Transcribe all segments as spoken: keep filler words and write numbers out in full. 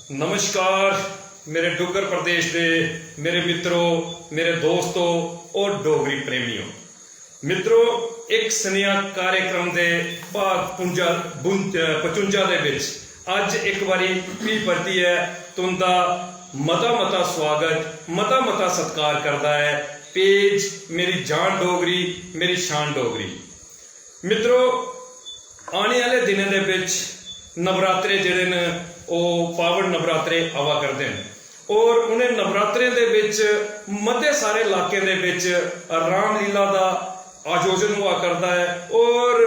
नमस्कार मेरे डुग्गर प्रदेश दे मेरे मित्रो, मेरे दोस्तो और डोगरी प्रेमियो। मित्रो, इक सनेहा कार्यक्रम दे भाग पुंजा-, बुं-, पचुंजा दे बिच अज्ज इक बारी फ्ही परतियै तुंदा मता मता स्वागत, मता मता सत्कार करदा ऐ पेज मेरी जान डोगरी, मेरी शान डोगरी। मित्रो, आने आह्ले दिनें दे बिच नवरात्रे जेह्ड़े न, ओह् पावन नवरात्रे आवा करदे न और उ'नें नवरात्रें दे बिच मते सारे इलाकें दे बिच रामलीला दा आयोजन होआ करदा ऐ और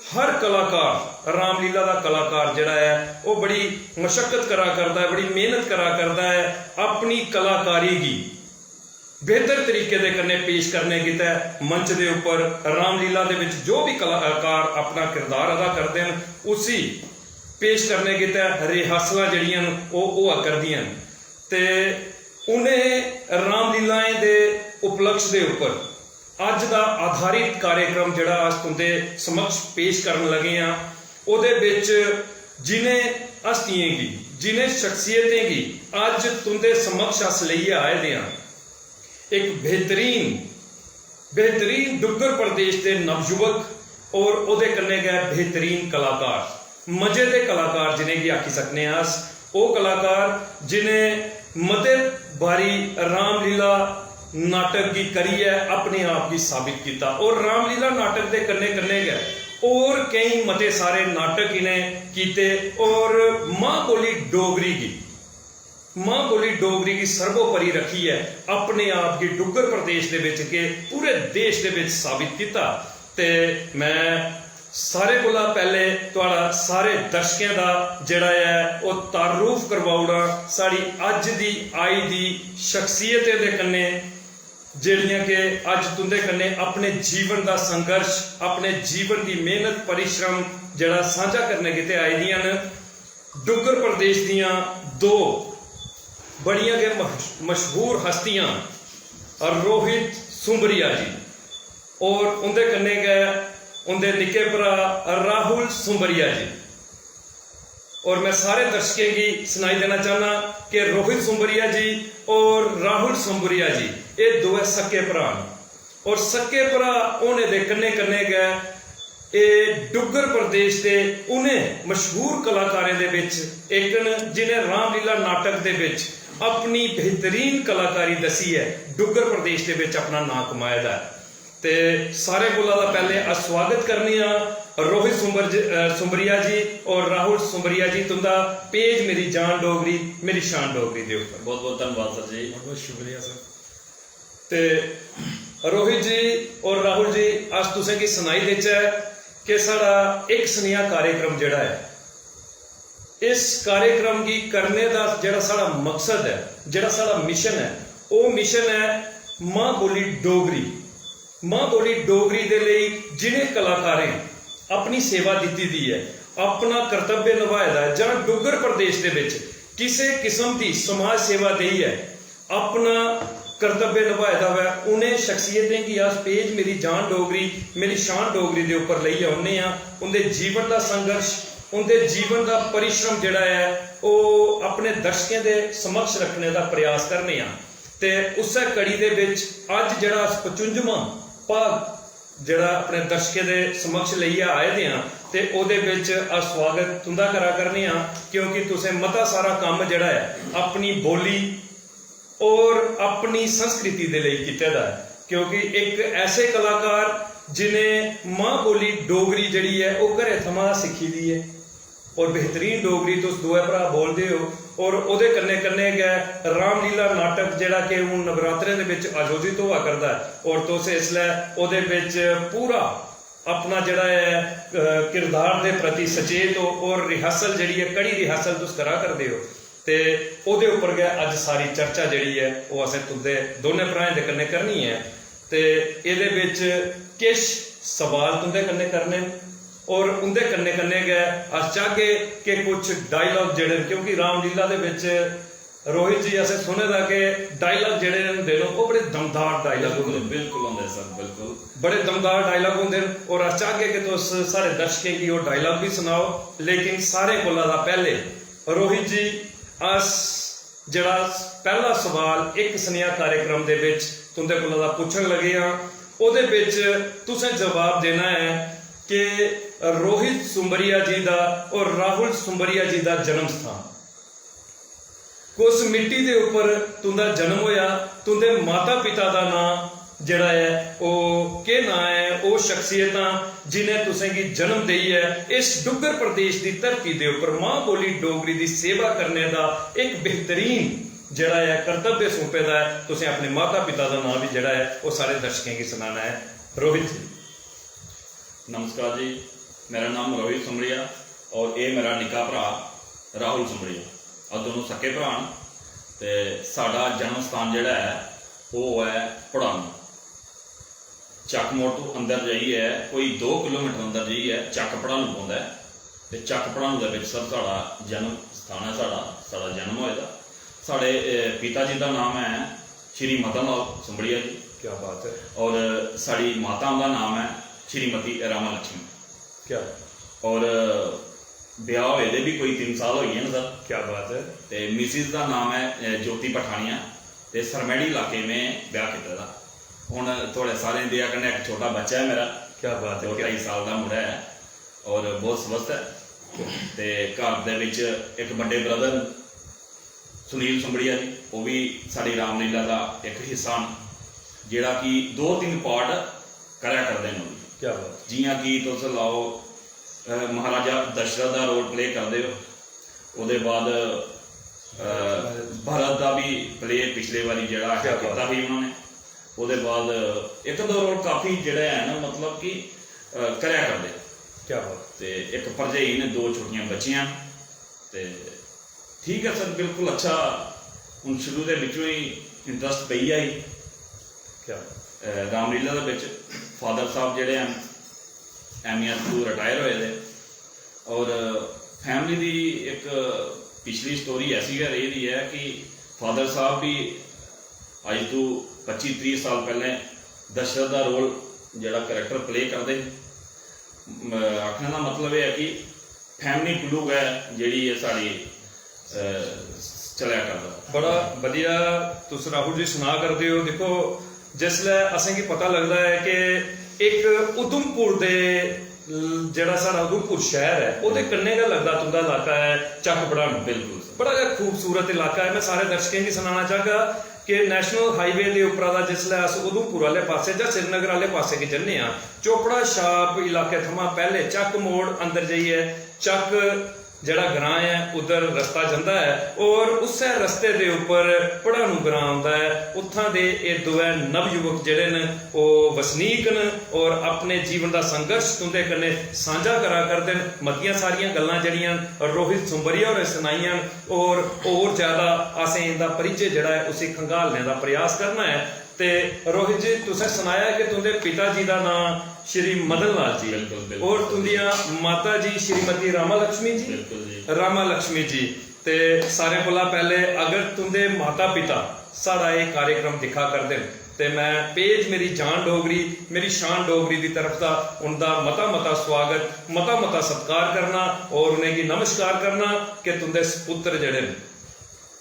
हर कलाकार, रामलीला दा कलाकार जेह्ड़ा ऐ, ओह् बड़ी मशक्कत करा करदा ऐ, बड़ी मेहनत करा करदा ऐ अपनी कलाकारी गी बेहतर तरीके दे कन्नै पेश करने गितै मंच दे उप्पर रामलीला दे बिच जो भी कलाकार अपना किरदार अदा करदे न, उसी पेश करने गितै रिहर्सलां जेह्ड़ियां न, ओह् होआ करदियां न। ते उ'नें रामलीलाएं दे उपलक्ष दे उप्पर अज्ज दा आधारित कार्यक्रम जेह्ड़ा अस तुं'दे समक्ष पेश करन लगे आं, ओह्दे बिच जिनें हस्तियें गी, जिनें शख्सियतें गी अज्ज तुं'दे समक्ष अस लेइयै आए दे आं, इक बेहतरीन, बेहतरीन डुग्गर प्रदेश दे नवयुवक और ओह्दे कन्नै गै बेहतरीन कलाकार, मजे दे कलाकार जिनेंगी आखी सकने आं अस, ओह् कलाकार जिनें मते बारी रामलीला नाटक गी करियै अपने आप गी साबित कीता और रामलीला नाटक दे कन्नै कन्नै गै होर केईं मते सारे नाटक इ'नें कीते और मां बोली डोगरी गी, मां बोली डोगरी गी सर्वोपरि रक्खियै अपने आप गी डुग्गर प्रदेश दे बिच के पूरे देश दे बिच साबित कीता। ते मैं सारे कोला पैह्ले थुआढ़ा सारे दर्शकें दा जेह्ड़ा ऐ ओह् तारुफ करवाई ओड़ां साढ़ी अज्ज दी आई दी शख्सियतें दे कन्नै, जेह्ड़ियां के अज्ज तुं'दे कन्नै अपने जीवन दा संघर्ष, अपने जीवन दी मेहनत, परिश्रम जेह्ड़ा सांझा करने गितै आई दियां न। डुग्गर प्रदेश दियां दो बड़ियां गै मश-, मशहूर हस्तियां रोहित सुंबरिया जी और उं'दे कन्नै गै उं'दे निक्के भ्राऽ राहुल सुंबरिया जी। और मैं सारे दर्शकें गी सनाई देना चाहना कि रोहित सुंबरिया जी और राहुल सुंबरिया जी एह् दोऐ सक्के भ्राऽ न और सक्के भ्राऽ होने दे कन्नै कन्नै गै एह् डुग्गर प्रदेश दे उ'नें मशहूर कलाकारें दे बिच इक न जि'नें रामलीला नाटक दे बिच अपनी बेहतरीन कलाकारी दस्सियै डुग्गर प्रदेश दे बिच अपना नांऽ कमाए दा ऐ। ते सारें कोला दा पैह्ले अस स्वागत करने आं रोहित सुंबर जी, अ, सुंबरिया जी और राहुल सुंबरिया जी तुंदा पेज मेरी जान डोगरी, मेरी शान डोगरी दे उप्पर। बहुत बहुत धन्यवाद सर जी। बहुत बहुत शुक्रिया सर। ते रोहित जी और राहुल जी, अस तुसें गी सनाई देचै कि साढ़ा इक सनेहा कार्यक्रम जेह्ड़ा ऐ, इस कार्यक्रम गी करने दा जेह्ड़ा साढ़ा मकसद ऐ, जेह्ड़ा साढ़ा मिशन ऐ, ओह् मिशन ऐ मां बोली डोगरी। मां बोली डोगरी दे लेई जि'नें कलाकारें अपनी सेवा दित्ती दी ऐ, अपना कर्तव्य नभाए दा ऐ जां डुग्गर प्रदेश दे बिच किसे किस्म दी समाज सेवा देइयै अपना कर्तव्य नभाए दा होऐ, उ'नें शख्सियतें गी अस पेज मेरी जान डोगरी, मेरी शान डोगरी दे उप्पर लेइयै औन्ने आं। उं'दे जीवन दा संघर्ष, उं'दे जीवन दा परिश्रम जेह्ड़ा ऐ, ओह् अपने दर्शकें दे समक्ष रक्खने दा प्रयास करने आं। ते उस्सै कड़ी दे बिच अज्ज जेह्ड़ा अस पचुंजमां भाग जेह्ड़ा अपने दर्शकें दे समक्ष लेइयै आए दे आं, ते ओह्दे बिच अस स्वागत तुं'दा करा करने आं, क्योंकि तुसें मता सारा कम्म जेह्ड़ा ऐ अपनी बोली और अपनी संस्कृति दे लेई कीते दा ऐ, क्योंकि इक ऐसे कलाकार जि'नें मां बोली डोगरी जेह्ड़ी ऐ ओह् घरै थमां सिक्खी दी ऐ और बेहतरीन डोगरी तुस दोऐ भ्राऽ बोलदे ओ और ओह्दे कन्नै कन्नै गै रामलीला नाटक जेह्ड़ा कि हून नवरात्रें दे बिच आयोजित होआ करदा ऐ और तुस इसलै ओह्दे बिच पूरा अपना जेह्ड़ा ऐ, अ, किरदार दे प्रति सचेत ओ और रिहर्सल जेह्ड़ी ऐ, कड़ी रिहर्सल तुस करा करदे ओ। ते ओह्दे उप्पर गै अज्ज सारी चर्चा जेह्ड़ी ऐ, ओह् असें तुं'दे दौनें भ्राएं दे कन्नै करनी ऐ। ते एह्दे बिच किश सवाल तुं'दे कन्नै करने न और उं'दे कन्नै कन्नै गै अस चाहगे कि कुछ डायलॉग जेह्ड़े न, क्योंकि रामलीला दे बिच रोहित जी, असें सुने दा कि डायलॉग जेह्ड़े होंदे न, ओह् बड़े दमदार डायलॉग बिल्कुल, होंदे न। बिल्कुल होंदे सर, बिल्कुल। बड़े दमदार डायलॉग होंदे न और अस चाहगे कि तुस साढ़े दर्शकें गी ओह् डायलॉग बी सनाओ, लेकिन सारें कोला दा पैह्ले रोहित जी, अस जेह्ड़ा पैह्ला सवाल इक सनेहा कार्यक्रम दे बिच तुं'दे कोला दा पुच्छन लगे आं, ओह्दे बिच तुसें जवाब देना ऐ कि रोहित सुंबरिया जी दा और राहुल सुंबरिया जी दा जन्म स्थान, कुस मिट्टी दे उप्पर तुं'दा जन्म होया, तुं'दे माता पिता दा नांऽ जेह्ड़ा ऐ, ओह् केह् नांऽ ऐ, ओह् शख्सियतां जि'नें तुसेंगी जन्म देई ऐ, इस डुग्गर प्रदेश दी धरती दे उप्पर मां बोली डोगरी दी सेवा करने दा इक बेहतरीन जेह्ड़ा ऐ कर्तव्य सौंपे दा ऐ, तुसें अपने माता पिता दा नांऽ बी जेह्ड़ा ऐ, ओह् सारे दर्शकें गी सनाना ऐ। रोहित जी। नमस्कार जी, मेरा नाम रोहित सुमड़िया और एह् मेरा निक्का भ्राऽ राहुल सुमड़िया। अस दोनों सक्के भ्राऽ न ते साढ़ा जन्म स्थान जेह्ड़ा ऐ, ओह् ऐ पड़ानू। चक्क मोड़ तों अंदर जाइयै कोई दो किलोमीटर अंदर जाइयै चक्क पड़ानू पौंदा ऐ ते चक्क पड़ानू दे बिच सर साढ़ा जन्म स्थान ऐ, साढ़ा, साढ़ा जन्म होए दा। साढ़े, ए, पिता जी दा नाम ऐ श्री मदन लाल सुंबड़िया जी। क्या बात है। और साढ़ी माता दा नाम ऐ श्रीमती रामा लक्ष्मी। क्या? और ब्याह होए दे भी कोई तिन्न साल होई गे न सर। क्या बात है। ते मिसिस दा नाम ऐ, अ, ज्योति पठानिया ते सरमैड़ी इलाके में ब्याह कीते दा। हुन थुआढ़े सारें दी दया कन्नै इक छोटा बच्चा ऐ मेरा। क्या बात है, दो क्या ढाई साल दा मुड़ा ऐ और बहुत स्वस्थ ऐ। ते घर दे बिच इक बड्डे ब्रदर न सुनील सुंबड़िया जी, ओह् बी साढ़ी रामलीला दा इक हिस्सा न, जेह्ड़ा कि दो तिन्न पार्ट करै करदे न ओह् बी। क्या बात। जि'यां कि तुस लाओ, अ, महाराजा दशरथ दा रोल प्ले करदे ओ, ओह्दे बाद, अ, भरत दा बी प्ले पिछले बारी जेह्ड़ा क्या बात। कीता ही उ'नें, ओह्दे बाद इक दो रोल काफी जेह्ड़े हैन, मतलब कि, अ, करै करदे। क्या बात। ते इक भरजाई न, दो छोटियां बच्चियां न, ते ठीक ऐ सर, बिल्कुल अच्छा। हुन शुरू दे बिच्चों ही इंटरस्ट पेई गेआ ही। क्या? अ, रामलीला दे बिच फादर साहब जेह्ड़े हैन, एम ई एस तू रिटायर होए दे, और फैमिली दी इक पिछली स्टोरी ऐसी गै रेही दी ऐ कि फादर साहब बी अज्ज तू पच्ची त्रीह् साल पैह्लें दशरथ दा रोल जेह्ड़ा करैक्टर प्ले करदे हे। म-, आखने दा मतलब एह् ऐ कि फैमिली कोलू गै जेह्ड़ी एह् साढ़ी, अ, चलेआ करदा। बड़ा बधिया तुस राहुल जी सना करदे ओ। दिक्खो, जिसलै असेंगी पता लगदा ऐ कि इक उधमपुर दे ल-, जेह्ड़ा साढ़ा उधमपुर शैह्र ऐ, ओह्दे कन्नै गै लगदा तुं'दा इलाका ऐ चक्क पड़ानू। बिल्कुल। बड़ा गै खूबसूरत इलाका ऐ। में सारे दर्शकें गी सनाना चाहगा कि नेशनल हाईवे दे उप्परा दा जिसलै अस उधमपुर आह्ले पासै जां श्रीनगर आह्ले पासै गी जन्ने आं, चोपड़ा छाप इलाके थमां पैह्ले चक्क मोड़ अंदर जाइयै चक्क जेह्ड़ा ग्रांऽ ऐ, उद्धर रस्ता जंदा ऐ और उस्सै रस्ते दे उप्पर पड़ानू ग्रांऽ औंदा ऐ। उत्थां दे एह् दोऐ नवयुवक जेह्ड़े न, ओह् वसनीक न और अपने जीवन दा संघर्ष तुं'दे कन्नै सांझा करा करदे न। मतियां सारियां गल्लां जेह्ड़ियां न, रोहित सुंबरिया होरें सनाइयां न और होर ज्यादा असें इं'दा परिचे जेह्ड़ा ऐ, उसी खंगालने दा प्रयास करना ऐ। ते रोहित जी, तुसें सनाया कि तुं'दे पिता जी दा नांऽ श्री मदन लाल जी बिल्कुल, बिल्कुल। और तुं'दियां माता जी श्रीमती रामा लक्ष्मी जी। बिल्कुल जी। रामा लक्ष्मी जी। ते सारें कोला पैह्ले अगर तुं'दे माता पिता साढ़ा एह् कार्यक्रम दिक्खा करदे न ते मैं पेज मेरी जान डोगरी, मेरी शान डोगरी दी तरफ दा उं'दा मता मता स्वागत, मता मता सत्कार करना और उ'नेंगी नमस्कार करना कि तुं'दे सपुत्र जेह्ड़े न,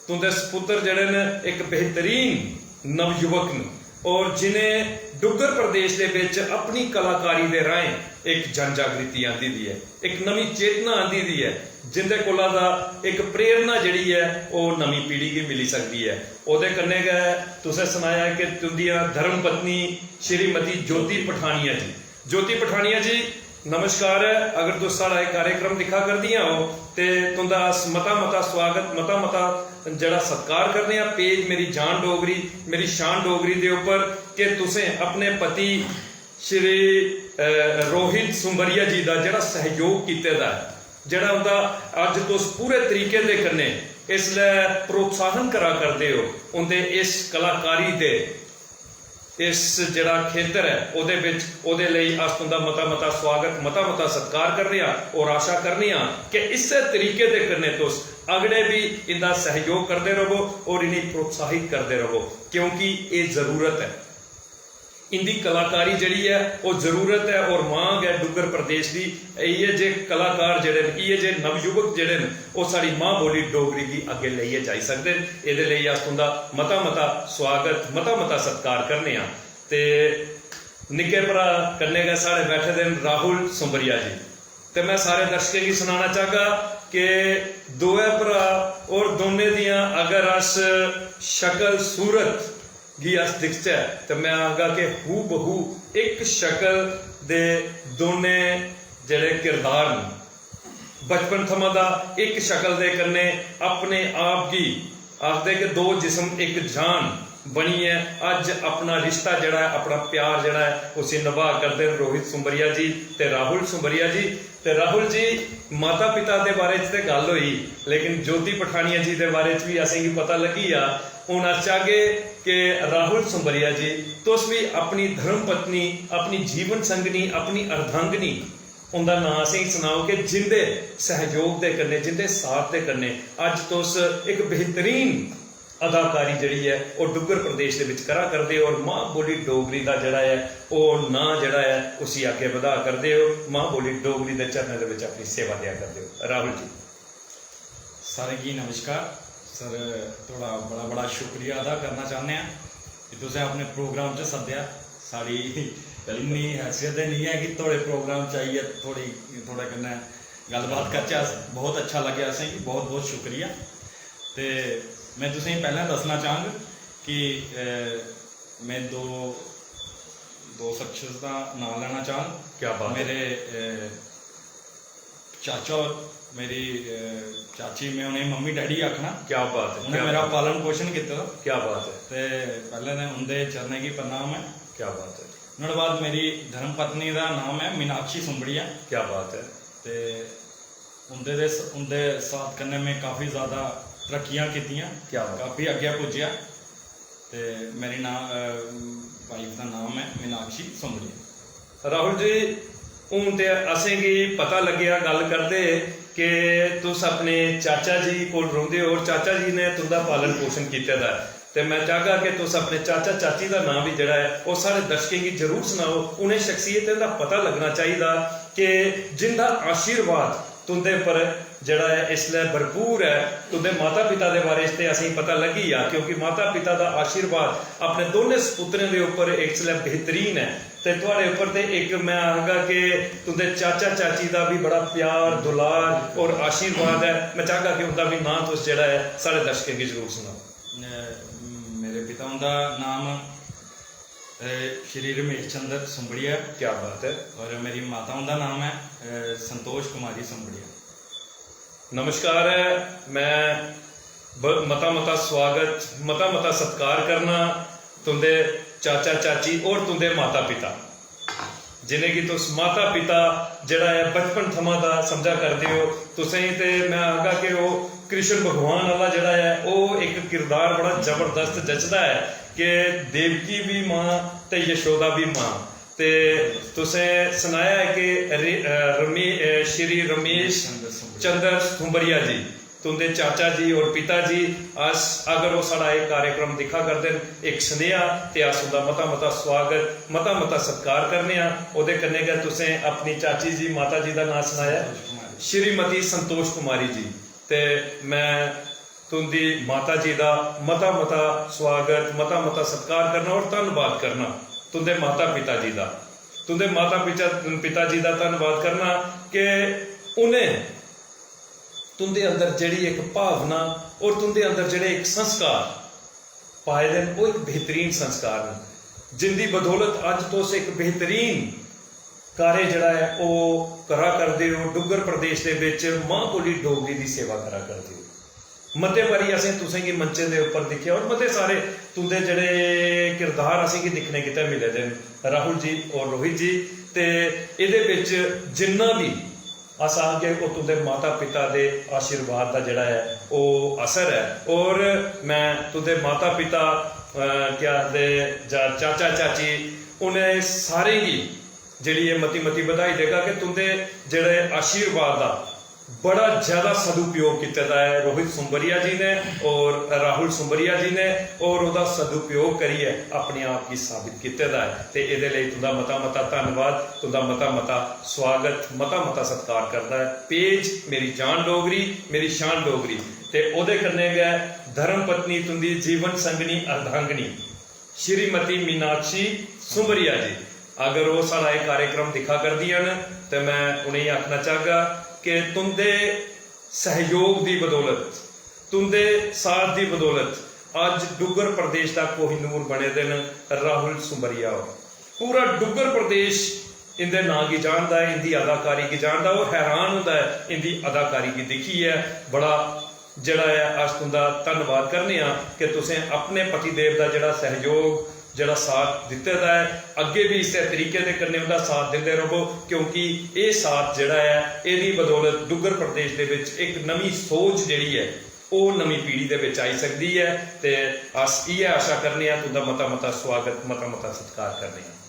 तुं'दे सपुत्र जेह्ड़े न, इक बेहतरीन नवयुवक न और जि'नें डुग्गर प्रदेश दे बिच अपनी कलाकारी दे राहें इक जन जागृति आंदी दी ऐ, इक नमीं चेतना आंदी दी ऐ, जिं'दे कोला दा इक प्रेरणा जेह्ड़ी ऐ, ओह् नमीं पीढ़ी गी मिली सकदी ऐ। ओह्दे कन्नै गै तुसें सनाया कि तुं'दियां धर्म पत्नी श्रीमती ज्योति पठानिया जी, ज्योति पठानिया जी, नमस्कार ऐ। अगर तुस साढ़ा एह् कार्यक्रम दिक्खा करदियां ओ ते तुं'दा अस मता मता स्वागत, मता मता जेह्ड़ा सत्कार करने आं। पेज मेरी जान डोगरी, मेरी शान डोगरी दे उप्पर कि तुसें अपने पति श्री, अ, रोहित सुंबरिया जी दा जेह्ड़ा सैह्योग कीते दा ऐ, जेह्ड़ा उं'दा अज्ज तुस पूरे तरीके दे कन्नै इसलै प्रोत्साहन करा करदे ओ उं'दे इस कलाकारी दे इस जेह्ड़ा खेतर ऐ, ओह्दे बिच, ओह्दे लेई अस तुं'दा मता-मता सुआगत, मता-मता सत्कार करने आं और आशा करने आं कि इस्सै तरीके दे कन्नै तुस अगड़े बी इं'दा सैहयोग करदे र'वो और इ'नेंगी प्रोत्साहित करदे र'वो, क्योंकि एह् जरूरत ऐ। इंदी कलाकारी जेह्ड़ी ऐ, ओह् जरूरत ऐ। और मां गै डुग्गर प्रदेश दी, इ'यै जे कलाकार जेह्ड़े न, इ'यै जे नवयुवक जेह्ड़े न, ओह् साढ़ी मां बोली डोगरी गी अग्गें लेइयै जाई सकदे न। एह्दे लेई अस तुं'दा मता मता सुआगत, मता मता सत्कार करने आं। ते निक्के भ्राऽ कन्नै गै साढ़े बैठे दे न राहुल सुंबरिया जी। ते में सारे दर्शकें गी सनाना चाहगा कि दोऐ भ्राऽ और दोनें दियां अगर अस शकल सूरत गी अस दिखचै, ते में आखगा कि हू बहू इक शकल दे दोनें जेह्ड़े किरदार न, बचपन थमां दा इक शकल दे कन्नै अपने आप गी आखदे कि दो जिस्म इक जान बनियै अज्ज अपना रिश्ता जेह्ड़ा ऐ, अपना प्यार जेह्ड़ा ऐ, उसी नभा करदे न रोहित सुंबरिया जी ते राहुल सुंबरिया जी। ते राहुल जी, माता पिता दे बारे च ते गल्ल होई, लेकिन ज्योति पठानिया जी दे बारे च बी असेंगी पता लग्गी गेआ। हून अस चाहगे कि राहुल सुंबरिया जी, तुस बी अपनी धर्म पत्नी, अपनी जीवन संगनी, अपनी अर्धांगिनी, उंदा नांऽ असेंगी सनाओ कि जिंदे सैहयोग दे कन्नै, जिंदे साथ दे कन्नै अज्ज तुस इक बेहतरीन अदाकारी जेह्ड़ी ऐ, ओह् डुग्गर प्रदेश दे बिच करा करदे ओ और मां बोली डोगरी दा जेह्ड़ा ऐ, ओह् नांऽ जेह्ड़ा ऐ, उसी अग्गें बधा करदे ओ। मां बोली डोगरी दे चरणें दे बिच अपनी सेवा देआ करदे ओ। राहुल जी। सारें गी नमस्कार। सर, थुआढ़ा बड़ा बड़ा शुक्रिया अदा करना चाह्न्ने आं कि तुसें अपने प्रोग्राम च सद्देआ। साढ़ी इन्नी हैसियत ते निं ऐ कि थुआढ़े प्रोग्राम च आइयै थुआढ़ी, थुआढ़े कन्नै गल्लबात करचै अस। बहुत अच्छा लग्गेआ असेंगी, बहुत बहुत शुक्रिया। ते में तुसेंगी पैह्लें दस्सना चाह्ङ कि, अ, में दो, दो शख्स दा नांऽ लैना चाह्ङ। क्या बात है। मेरे, अ, चाचा होर, मेरी, अ, चाची, में उ'नेंगी मम्मी डैडी आखना। क्या बात है, उ'नें क्या मेरा बात है। पालन पोषण कीते दा। क्या बात है। ते पैह्लें ते उं'दे चरणें गी प्रणाम ऐ। क्या बात है। नुहाड़े बाद मेरी धर्म पत्नी दा नाम ऐ मीनाक्षी सुंबड़िया। क्या बात है। ते उं'दे दे स-, उं'दे साथ कन्नै में काफ़ी ज़्यादा तरक्कियां कीतियां। क्या बात। काफ़ी अग्गें पुज्जेआ। ते मेरी ना-, अ, वाइफ दा नाम ऐ मीनाक्षी सुंदरी। राहुल जी, हून ते असेंगी पता लग्गेआ गल्ल करदे कि तुस अपने चाचा जी कोल रौंह्दे ओ और चाचा जी ने तुं'दा पालन पोषण कीते दा ऐ। ते में चाहगा कि तुस अपने चाचा चाची दा नांऽ बी जेह्ड़ा ऐ, ओह् साढ़े दर्शकें गी जरूर सनाओ। उ'नें शख्सियतें दा पता लग्गना चाहिदा कि जिं'दा आशीर्वाद तुं'दे पर जेह्ड़ा ऐ, इसलै भरपूर ऐ। तुं'दे माता पिता दे बारे च ते असेंगी पता लग्गी गेआ, क्योंकि माता पिता दा आशीर्वाद अपने दोनें सपुत्रें दे उप्पर इसलै बेहतरीन ऐ। ते थुआढ़े उप्पर ते इक, में आखगा कि तुं'दे चाचा चाची दा बी बड़ा प्यार, दुलार और आशीर्वाद ऐ। में चाहगा कि उं'दा बी नांऽ तुस जेह्ड़ा ऐ, साढ़े दर्शकें गी जरूर सनाओ। अ, मेरे पिता हुंदा नाम, अ, श्री रमेश चंद्र सुंबड़िया। क्या बात है। और मेरी माता हुंदा नाम ऐ, अ, संतोष कुमारी सुंबड़िया। नमस्कार ऐ, में ब-, मता मता स्वागत, मता मता सत्कार करना तुं'दे चाचा चाची और तुं'दे माता पिता, जि'नेंगी तुस माता पिता जेह्ड़ा ऐ बचपन थमां दा समझा करदे ओ। तुसेंगी ते में आखगा कि ओह् कृष्ण भगवान आह्ला जेह्ड़ा ऐ, ओह् इक किरदार बड़ा जबरदस्त जचदा ऐ कि देवकी बी मां ते यशोदा बी मां। ते तुसें सनाया ऐ कि रे-, अ, रमे-, अ, श्री रमेश चंद्र सुंबरिया जी, तुं'दे चाचा जी और पिता जी, अस, अगर ओह् साढ़ा एह् कार्यक्रम दिक्खा करदे न, इक सनेहा, ते अस उं'दा मता-मता सुआगत, मता-मता सत्कार करने आं। ओह्दे कन्नै गै तुसें अपनी चाची जी, माता जी दा नांऽ सनाया, संतोष कुमारी। श्रीमती संतोष कुमारी जी। ते में तुं'दी माता जी दा मता-मता सुआगत, मता-मता सत्कार करना और धन्नवाद करना तुं'दे माता-पिता जी दा। तुं'दे माता-पिता, पिता जी दा धन्नवाद करना कि उ'नें तुं'दे अंदर जेह्ड़ी इक भावना और तुं'दे अंदर जेह्ड़े इक संस्कार पाए दे न, ओह् इक बेहतरीन संस्कार न, जिं'दी बदौलत अज्ज तुस इक बेहतरीन कार्य जेह्ड़ा ऐ, ओह् करा करदे ओ। डुग्गर प्रदेश दे बिच मां बोली डोगरी दी सेवा करा करदे ओ। मते बारी असें तुसें गी मंचें दे उप्पर दिक्खेआ और मते सारे तुं'दे जेह्ड़े किरदार असें गी दिक्खने गितै मिले दे न, राहुल जी और रोहित जी। ते एह्दे बिच जिन्ना बी अस आखगे, ओह् तुं'दे माता-पिता दे आशीर्वाद दा जेह्ड़ा ऐ, ओह् असर ऐ। और में तुं'दे माता-पिता, अ, केह् आखदे, जां चाचा-चाची, उ'नें सारें गी जेह्ड़ी एह् मती-मती बधाई देगा कि तुं'दे जेह्ड़े आशीर्वाद दा बड़ा ज्यादा सदुपयोग कीते दा ऐ रोहित सुंबरिया जी ने और राहुल सुंबरिया जी ने, और ओह्दा सदुपयोग करियै अपने आप गी साबित कीते दा ऐ। ते एह्दे लेई तुं'दा मता मता धन्नवाद, तुं'दा मता मता स्वागत, मता मता सत्कार करदा ऐ पेज मेरी जान डोगरी, मेरी शान डोगरी। ते ओह्दे कन्नै गै धर्म पत्नी तुं'दी जीवन संगनी अर्धांगिनी श्रीमती मीनाक्षी सुंबरिया जी, अगर ओह् साढ़ा एह् कार्यक्रम दिक्खा करदियां न, ते मैं उ'नेंगी आखना चाहगा कि तुं'दे सहयोग दी बदौलत, तुं'दे साथ दी बदौलत अज्ज डुग्गर प्रदेश दा कोहिनूर बने दे न राहुल सुंबरिया होर। पूरा डुग्गर प्रदेश इं'दे नांऽ गी जानदा ऐ, इं'दी अदाकारी गी जानदा ऐ, ओह् हैरान होंदा ऐ इं'दी अदाकारी गी दिक्खियै। बड़ा जेह्ड़ा ऐ, अस तुं'दा धन्नवाद करने आं कि तुसें अपने पतिदेव दा जेह्ड़ा सैह्योग, जेह्ड़ा साथ दित्ते दा ऐ, अग्गें बी इस्सै तरीके दे कन्नै उं'दा साथ दिंदे र'वो, क्योंकि एह् साथ जेह्ड़ा ऐ, एह्दी बदौलत डुग्गर प्रदेश दे बिच इक नमीं सोच जेह्ड़ी ऐ, ओह् नमीं पीढ़ी दे बिच आई सकदी ऐ। ते अस इ'यै आशा करने आं, तुं'दा मता मता स्वागत, मता मता सत्कार करने आं।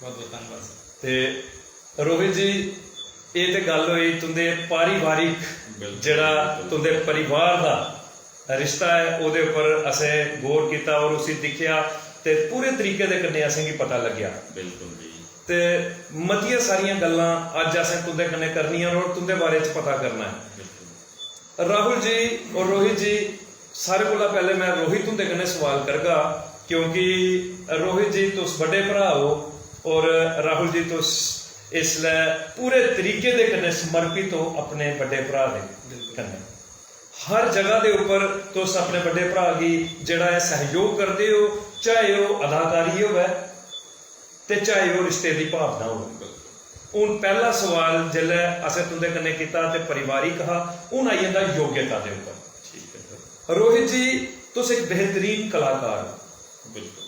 बहुत बहुत धन्नवाद। ते रोहित जी, एह् ते गल्ल होई तुं'दे पारिवारिक, बिल्कुल, जेह्ड़ा बिल्कुल। तुं'दे परिवार दा रिश्ता ऐ, ओह्दे उप्पर असें गौर कीता और उसी दिक्खेआ, ते पूरे तरीके दे कन्नै असेंगी पता लग्गेआ। बिल्कुल जी। ते मतियां सारियां गल्लां अज्ज असें तुं'दे कन्नै करनियां न और तुं'दे बारे च पता करना ऐ। बिल्कुल। राहुल जी और रोहित जी, सारे कोला पैह्ले मैं रोहित हुंदे कन्नै सवाल करगा, क्योंकि रोहित जी, तुस बड्डे भ्राऽ ओ और राहुल जी, तुस इसलै पूरे तरीके दे कन्नै समर्पित ओ अपने बड्डे भ्राऽ दे बिल्कुल। कन्नै। हर जगह दे उप्पर तुस अपने बड्डे भ्राऽ गी जेह्ड़ा ऐ, सैह्योग करदे ओ, चाहे ओह् अदाकारी होऐ ते चाहे ओह् रिश्ते दी भावना होऐ। हून पैह्ला सवाल जिसलै असें तुं'दे कन्नै कीता ते पारिवारिक हा, हून आई जंदा योग्यता दे उप्पर। ठीक ऐ सर। रोहित जी, तुस इक बेहतरीन कलाकार ओ। बिल्कुल।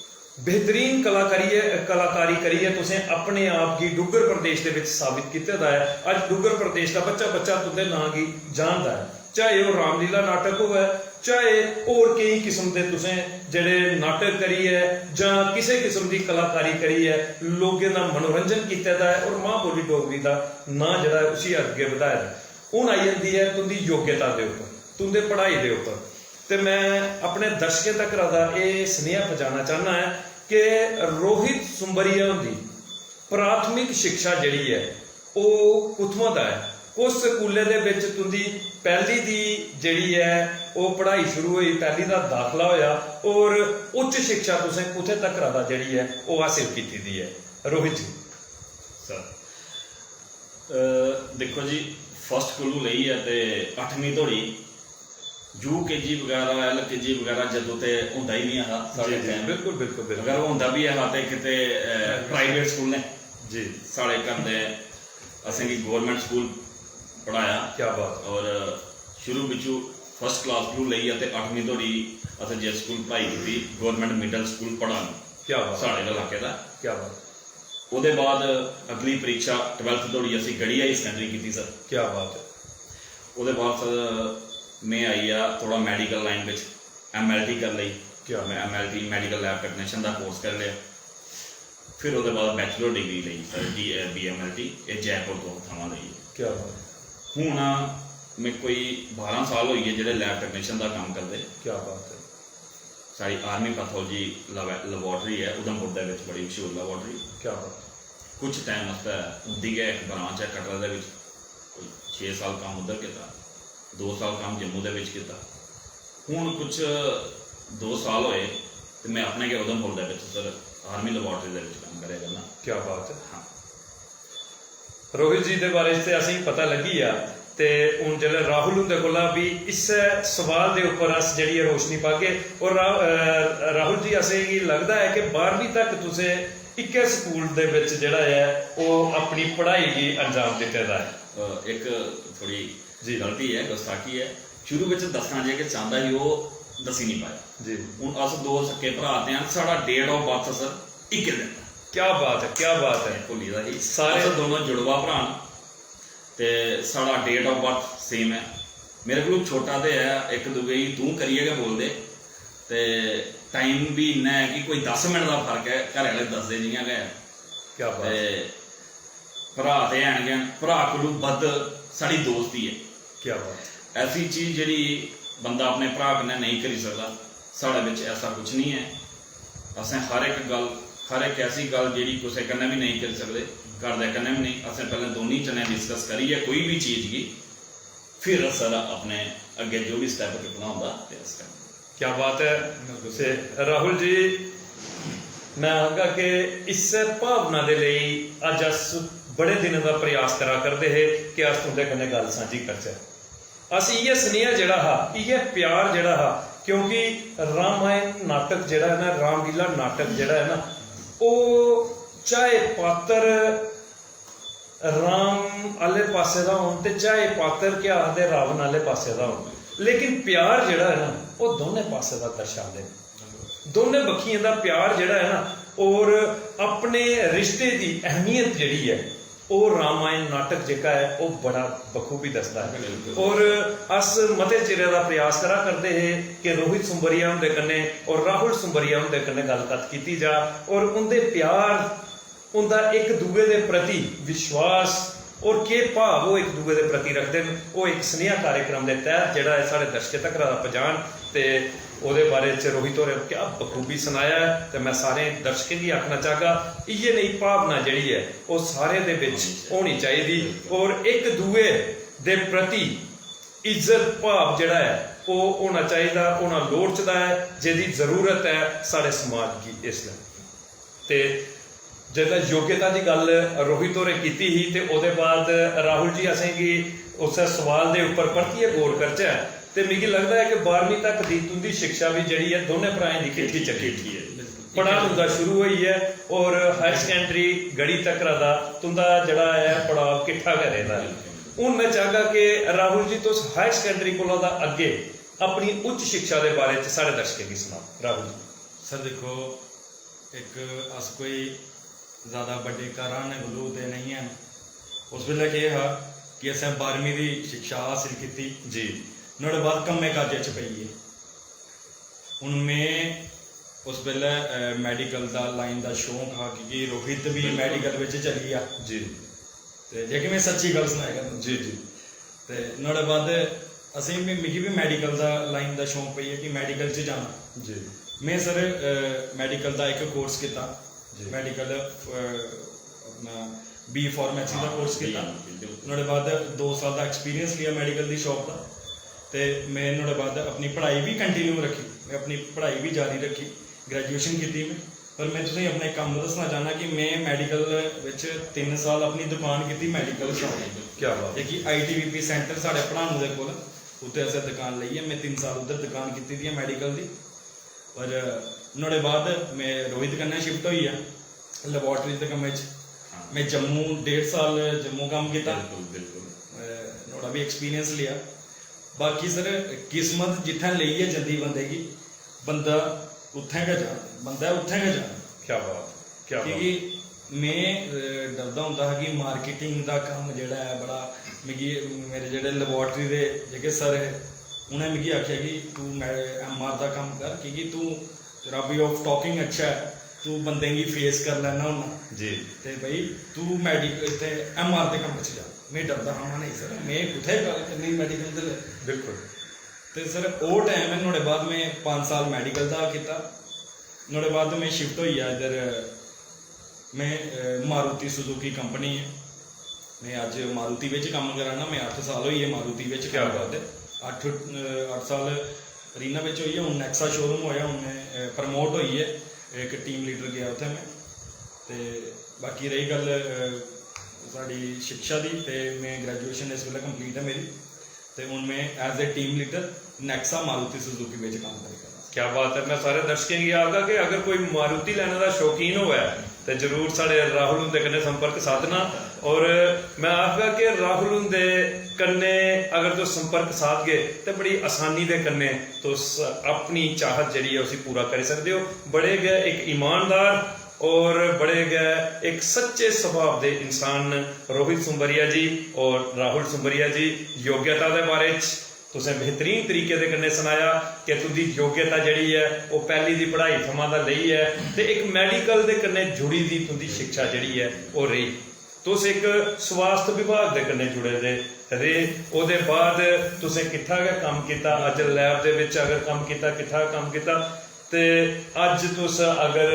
बेहतरीन कलाकारी, कलाकारी करियै तुसें अपने आप गी डुग्गर प्रदेश दे बिच साबित कीते दा ऐ। अज्ज डुग्गर प्रदेश दा बच्चा, बच्चा तुं'दे नांऽ गी जानदा ऐ, चाहे ओह् रामलीला नाटक होऐ, चाहे होर केई किस्म दे तुसें जेह्ड़े नाटक करियै जां किसे किस्म दी कलाकारी करियै लोकें दा मनोरंजन कीते दा ऐ और मां बोली डोगरी दा नांऽ जेह्ड़ा ऐ, उसी अग्गें बधाए दा ऐ। हून आई जंदी ऐ तुं'दी योग्यता दे उप्पर, तुं'दे पढ़ाई दे उप्पर। ते मैं अपने दर्शकें तगर दा एह् सनेहा पजाना चाह्न्ना ऐ कि रोहित सुंबरिया हुंदी प्राथमिक शिक्षा जेह्ड़ी ऐ, ओह् कुत्थुआं दा ऐ? कुस स्कूलै दे बिच तुं'दी पैह्ली दी जेह्ड़ी ऐ, ओह् पढ़ाई शुरू होई, पैह्ली दा दाखला होएआ, और उच्च शिक्षा तुसें कुत्थै तक्कर दा जेह्ड़ी ऐ, ओह् हासल कीती दी ऐ? रोहित जी। सर, अ, दिक्खो जी, फर्स्ट कोलू लेइयै ते अठमीं धोड़ी यू के जी बगैरा, एल के जी बगैरा जदूं ते होंदा ही निं हा साढ़े जी, जी, टैम। बिल्कुल, बिल्कुल, बिल्कुल। अगर होंदा बी ऐ हा ते किते, अ, प्राइवेट स्कूलें जी। साढ़े घर दे असेंगी गौरमेंट स्कूल पढ़ाया। क्या बात है। और शुरू बिचू फर्स्ट क्लास कोलू लेइयै ते अठमीं धोड़ी असें जिस स्कूल पढ़ाई कीती, गौरमेंट मिडल स्कूल पढ़ानी। क्या बात है। साढ़े गै इलाके दा। क्या बात है। ओह्दे बाद अगली परीक्षा ट्वेल्थ धोड़ी असें गढ़ी हाई सकैंडरी कीती सर। क्या बात है। ओह्दे बाद सर में आई गेआ थोह्ड़ा मैडिकल लाइन बिच, एम एल टी करी लेई। क्या? मैं M L T, medical lab technician दा कोर्स करी लेआ। फिर ओह्दे बाद बैचलर डिग्री लेई sir, D, B M L T, एह् जयपुर तो थमां लेई। क्या बात है। हून में कोई बारां साल होई गे जेह्ड़े लैब टैक्नीशियन दा कम्म करदे। क्या बात है। साढ़ी आर्मी पैथोलॉजी लैबोरेटरी ऐ उधमपुर दे बिच, बड़ी मशहूर लैबोरेटरी। क्या बात है। कुछ टाइम आस्तै उं'दी गै इक ब्रांच ऐ कटरा दे बिच, कोई छे साल कम्म उद्धर कीता, दो साल कम्म जम्मू दे बिच कीता। हून कुछ दो साल होए ते मैं अपने गै उधमपुर दे बिच सर आर्मी लैबोरेटरी दे बिच कम्म करै करना। क्या बात है। हाँ। रोहित जी दे बारे च ते असेंगी पता लग्गी गेआ, ते हून जेल्लै राहुल हुंदे कोला बी इस्सै सवाल दे उप्पर अस जेह्ड़ी ऐ रोशनी पागे। और रा-, अ, राहुल जी, असेंगी लगदा ऐ कि बारहवीं तक तुसें इक्कै स्कूल दे बिच जेह्ड़ा ऐ ओह् अपनी पढ़ाई गी अंजाम दित्ते दा ऐ। अ, इक थोड़ी जी। गलती ऐ, गुस्ताखी ऐ। शुरू बिच दस्सना जे कि चांह्दा ही, ओह् दस्सी निं पाया। जी। हून अस दो सक्के भ्राऽ ते आं, साढ़ा date of birth सर इक्कै दिन ऐ। क्या बात ऐ, क्या बात ऐ। भुल्ली दा ही। सारे अस दोनों जुड़वा भ्राऽ न ते साढ़ा date of birth same ऐ। मेरे कोलू छोटा ते ऐ, इक दूए गी तूं करियै गै बोलदे। ते टाइम बी इन्ना ऐ कि कोई दस मिनट दा फर्क ऐ, घरै आह्ले दसदे जि'यां गै ऐ। क्या बात। ते भ्राऽ ते हैन गै न, भ्राऽ कोलू बद्ध साढ़ी दोस्ती ऐ। क्या बात। ऐसी चीज जेह्ड़ी बंदा अपने भ्राऽ कन्नै नेईं करी सकदा, साढ़े बिच ऐसा कुछ निं ऐ। असें हर इक गल्ल, हर इक ऐसी गल्ल जेह्ड़ी कुसै कन्नै बी नेईं करी सकदे, घर दे कन्नै बी नेईं, असें पैह्लें दोनीं जनें डिस्कस करियै कोई बी चीज गी, फिर अस अपने अग्गें जो बी स्टैप चुक्कना होंदा ते अस करदे। क्या बात है। ते राहुल जी, मैं आखगा कि इस्सै भावना दे लेई अज्ज अस बड़े दिनें दा प्रयास करा करदे हे कि अस तुं'दे कन्नै गल्ल सांझी करचै। अस इ'यै सनेहा जेह्ड़ा हा, इ'यै प्यार जेह्ड़ा हा, क्योंकि रामायण नाटक जेह्ड़ा ऐ ना, रामलीला नाटक जेह्ड़ा ऐ ना, ओह् चाहे पात्र राम आह्ले पासै दा होन ते चाहे पात्र केह् आखदे रावण आह्ले पासै दा होन, लेकिन प्यार जेह्ड़ा ऐ ना, ओह् दोनें पासै दा दर्शांदे न। दोनें बक्खियें दा प्यार जेह्ड़ा ऐ ना, और अपने रिश्ते दी अहमियत जेह्ड़ी ऐ, ओह् रामायण नाटक जेह्का ऐ, ओह् बड़ा बखूबी दसदा ऐ। बिल्कुल। और अस मते चिरै दा प्रयास करा करदे हे कि रोहित सुंबरिया हुंदे कन्नै और राहुल सुंबरिया हुंदे कन्नै गल्ल कत्थ कीती जा और उं'दे प्यार, उं'दा इक दूए दे प्रति विश्वास और केह् भाव ओह् इक दूए दे प्रति रखदे न, ओह् इक सनेहा कार्यक्रम दे तैह्त जेह्ड़ा ऐ साढ़े दर्शकें तक्कर दा पजान। ते ओह्दे बारे च रोहित होरें क्या बखूबी सनाया ऐ। ते मैं सारें दर्शकें गी आखना चाहगा, इ'यै नेही भावना जेह्ड़ी ऐ, ओह् सारें दे बिच होनी चाहिदी और इक दूए दे प्रति इज्जत भाव जेह्ड़ा ऐ, ओह् होना चाहिदा, होना लोड़चदा ऐ, जेह्दी जरूरत ऐ साढ़े समाज गी इसलै। ते जेल्लै योग्यता दी गल्ल रोहित होरें कीती ही ते ओह्दे बाद राहुल जी असेंगी उस्सै सवाल दे उप्पर परतियै गौर करचै ते मिगी लगदा ऐ कि बारहमीं तक दी तुं'दी शिक्षा बी जेह्ड़ी ऐ दोनें भ्राएं दी किट्ठी चली दी ऐ। बिल्कुल। पढ़ाऽ तुं'दा शुरू होई ऐ और हायर सकैंडरी गढ़ी तक्कर दा तुं'दा जेह्ड़ा ऐ पड़ाव किट्ठा गै रेह्दा ऐ। हून में चाहगा कि राहुल जी तुस हायर सकैंडरी कोला दा अग्गें अपनी उच्च शिक्षा दे बारे च साढ़े दर्शकें गी सनाओ। राहुल जी। सर दिक्खो, इक अस कोई ज़्यादा बड्डे घराने कोलू ते नेईं हैन। उस बेल्लै केह् हा कि असें बारहमीं दी शिक्षा हासल कीती। जी। नुहाड़े बाद कम्मै काजै च पेई गे। हून में उस बेल्लै, अ, मैडिकल दा लाइन दा शौक हा, क्योंकि रोहित बी बिल्कुल। मैडिकल बिच चली गेआ। जी। ते जेह्की में सच्ची गल्ल सनाई करना। जी, जी। ते नुहाड़े बाद असें बी, मिगी बी मैडिकल दा लाइन दा शौक पेई गेआ कि मैडिकल च जाना। जी। में सर, अ, मैडिकल दा इक कोर्स कीता। जी। मैडिकल, अ, अपना बी फार्मेसी दा कोर्स कीता। बिल्कुल। नुहाड़े बाद दो साल दा एक्सपीरियंस लिया मैडिकल दी शॉप दा। ते में नुहाड़े बाद अपनी पढ़ाई बी कंटिन्यू रक्खी, में अपनी पढ़ाई बी जारी रक्खी, ग्रेजुएशन कीती में। पर में तुसेंगी अपने कम्म दस्सना चाह्न्नां कि में मैडिकल बिच तिन्न साल अपनी दुकान कीती, मैडिकल शॉप। क्या बात। जेह्की आईटीबीपी सेंटर साढ़े पढ़ानू दे कोल, उत्थै असें दुकान लेइयै में तिन्न साल उद्धर दुकान कीती दी ऐ मैडिकल दी। पर नुहाड़े बाद में रोहित कन्नै शिफ्ट होई गेआ लेबार्टरी दे कम्मै च। हाँ। में जम्मू डेढ़ साल जम्मू कम्म कीता। बिल्कुल, बिल्कुल। अ, नुहाड़ा बी एक्सपीरियंस लेआ। बाकी सर, किस्मत जित्थै लेइयै जंदी बंदे गी, बंदा उत्थै गै जाना, बंदा उत्थै गै जाना। क्या बात, क्या बात। क्योंकि में, अ, डरदा होंदा हा कि मार्केटिंग दा कम्म जेह्ड़ा ऐ बड़ा, मिगी मेरे जेह्ड़े लेबार्टरी दे जेह्के सर हे, उ'नें मिगी आखेआ कि तूं मै-, एमआर दा कम्म कर, क्योंकि तूं, तेरा वे ऑफ टॉकिंग अच्छा ऐ, तूं बंदें गी फेस करी लैन्ना होन्ना। जी। ते भाई, तूं मैडिकल इत्थै एमआर दे कम्म च जा। में डरदा हा, महां, "नेईं सर, में कुत्थै गल्ल करनी मैडिकल दे।" बिल्कुल। ते सर, ओह् टाइम ऐ, नुहाड़े बाद में पंज साल मैडिकल दा कीता। नुहाड़े बाद में शिफ्ट होई गेआ इद्धर, में, अ, मारुति सुजुकी कंपनी ऐ, में अज्ज मारुति बिच कम्म करा ना, में अट्ठ साल होई गे मारुति बिच कम्म करदे। अट्ठ, अ, अट्ठ साल रीना बिच होई गे, हून नेक्सा शोरूम होया, हून में, अ, प्रमोट होई गे, इक टीम लीडर गेआ उत्थै में। ते बाकी रेही गल्ल, अ, साढ़ी शिक्षा दी, ते में ग्रेजुएशन इस बेल्लै कंप्लीट ऐ मेरी। ते हून में as a team leader Nexa Maruti Suzuki बिच कम्म करै करना। क्या बात है। मैं सारे दर्शकें गी आखगा कि अगर कोई मारुति लैने दा शौकीन होऐ ते जरूर साढ़े राहुल हुंदे कन्नै संपर्क साधना। और मैं आखगा कि राहुल हुंदे कन्नै अगर तुस संपर्क साधगे ते बड़ी आसानी दे कन्नै तुस अपनी चाहत जेह्ड़ी ऐ उसी पूरा करी सकदे ओ। बड़े गै इक ईमानदार और बड़े गै इक सच्चे स्वभाव दे इंसान न रोहित सुंबरिया जी और राहुल सुंबरिया जी। योग्यता दे बारे च तुसें बेहतरीन तरीके दे कन्नै सनाया कि तुं'दी योग्यता जेह्ड़ी ऐ, ओह् पैह्ली दी पढ़ाई थमां दा लेइयै ते इक मैडिकल दे कन्नै जुड़ी दी तुं'दी शिक्षा जेह्ड़ी ऐ, ओह् रेही। तुस इक स्वास्थ विभाग दे कन्नै जुड़े दे रेह्, ओह्दे बाद तुसें किट्ठा गै कम्म कीता। अज्ज लैब दे बिच अगर कम्म कीता, किट्ठा कम्म कीता, ते अज्ज तुस अगर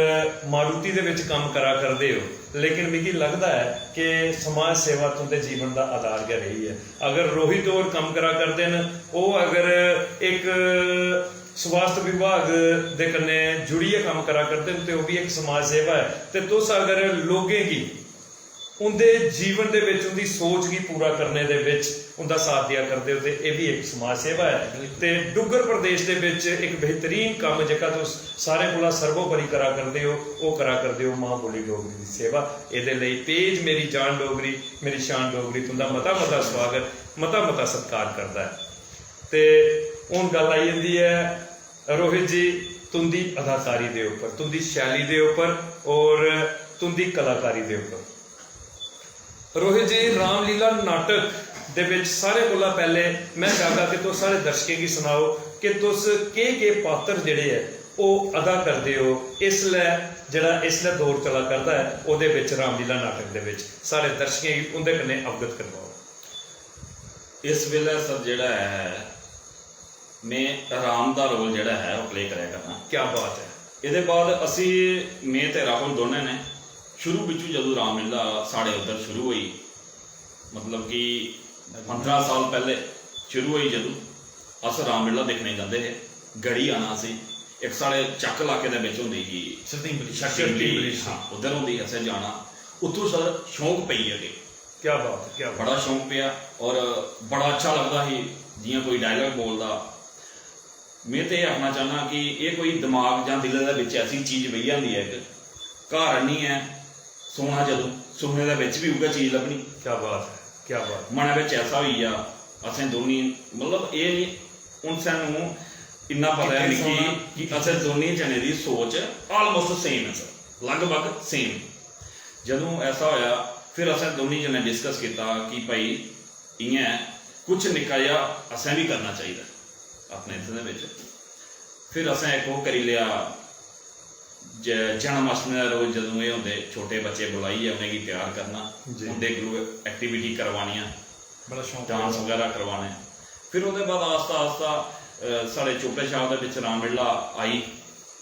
मारुति दे बिच कम्म करा करदे ओ, लेकिन मिगी लगदा ऐ कि समाज सेवा तुं'दे जीवन दा आधार गै रेही ऐ। अगर रोहित होर कम्म करा करदे न, ओह् अगर इक स्वास्थ विभाग दे कन्नै जुड़ियै कम्म करा करदे न, ते ओह् बी इक समाज सेवा ऐ। ते तुस अगर लोकें गी उं'दे जीवन दे बिच, उं'दी सोच गी पूरा करने दे बिच उं'दा साथ देआ करदे ओ, ते एह् बी इक समाज सेवा ऐ। ते डुग्गर प्रदेश दे बिच इक बेहतरीन कम्म जेह्का तुस सारें कोला सर्वोपरि करा करदे ओ, ओह् करा करदे ओ मां बोली डोगरी दी सेवा। एह्दे लेई पेज मेरी जान डोगरी, मेरी शान डोगरी तुं'दा मता मता स्वागत, मता मता सत्कार करदा ऐ। ते हून गल्ल आई जंदी ऐ रोहित जी, तुं'दी अदाकारी दे उप्पर, तुं'दी शैली दे उप्पर और तुं'दी कलाकारी दे उप्पर। रोहित जी, रामलीला नाटक दे बिच सारें कोला पैह्ले में चाहगा कि तुस साढ़े दर्शकें गी सनाओ कि तुस केह्-केह् पात्र जेह्ड़े ऐ ओह् अदा करदे ओ, इसलै जेह्ड़ा इसलै दौर चला करदा ऐ ओह्दे बिच, रामलीला नाटक दे बिच साढ़े दर्शकें गी उं'दे कन्नै अवगत करवाओ। इस बेल्लै सर जेह्ड़ा ऐ, में राम दा रोल जेह्ड़ा ऐ ओह् प्ले करै करना। क्या बात ऐ। एह्दे बाद असी, में ते राहुल दोनें ने शुरू बिच्चू जदूं रामलीला साढ़े उद्धर शुरू होई, मतलब कि पंदरां साल पैह्ले शुरू होई, जदूं अस रामलीला दिक्खने जंदे हे, गढ़ी आना असें, इक साढ़े चक्क लाके दे बिच होंदी ही सरदीम बली। शक्ति बली, हां, उद्धर होंदी ही, असें जाना। उत्थूं सर शौक पेई गेआ कि क्या बात है, क्या बात। बड़ा शौक पेआ और बड़ा अच्छा लगदा ही, जियां कोई डायलॉग बोलदा। में ते एह् आखना चाहना कि एह् कोई दिमाग जां दिलै दे बिच ऐसी चीज बेही जंदी ऐ, इक घर आह्नियै सोना, जदूं सुखने दे बिच बी उ'ऐ चीज लब्भनी। क्या बात है, क्या बात। मनै बिच ऐसा होई गेआ, असें दोनी, मतलब, एह् निं, हून सानूं इन्ना पता ऐ मिगी कि असें दोनी जने दी सोच almost same ऐ सर, लगभग same। जदूं ऐसा होया, फिर असें दोनी जने डिस्कस कीता कि भाई, इ'यां ऐ, कुछ निक्का जेहा असें बी करना चाहिदा अपने इत्थें दे बिच। फिर असें इक ओह् करी लेआ, ज-, जन्माष्टमी दा रोज जदूं एह् होंदे, छोटे बच्चे बुलाइयै उ'नेंगी त्यार करना, जी। उं'दे ग्रुप एक्टिविटी करवानियां, बड़ा शौक डांस बगैरा करवाने। फिर ओह्दे बाद आस्ता आस्ता, अ, साढ़े चोपड़े शैह्र दे बिच रामलीला आई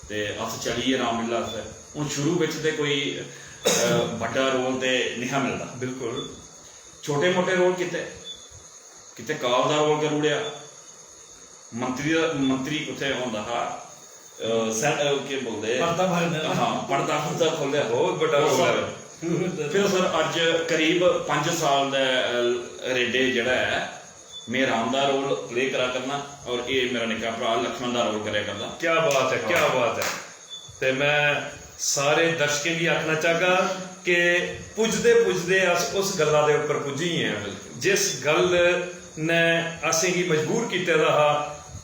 ते अस चली गे रामलीला आस्तै। हून शुरू बिच ते कोई, अ, बड्डा रोल ते नेईं हा मिलदा। बिल्कुल। छोटे मोटे रोल कीते, किते काल दा रोल करी ओड़ेआ, मंत्री दा, मंत्री कुत्थै होंदा हा, अ, सै-, अ, केह् बोलदे? पर्दा फाड़ी देना। हां, पर्दा, पर्दा खोलेआ। बहुत बड्डा ओह् रोल सब। ऐ। फिर सर, अज्ज करीब पंज साल दे, अ, रेडे जेह्ड़ा ऐ, में राम दा रोल प्ले करा करना और एह् मेरा निक्का भ्राऽ लक्ष्मण दा रोल करै करदा। क्या बात है, क्या बात है। ते मैं सारे दर्शकें गी आखना चाहगा कि पुजदे पुजदे अस उस गल्ला दे उप्पर पुज्जी गे आं, जिस गल्ल ने असेंगी मजबूर कीते दा हा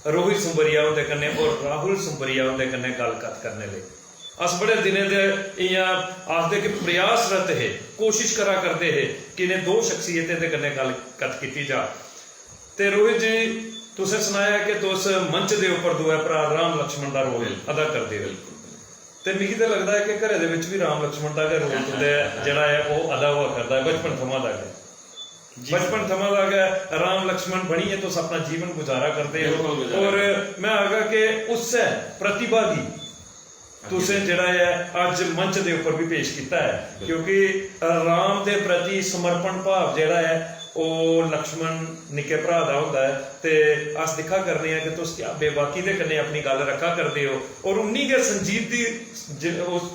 रोहित सुंबरिया हुंदे कन्नै और राहुल सुंबरिया हुंदे कन्नै गल्ल कत्थ करने लेई। अस बड़े दिनें दे इ'यां आखदे कि प्रयासरत हे, कोशिश करा करदे हे कि इ'नें दो शख्सियतें दे कन्नै गल्ल कत्थ कीती जा। ते रोहित जी, तुसें सनाया कि तुस मंच दे उप्पर दोऐ भ्राऽ राम लक्ष्मण दा रोल अदा करदे ओ। ते मिगी ते लगदा ऐ कि घरै दे बिच बी राम लक्ष्मण दा गै रोल तुं'दे जेह्ड़ा ऐ ओह् अदा होआ करदा ऐ बचपन थमां दा गै। बचपन थमां दा गै राम लक्ष्मण बनियै तुस अपना जीवन गुजारा करदे ओ। बिल्कुल गुजारा। और मैं आखगा कि उस्सै प्रतिभा गी तुसें जेह्ड़ा ऐ अज्ज मंच दे उप्पर बी पेश कीता ऐ, क्योंकि राम दे प्रति समर्पण भाव जेह्ड़ा ऐ ओह् लक्ष्मण निक्के भ्राऽ दा होंदा ऐ। ते अस दिक्खा करने आं कि तुस क्या बेबाकी दे कन्नै अपनी गल्ल रक्खा करदे ओ और उन्नी गै संजीदगी ज-, उस,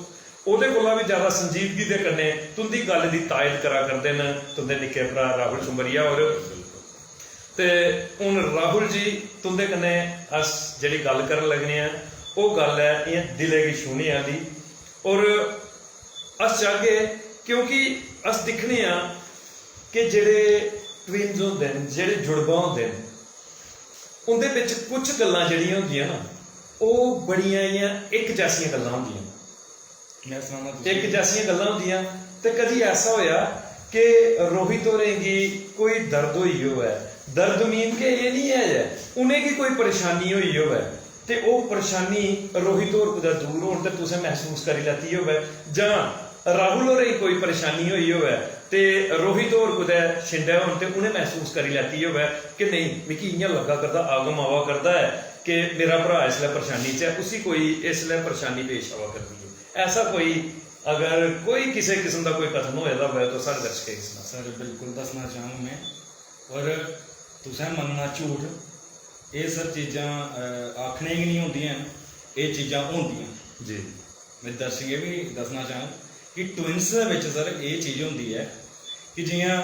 ओह्दे कोला बी ज्यादा संजीदगी दे कन्नै तुं'दी गल्ल दी तायद करा करदे न तुं'दे निक्के भ्राऽ राहुल सुंबरिया होर। ते हून राहुल जी, तुं'दे कन्नै अस जेह्ड़ी गल्ल करन लगने आं, ओह् गल्ल ऐ इ'यां दिलै गी छूह्ने आह्ली। और अस चाहगे, क्योंकि अस दिक्खने आं कि जेह्ड़े ट्विन्स होंदे न, जेह्ड़े जुड़वा होंदे न, उं'दे बिच कुछ गल्लां जेह्ड़ियां होंदियां ना, ओह् बड़ियां इ'यां इक जैसियां गल्लां होंदियां। में सनाना तुसें इक जैसियां गल्लां होंदियां। ते कदी ऐसा होया कि रोहित होरें गी कोई दर्द होई होऐ? दर्द मीन के एह् निं ऐ जे उ'नेंगी कोई परेशानी होई होऐ ते ओह् परेशानी रोहित होर कुतै दूर होन ते तुसें मसूस करी लैती होऐ, जां राहुल होरें गी कोई परेशानी होई होऐ ते रोहित होर कुतै छिंडै होन ते उ'नें मसूस करी लैती होऐ कि नेईं, मिगी इ'यां लग्गा करदा, आगम आवा करदा ऐ कि मेरा भ्राऽ इसलै परेशानी च ऐ, उसी कोई इसलै परेशानी पेश आवा करदी ऐ। ऐसा कोई, अगर कोई किसे किस्म दा कोई कथन होए दा होऐ तो साढ़े दर्शकें गी सनाओ। सर, बिल्कुल दस्सना चाह्ङ में, पर तुसें मन्नना झूठ, एह् सर चीजां, अ, आखने गै निं होंदियां न, एह् चीजां होंदियां। जी। में दर्शकें बी दस्सना चाह्ङ कि ट्विंस दे बिच सर एह् चीज होंदी ऐ कि जि'यां,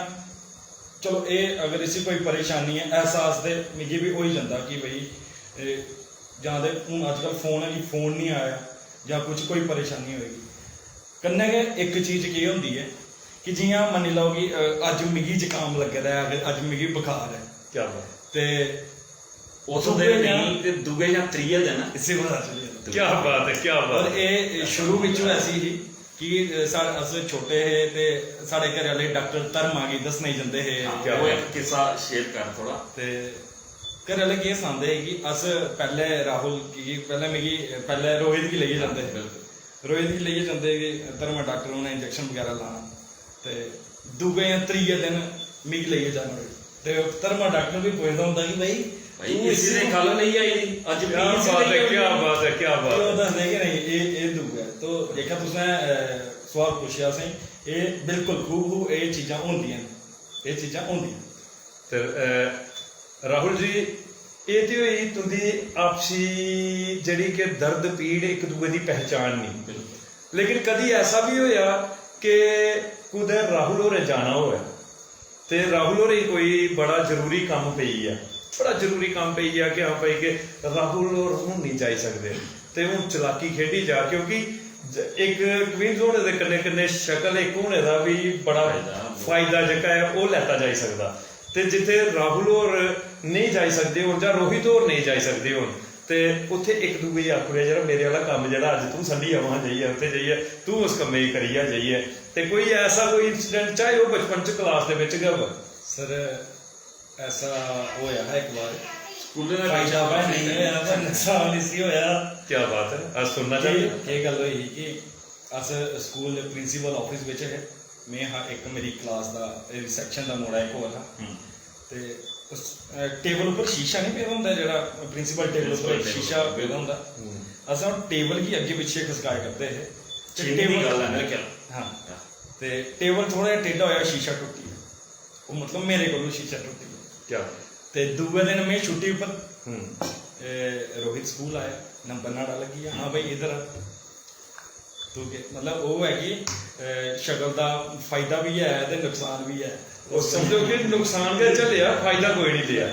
चलो, एह् अगर इसी कोई परेशानी ऐ, एहसास ते मिगी बी होई जंदा कि भई, एह्, जां ते हून अजकल फोन ऐ कि फोन निं आया जां कुछ कोई परेशानी होएगी। कन्नै गै इक चीज केह् होंदी ऐ कि जि'यां मन्नी लैओ कि, अ, अज्ज मिगी जकाम लग्गे दा ऐ, अगर अज्ज मिगी बुखार ऐ, क्या बात। ते उत्थूं दे दूए जां नेईं ते दूए जां त्रिये दिन इसी पता चली जंदा। क्या बात ऐ, क्या बात और ऐ। एह् शुरू बिच्चों ऐसी ही कि, अ, साढ़े, अस छोटे हे ते साढ़े घरै आह्ले डाक्टर धर्मा गी दस्सने गी जंदे हे। हाँ, क्या ओह् बात। इक किस्सा शेयर कर थोह्ड़ा। ते घरै आह्ले केह् सनांदे हे कि अस पैह्ले राहुल गी, पैह्ले मिगी, पैह्ले रोहित गी लेइयै जंदे हे। बिल्कुल। रोहित गी लेइयै जंदे कि धर्मा डाक्टर, उ'नें इंजैक्शन बगैरा लाना, ते दूए जां त्रिये दिन मिगी लेइयै जाना उठी। ते धर्मा डाक्टर बी पुछदा होंदा कि भाई, भाई, तूं इसी इसी ते कल लेई आई दी, अज्ज क्या फ्ही इसी बात लेई ऐ, आई क्या दी। बात ऐ, क्या बात ते ओह् ऐ। दसदे कि नेईं, एह्, एह् दूआ ऐ। तो जेह्का तुसें, अ, सोआल पुच्छेआ असें, एह् बिल्कुल खूबहू एह् चीजां होंदियां न, एह् चीजां होंदियां न। ते, अ, राहुल जी, एह् ते होई तुं'दी आपसी जेह्ड़ी कि दर्द पीड़ इक दूए दी पहचान निं। बिल्कुल। लेकिन कदी ऐसा बी होएआ कि कुतै राहुल होरें जाना होऐ ते राहुल होरें गी कोई बड़ा जरूरी कम्म पेई गेआ, बड़ा जरूरी कम्म पेई गेआ कि हां भाई कि राहुल होर हून निं जाई सकदे ते हून चलाकी खेढी जा, क्योंकि ज-, इक ट्विंस होने दे कन्नै कन्नै शकल इक होने दा बी बड़ा फायदा। फायदा जेह्का ऐ ओह् लैता जाई सकदा। ते जित्थै राहुल होर नेईं जाई सकदे होन जां रोहित होर नेईं जाई सकदे होन, ते उत्थै इक दूए गी आखी ओड़ेआ, "यरा, मेरे आह्ला कम्म जेह्ड़ा अज्ज तूं संढी आवां जाइयै, उत्थै जाइयै तूं उस कम्मै गी करी जा जाइयै।" ते कोई ऐसा कोई इंसिडेंट, चाहे ओह् बचपन च क्लास दे बिच गै होऐ। सर, ऐसा होएआ हा इक बार। स्कूलै दा फायदा भाएं नेईं होएआ, पर नुकसान इसी होएआ। क्या बात है, अस सुनना केह्, चाह्न्ने आं। केह् गल्ल होई ही कि अस स्कूल दे प्रिंसिपल आफिस बिच हे। में हा, इक मेरी क्लास दा रिसेप्शन दा मुड़ा इक होर हा। हम्म। ते उस, अ, टेबल उप्पर शीशा निं पेदा होंदा, जेह्ड़ा प्रिंसिपल टेबल उप्पर प्रिंसिपल टेबल शीशा उप्पर। पेदा होंदा। हम्म। असें ओह् टेबल गी अग्गें पिच्छें खसकाए करदे हे। ते छेमीं दी टेबल गल्ल ऐ ना, क्या? हां। हां। ते टेबल थोह्ड़ा जेहा टेढ़ा होएआ, शीशा टुट्टी गेआ। ओह् मतलब मेरे कोलू शीशा टुट्टी गेआ। क्या? ते दूए दिन में छुट्टी उप्पर। हम्म। ए, रोहित स्कूल आया, नंबर न्हाड़ा लग्गी गेआ, "हां भाई, इद्धर आ।" तू के, मतलब, ओह् ऐ कि, ए, शकल दा फायदा बी ऐ ते नुकसान बी ऐ। ओह् समझो कि नुकसान गै झल्लेआ, फायदा कोई निं लेआ।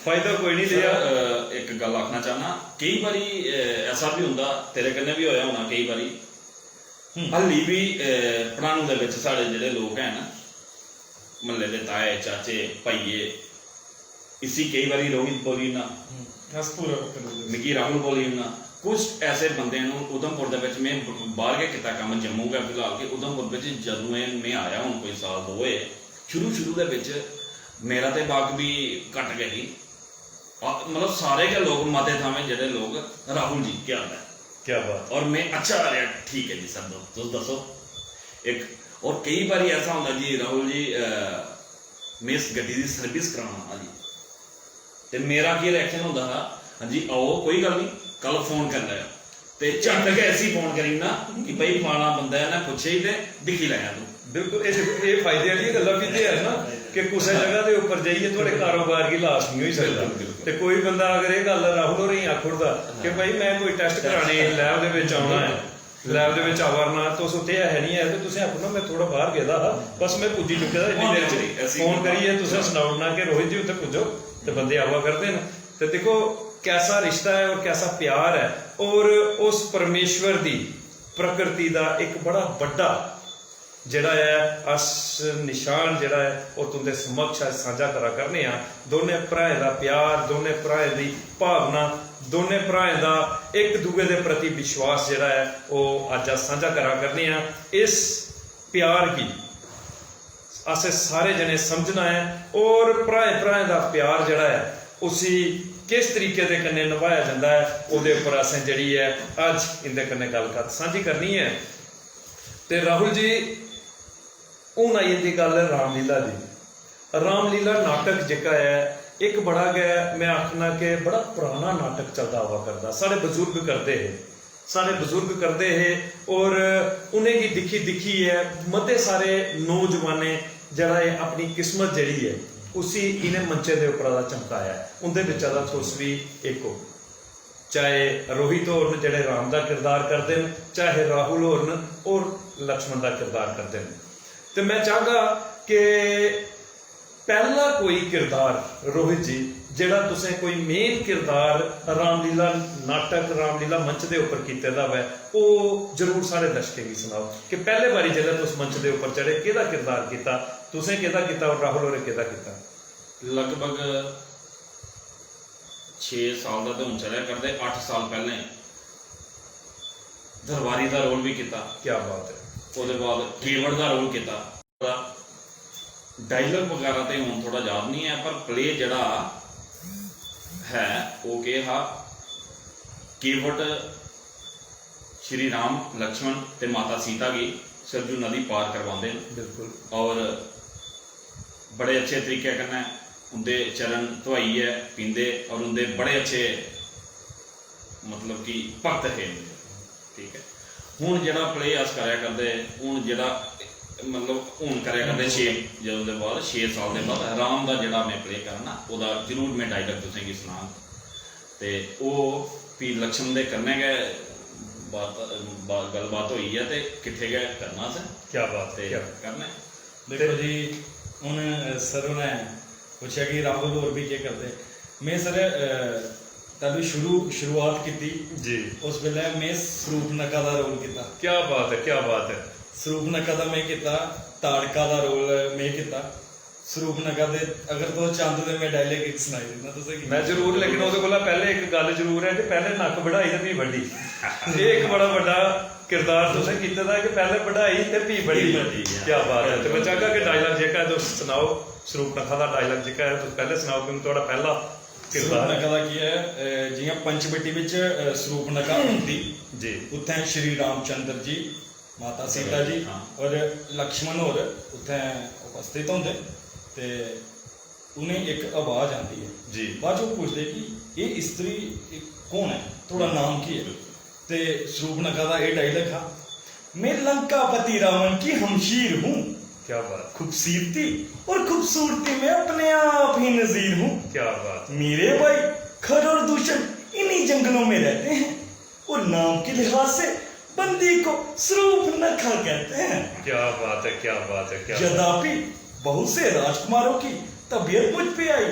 फायदा कोई निं सर, लेआ। अ, इक गल्ल आखना चाह्न्नां, केईं बारी, अ, ऐसा बी होंदा, तेरे कन्नै बी होएआ होना केईं बारी। हम्म। हल्ली बी, अ, पढ़ानू दे बिच साढ़े जेह्ड़े लोक हैन, म्हल्ले दे ताए, चाचे, भाइये, इसी केईं बारी रोहित बोली ओड़ना। हम्म, अस पूरा पक्का डोगरे। मिगी राहुल बोली ओड़ना। कुछ ऐसे बंदे न, उधमपुर दे बिच, में ब-, बाहर गै कीता कम्म, जम्मू गै फिलहाल, कि उधमपुर बिच जदूं एह् में आया हून कोई साल दो होए, शुरू शुरू दे बिच मेरा ते बाक बी घट्ट गै ही। आ, मतलब सारे गै लोक, मते थावें जेह्ड़े लोक, "राहुल जी, केह् हाल ऐ?" क्या बात। और में, "अच्छा, अरे, ठीक ऐ जी सर, दो-, तुस दस्सो।" इक, और केई बारी ऐसा होंदा जी, "राहुल जी, अ, में इस गड्डी दी सर्विस कराना हा जी।" ते मेरा केह् रिएक्शन होंदा हा, "हां जी, आओ, कोई गल्ल निं, कल फोन करी लैएओ।" ते झट गै इसी फोन करी ओड़ना कि भाई फलाना बंदा ऐ, इ'न्नै पुच्छे ही ते दिक्खी लैएआं तूं। बिल्कुल, एह् दिक्खो, एह् फायदे आह्ली गल्ल बी ते ऐ ना कि कुसै जगह दे उप्पर जाइयै थुआढ़े कारोबार गी लास निं होई सकदा। बिल्कुल, बिल्कुल। ते कोई बंदा अगर एह् गल्ल राहुल होरें गी आखी ओड़दा कि भाई में कोई टैस्ट कराने लैब दे बिच औना ऐ, लैब दे बिच आवा करना, तुस उत्थै ऐ निं ऐ, ते तुसें आखना में थोह्ड़ा बाहर गेदा हा, बस में पुज्जी चुके दा, इन्नी देर च फोन करियै तुसें सनाई ओड़ना कि रोहित जी उत्थै पुज्जो, ते बंदे आवा करदे न। ते दिक्खो, कैसा रिश्ता ऐ और कैसा प्यार ऐ, और उस परमेश्वर दी प्रकृति दा इक बड़ा बड्डा जेह्ड़ा ऐ, अस निशान जेह्ड़ा ऐ, ओह् तुं'दे समक्ष अज्ज सांझा करा करने आं। दोनें भ्राएं दा प्यार, दोनें भ्राएं दी भावना, दोनें भ्राएं दा इक दूए दे प्रति विश्वास जेह्ड़ा ऐ, ओह् अज्ज अस सांझा करा करने आं। इस प्यार गी असें सारे जने समझना ऐ और भ्राएं-भ्राएं दा प्यार जेह्ड़ा ऐ, उसी किस तरीके दे कन्नै नभाया जंदा ऐ, ओह्दे उप्पर असें जेह्ड़ी ऐ, अज्ज इं'दे कन्नै गल्ल कत्थ सांझी करनी ऐ। ते राहुल जी, हून आई जंदी गल्ल रामलीला दी। रामलीला नाटक जेह्का ऐ, इक बड़ा गै, में आखना कि बड़ा पराना नाटक चलदा आवा करदा। साढ़े बजुर्ग करदे हे, साढ़े बजुर्ग करदे हे, और उ'नेंगी दिक्खी दिक्खियै मते सारे नौजवानें जेह्ड़ा ऐ, अपनी किस्मत जेह्ड़ी ऐ, उसी इ'नें मंचें दे उप्परा दा चमकाया ऐ। उं'दे बिच्चा दा तुस बी इक ओ। चाहे रोहित होर न जेह्ड़े राम दा किरदार करदे न, चाहे राहुल होर न और लक्ष्मण दा किरदार करदे न। ते में चाहगा कि पैह्ला कोई किरदार, रोहित जी, जेह्ड़ा तुसें कोई मेन किरदार रामलीला नाटक, रामलीला मंच दे उप्पर कीते दा होऐ, ओह् जरूर साढ़े दर्शकें गी सनाओ कि पैह्ले बारी जेल्लै तुस मंच दे उप्पर चढ़े, केह्दा किरदार कीता, तुसें केह्दा कीता और राहुल होरें केह्दा कीता? लगभग छे साल दा ते हून चलै करदे, अट्ठ साल पैह्लें दरबारी दा रोल बी कीता। क्या बात है। ओह्दे बाद केवट दा रोल कीता। डायलॉग बगैरा ते हून थोह्ड़ा याद निं ऐ, पर प्ले जेह्ड़ा है ओह् केह् हा, केवट श्री राम, लक्ष्मण ते माता सीता गी सरजू नदी पार करवांदे न। बिल्कुल। और बड़े अच्छे तरीके कन्नै उं'दे चरण धोआइयै पींदे और उं'दे बड़े अच्छे, मतलब कि, भक्त हे उं'दे, ठीक ऐ। हून जेह्ड़ा प्ले अस करै करदे, हून जेह्ड़ा, मतलब, हून करै करदे छे, जदूं दे बाद, छे साल दे बाद राम दा जेह्ड़ा में प्ले करना, ओह्दा जरूर में डायलॉग तुसें गी सनाङ। ते ओह् फ्ही लक्ष्मण दे कन्नै गै बात, बा-, गल्लबात होई ऐ ते किट्ठे गै करना असें। क्या बात है, ते क्या करना ऐ। देखो जी, हून सर होरें पुच्छेआ कि राहुल होर बी केह् करदे। में सर, अ, तैलूं शुरू, शुरुआत कीती, जी। उस बेल्लै में सरूपनखा दा रोल कीता। क्या बात है, क्या बात है। सरूपनखा दा में कीता, ताड़का दा रोल में कीता। सरूपनखा दे अगर तुस चांह्दे ते में डायलॉग इक सनाई दिन्ना तुसें गी। में जरूर, लेकिन ओह्दे कोला पैह्लें इक गल्ल जरूर ऐ कि पैह्लें नक्क बढ़ाई ते फ्ही बड्ढी। एह् इक बड़ा बड्डा किरदार तुसें कीते दा कि पैह्लें बढ़ाई ते फ्ही बड्ढी। फ्ही बड्ढी, क्या बात है। ते में चाहगा कि डायलॉग जेह्का ऐ तुस सनाओ, सरूपनखा दा डायलॉग जेह्का ऐ तुस पैह्लें सनाओ, क्योंकि थुआढ़ा पैह्ला किरदार ऐ। सरूपनखा दा केह् ऐ, अ, जि'यां पंचवटी बिच, अ, सरूपनखा होंदी, जी। उत्थें श्री रामचंद्र जी, माता सीता जी हाँ। और लक्ष्मण होर उत्थें उपस्थित होंदे ते उ'नें इक आवाज आंदी ऐ। जी। बाद च ओह् पुछदे कि एह् इस्त्री, एह् कौन ऐ, थुआढ़ा नाम केह् ऐ? ते सरूपनखा दा एह् डायलॉग हा, "मैं लंकापति रावण की हमशीर हूँ।" क्या बात। खूबसूरती और खूबसूरती में अपने आप ही नजीर हूँ। क्या बात। मेरे भाई खर और दूषण इन्हीं जंगलों में रहते हैं और नाम के लिहाज से बंदी को सरूपनखा कहते हैं। क्या बात है, क्या बात है, क्या बात। यद्यपि बहुत से राजकुमारों की तबीयत मुझ पे आई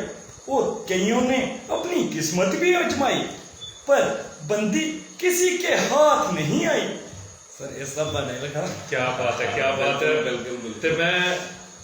और कईयों ने अपनी किस्मत भी आजमाई, पर बंदी किसी के हाथ नहीं आई। सर, इस सब दा नहीं लिखा। क्या बात है, क्या बात है। बिल्कुल, बिल्कुल। ते मैं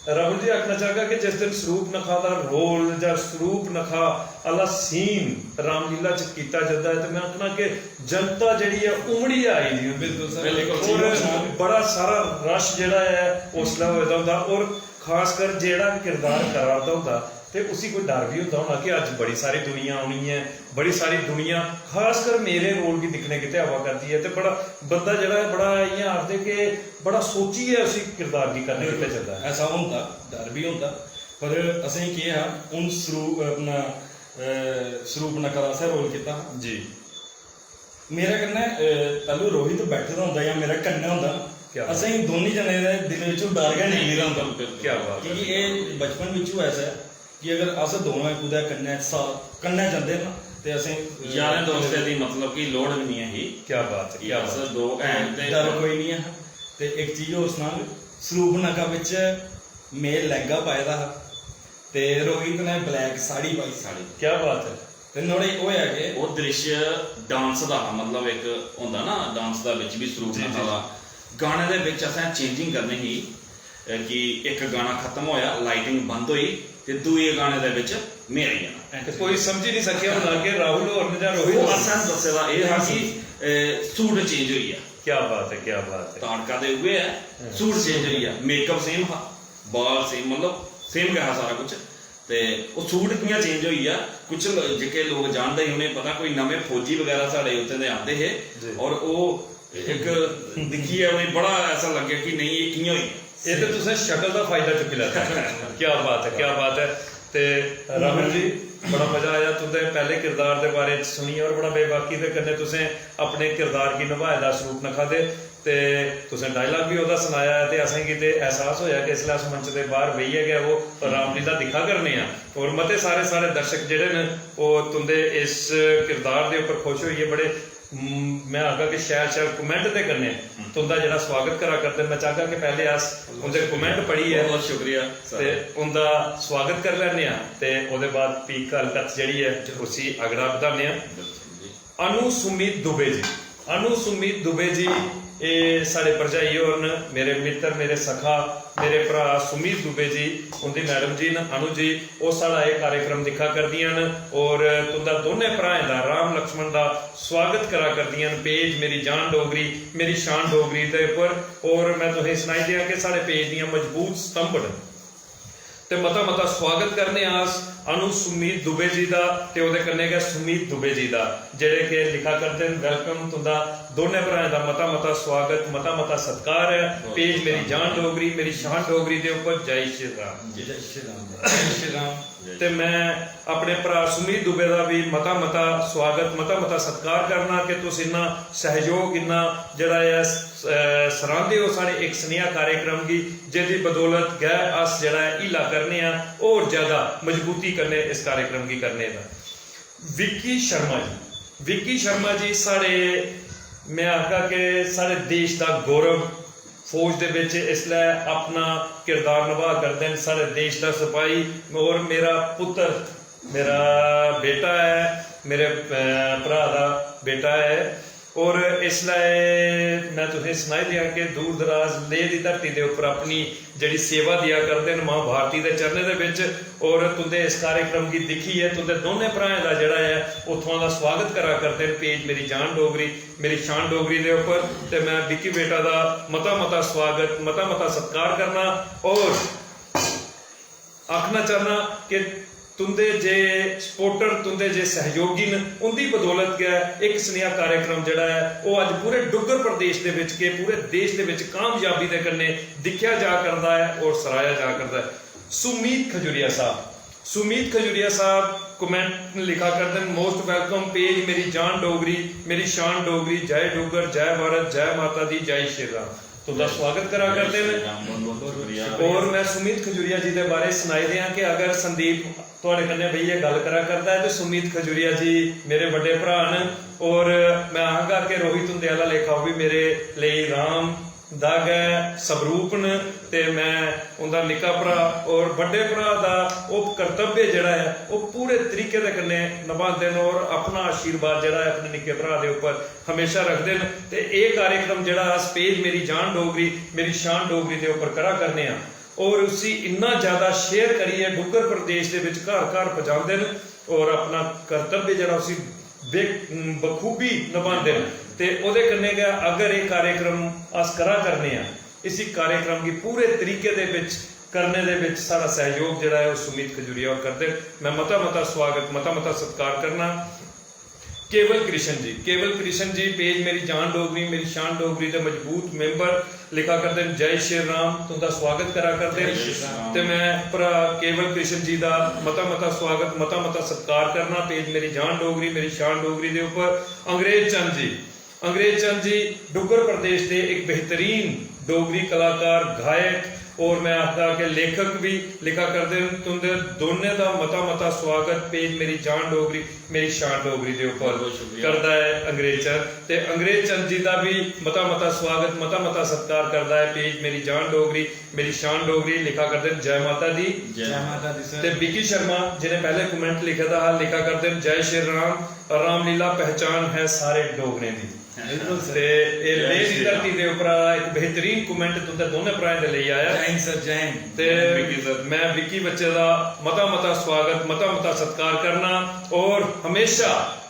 राहुल जी आखना चाहगा कि जिस दिन सरूपनखा दा रोल जां सरूपनखा आह्ला सीन रामलीला च कीता जंदा ऐ, ते मैं आखना कि जनता जेह्ड़ी ऐ, उमड़ी आई दी होंदी। बिल्कुल सर। बिल्कुल। और बड़ा सारा रश जेह्ड़ा ऐ, उसलै होए दा होंदा, और खासकर जेह्ड़ा किरदार करा दा होंदा, ते उसी कोई डर बी होंदा होना कि अज्ज बड़ी सारी दुनिया औनी ऐ, बड़ी सारी दुनिया खासकर मेरे रोल गी दिक्खने गितै आवा करदी ऐ, ते बड़ा बंदा जेह्ड़ा ऐ, बड़ा इ'यां आखदे कि बड़ा सोचियै उसी किरदार गी करने गितै जंदा ऐ। ऐसा होंदा, डर बी होंदा, पर असें केह् हा, हून सरू-, अपना, अ, सरूपनखा दा असें रोल कीता हा। जी। मेरे कन्नै, अ, तैलूं रोहित बैठे दा होंदा जां मेरे कन्नै होंदा ना, क्या? असें गी दौनीं जने दे दिल बिच्चों डर गै निकली दा होंदा। क्या बात है। क्योंकि एह् बचपन बिच्चों ऐसा ऐ कि अगर अस दोवें कुतै कन्नै सा-, कन्नै जंदे ना ते असें यारें दोस्तें दी, मतलब कि, लोड़ बी निं ऐ ही। क्या बात है, कि क्या अस बात है। दो भैन ते डर कोई निं ऐ हा। ते इक चीज होर सनांग, सरूपनखा बिच्च में लैंह्गा पाए दा हा ते रोहित ने ब्लैक साड़ी पाई दी। साड़ी। क्या बात है। ते नुहाड़े होएआ केह्? ओह् दृश्य डांस दा हा, मतलब, इक होंदा ना डांस दा बिच बी सरूप जी, जी, नखा दा। गाने दे बिच असें चेंजिंग करनी ही, अ, कि इक गाना खत्म होया, लाइटिंग बंद होई ते दूए गाने दे बिच में आई जाना। ते कोई समझी नहीं सकेआ होना कि राहुल होर न जां रोहित ओह् होर न। असें दस्से दा एह् हा कि, अ, सूट चेंज होई गेआ। क्या बात है, क्या बात है। ताड़का ते उ'ऐ ऐ, सूट चेंज होई गेआ, मेकअप सेम हा, बाल सेम, मतलब सेम गै हा सारा कुछ। ते ओह् सूट कि'यां चेंज होई गेआ, कुछ ल-, जेह्के लोक जानदे हे उ'नेंगी पता, कोई नमें फौजी बगैरा साढ़े उत्थें दे आंदे हे जी। और ओह् इक दिक्खियै उ'नेंगी बड़ा ऐसा लग्गेआ कि नेईं, एह् कि'यां होई गेआ। एह् ते तुसें शक्ल दा फायदा चुक्की लैता। क्या बात है, क्या बात है। ते राहुल जी, बड़ा मजा आया तुंदे पैह्ले किरदार दे बारे च सुनियै और बड़ा बेबाकी दे कन्नै तुसें अपने किरदार गी नभाए दा, अस रूपनखा दे। ते तुसें डायलॉग बी ओह्दा सनाया ऐ ते असेंगी ते एहसास होएआ कि इसलै अस मंच दे बाह्र बेहियै गै ओह् रामलीला दिक्खा करने आं। और मते सारे साढ़े दर्शक जेह्ड़े न, ओह् तुंदे इस किरदार दे उप्पर खुश होइयै बड़े, म, में आखगा कि शैल शैल कमेंट दे कन्नै तुंदा जेह्ड़ा स्वागत करा करदे न। में चाहगा कि पैह्ले अस उंदे कमेंट पढ़ियै बहुत शुक्रिया सर। ते उंदा स्वागत करी लैन्ने आं ते ओह्दे बाद फ्ही गल्ल कत्थ जेह्ड़ी ऐ उसी अगड़ा बधाने आं। बिल्कुल जी। अनु सुमित दुबे जी, अनु सुमित दुबे जी, एह् साढ़े भरजाई होर न, मेरे मित्तर, मेरे सखा, मेरे भ्राऽ सुमित दुबे जी, उं'दी मैडम जी न अनु जी, ओह् साढ़ा एह् कार्यक्रम दिक्खा करदियां न और तुं'दा दौनें भ्राएं दा, राम लक्ष्मण दा स्वागत करा करदियां न पेज मेरी जान डोगरी, मेरी शान डोगरी दे उप्पर। और में तुसें सनाई देआं कि साढ़े पेज दियां मजबूत स्तंभ न। ते मता मता स्वागत करने आं अस अनु सुमित दुबे जी दा ते ओह्दे कन्नै गै सुमित दुबे जी दा, जेह्ड़े कि लिखा करदे न, "Welcome, तुं'दा दौनें भ्राएं दा मता मता स्वागत, मता मता सत्कार ऐ पेज मेरी जान डोगरी, मेरी शान डोगरी दे उप्पर।" जय श्री राम। जय श्री राम। जय श्री राम। ते में अपने भ्राऽ सुमित दुबे दा बी मता मता स्वागत, मता मता सत्कार करना कि तुस इन्ना सैह्योग, इन्ना जेह्ड़ा ऐ, अ, सरांह्दे ओ साढ़े इक सनेहा कार्यक्रम गी, जेह्दी बदौलत गै अस जेह्ड़ा ऐ हीला करने आं होर ज्यादा मजबूती कन्नै इस कार्यक्रम गी करने दा। विक्की शर्मा जी, विक्की शर्मा जी साढ़े, में आखगा कि साढ़े देश दा गौरव, फौज दे बिच इसलै अपना किरदार नभा करदे न, साढ़े देश दा सपाही। और मेरा पुत्तर, मेरा बेटा ऐ, मेरे, अ, भ्राऽ दा बेटा ऐ। और इसलै में तुसें सनाई देआं कि दूर दराज लेह दी धरती दे उप्पर अपनी जेह्ड़ी सेवा देआ करदे न मां भारती दे चरणें दे बिच। और तुंदे इस कार्यक्रम गी दिक्खियै तुंदे दौनें भ्राएं दा जेह्ड़ा ऐ, उत्थुआं दा स्वागत करा करदे न पेज मेरी जान डोगरी, मेरी शान डोगरी दे उप्पर। ते में विक्की बेटा दा मता मता स्वागत, मता मता सत्कार करना और आखना चाहना कि तुंदे जे सपोर्टर, तुंदे जे सहयोगी न, उंदी बदौलत गै इक सनेहा कार्यक्रम जेह्ड़ा ऐ, ओह् अज्ज पूरे डुग्गर प्रदेश दे बिच के पूरे देश दे बिच कामयाबी दे कन्नै दिक्खेआ जा करदा ऐ और सराहेआ जा करदा ऐ। सुमीत खजुरिया साहब, सुमीत खजुरिया साहब कमेंट लिखा करदे न, "Most welcome page मेरी जान डोगरी, मेरी शान डोगरी, जय डुग्गर, जय भारत, जय माता दी, जय श्री राम।" तुंदा स्वागत करा करदे न। और मैं सुमित खजुरिया जी दे बारे सनाई देआं कि अगर संदीप थुआड़े कन्नै बेहियै गल्ल करा करदा ऐ ते सुमित खजुरिया जी मेरे बड्डे भ्राऽ न और मैं आखगा कि रोहित हुंदे आह्ला लेखा ओह् बी मेरे लेई राम दा गै स्वरूप न ते मैं उंदा निक्का भ्राऽ और बड्डे भ्राऽ दा ओह् कर्तव्य जेह्ड़ा ऐ ओह् पूरे तरीके दे कन्नै नभांदे न और अपना आशीर्वाद जेह्ड़ा ऐ अपने निक्के भ्राऽ दे उप्पर हमेशा रखदे न। ते एह् कार्यक्रम जेह्ड़ा अस पेज मेरी जान डोगरी, मेरी शान डोगरी दे उप्पर करा करने आं और उसी इन्ना ज्यादा शेयर करियै डुग्गर प्रदेश दे बिच घर घर पजांदे न और अपना कर्तव्य जेह्ड़ा उसी बे-, बखूबी नभांदे न। ते ओह्दे कन्नै गै अगर एह् कार्यक्रम अस करा करने आं, इसी कार्यक्रम गी पूरे तरीके दे बिच करने दे बिच साढ़ा सैह्योग जेह्ड़ा ऐ ओह् सुमित खजुरिया होर करदे न। मैं मता मता स्वागत, मता मता सत्कार करना। केवल कृष्ण जी, केवल कृष्ण जी पेज मेरी जान डोगरी, मेरी शान डोगरी दे मजबूत मैंबर लिखा करदे न, "जय श्री राम", तुंदा स्वागत करा करदे न। जय श्री राम। ते मैं भ्रा केवल कृष्ण जी दा मता मता स्वागत, मता मता सत्कार करना पेज मेरी जान डोगरी, मेरी शान डोगरी दे उप्पर। अंग्रेज चंद जी, अंग्रेज चंद जी डुग्गर प्रदेश दे इक बेहतरीन डोगरी कलाकार, गायक और मैं आखदा कि लेखक भी लिखा करदे न। तुंदे दोनें दा मता मता स्वागत पेज मेरी जान डोगरी, मेरी शान डोगरी दे उप्पर बहुत बहुत शुक्रिया। करदा ऐ अंग्रेज चंद। ते अंग्रेज चंद जी दा भी मता मता स्वागत, मता मता सत्कार करदा ऐ पेज मेरी जान डोगरी, मेरी शान डोगरी लिखा करदे न। जय माता दी। जय माता दी सर। ते विकी शर्मा जिन्हें पैह्ले कमेंट लिखे दा हा, लिखा करदे न, "जय श्री राम, रामलीला पहचान है सारे डोगरें दी।" बिल्कुल सर। ते एह् जय लेह दी श्री राम। धरती दे उप्परा इक बेहतरीन कमेंट तुंदे दोनें भ्राएं दे लेई आया। जय हिंद सर, जय हिंद। ते विकी सर। मैं विकी बच्चे दा मता मता स्वागत, मता मता सत्कार करना और हमेशा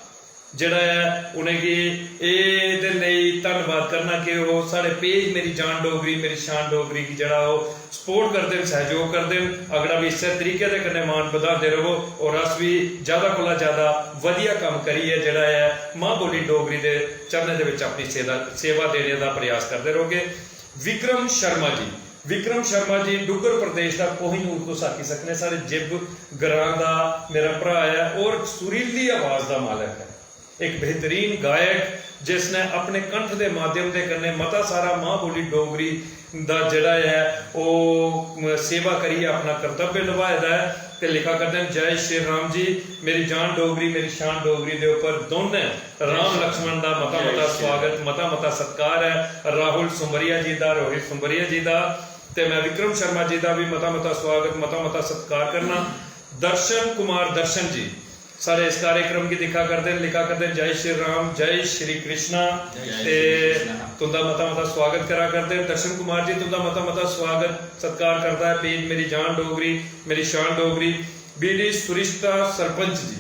जेह्ड़ा ऐ उ'नेंगी एह्दे लेई धन्नवाद करना कि ओह् साढ़े पेज मेरी जान डोगरी, मेरी शान डोगरी गी जेह्ड़ा ओह् सपोर्ट करदे न, सैह्योग करदे न। अगड़ा बी इस्सै तरीके दे कन्नै मान बधांदे र'वो और अस बी ज्यादा कोला ज्यादा बधिया कम्म करियै जेह्ड़ा ऐ मां बोली डोगरी दे चरणें दे बिच अपनी सेवा, सेवा देने दा प्रयास करदे रौह्गे। विक्रम शर्मा जी, विक्रम शर्मा जी डुग्गर प्रदेश दा कोहिनूर तुस आखी सकने, साढ़े जिब ग्रां दा मेरा भ्राऽ ऐ और सुरीली आवाज दा मालक ऐ। एक बेहतरीन गायक जिसने अपने कंठ दे माध्यम दे कन्नै मता सारा मां बोली डोगरी दा जेह्ड़ा ऐ ओह् सेवा करियै अपना कर्तव्य नभाए दा ऐ। ते लिखा करदे न, जय श्री राम जी, मेरी जान डोगरी, मेरी शान डोगरी दे उप्पर दोनें राम लक्ष्मण दा मता मता स्वागत, मता मता सत्कार ऐ। राहुल सुंबरिया जी दा, रोहित सुंबरिया जी दा, ते मैं विक्रम शर्मा जी दा भी मता मता स्वागत, मता मता सत्कार करना। दर्शन कुमार दर्शन जी साढ़े इस कार्यक्रम गी दिक्खा करदे न, लिखा करदे न, जय श्री राम, जय श्री कृष्णा। जय श्री ते कृष्णा। तुंदा मता मता स्वागत करा करदे न। दर्शन कुमार जी, तुंदा मता मता स्वागत, सत्कार करदा ऐ पेज मेरी जान डोगरी, मेरी शान डोगरी। बीडी सुरिश्ता सरपंच जी,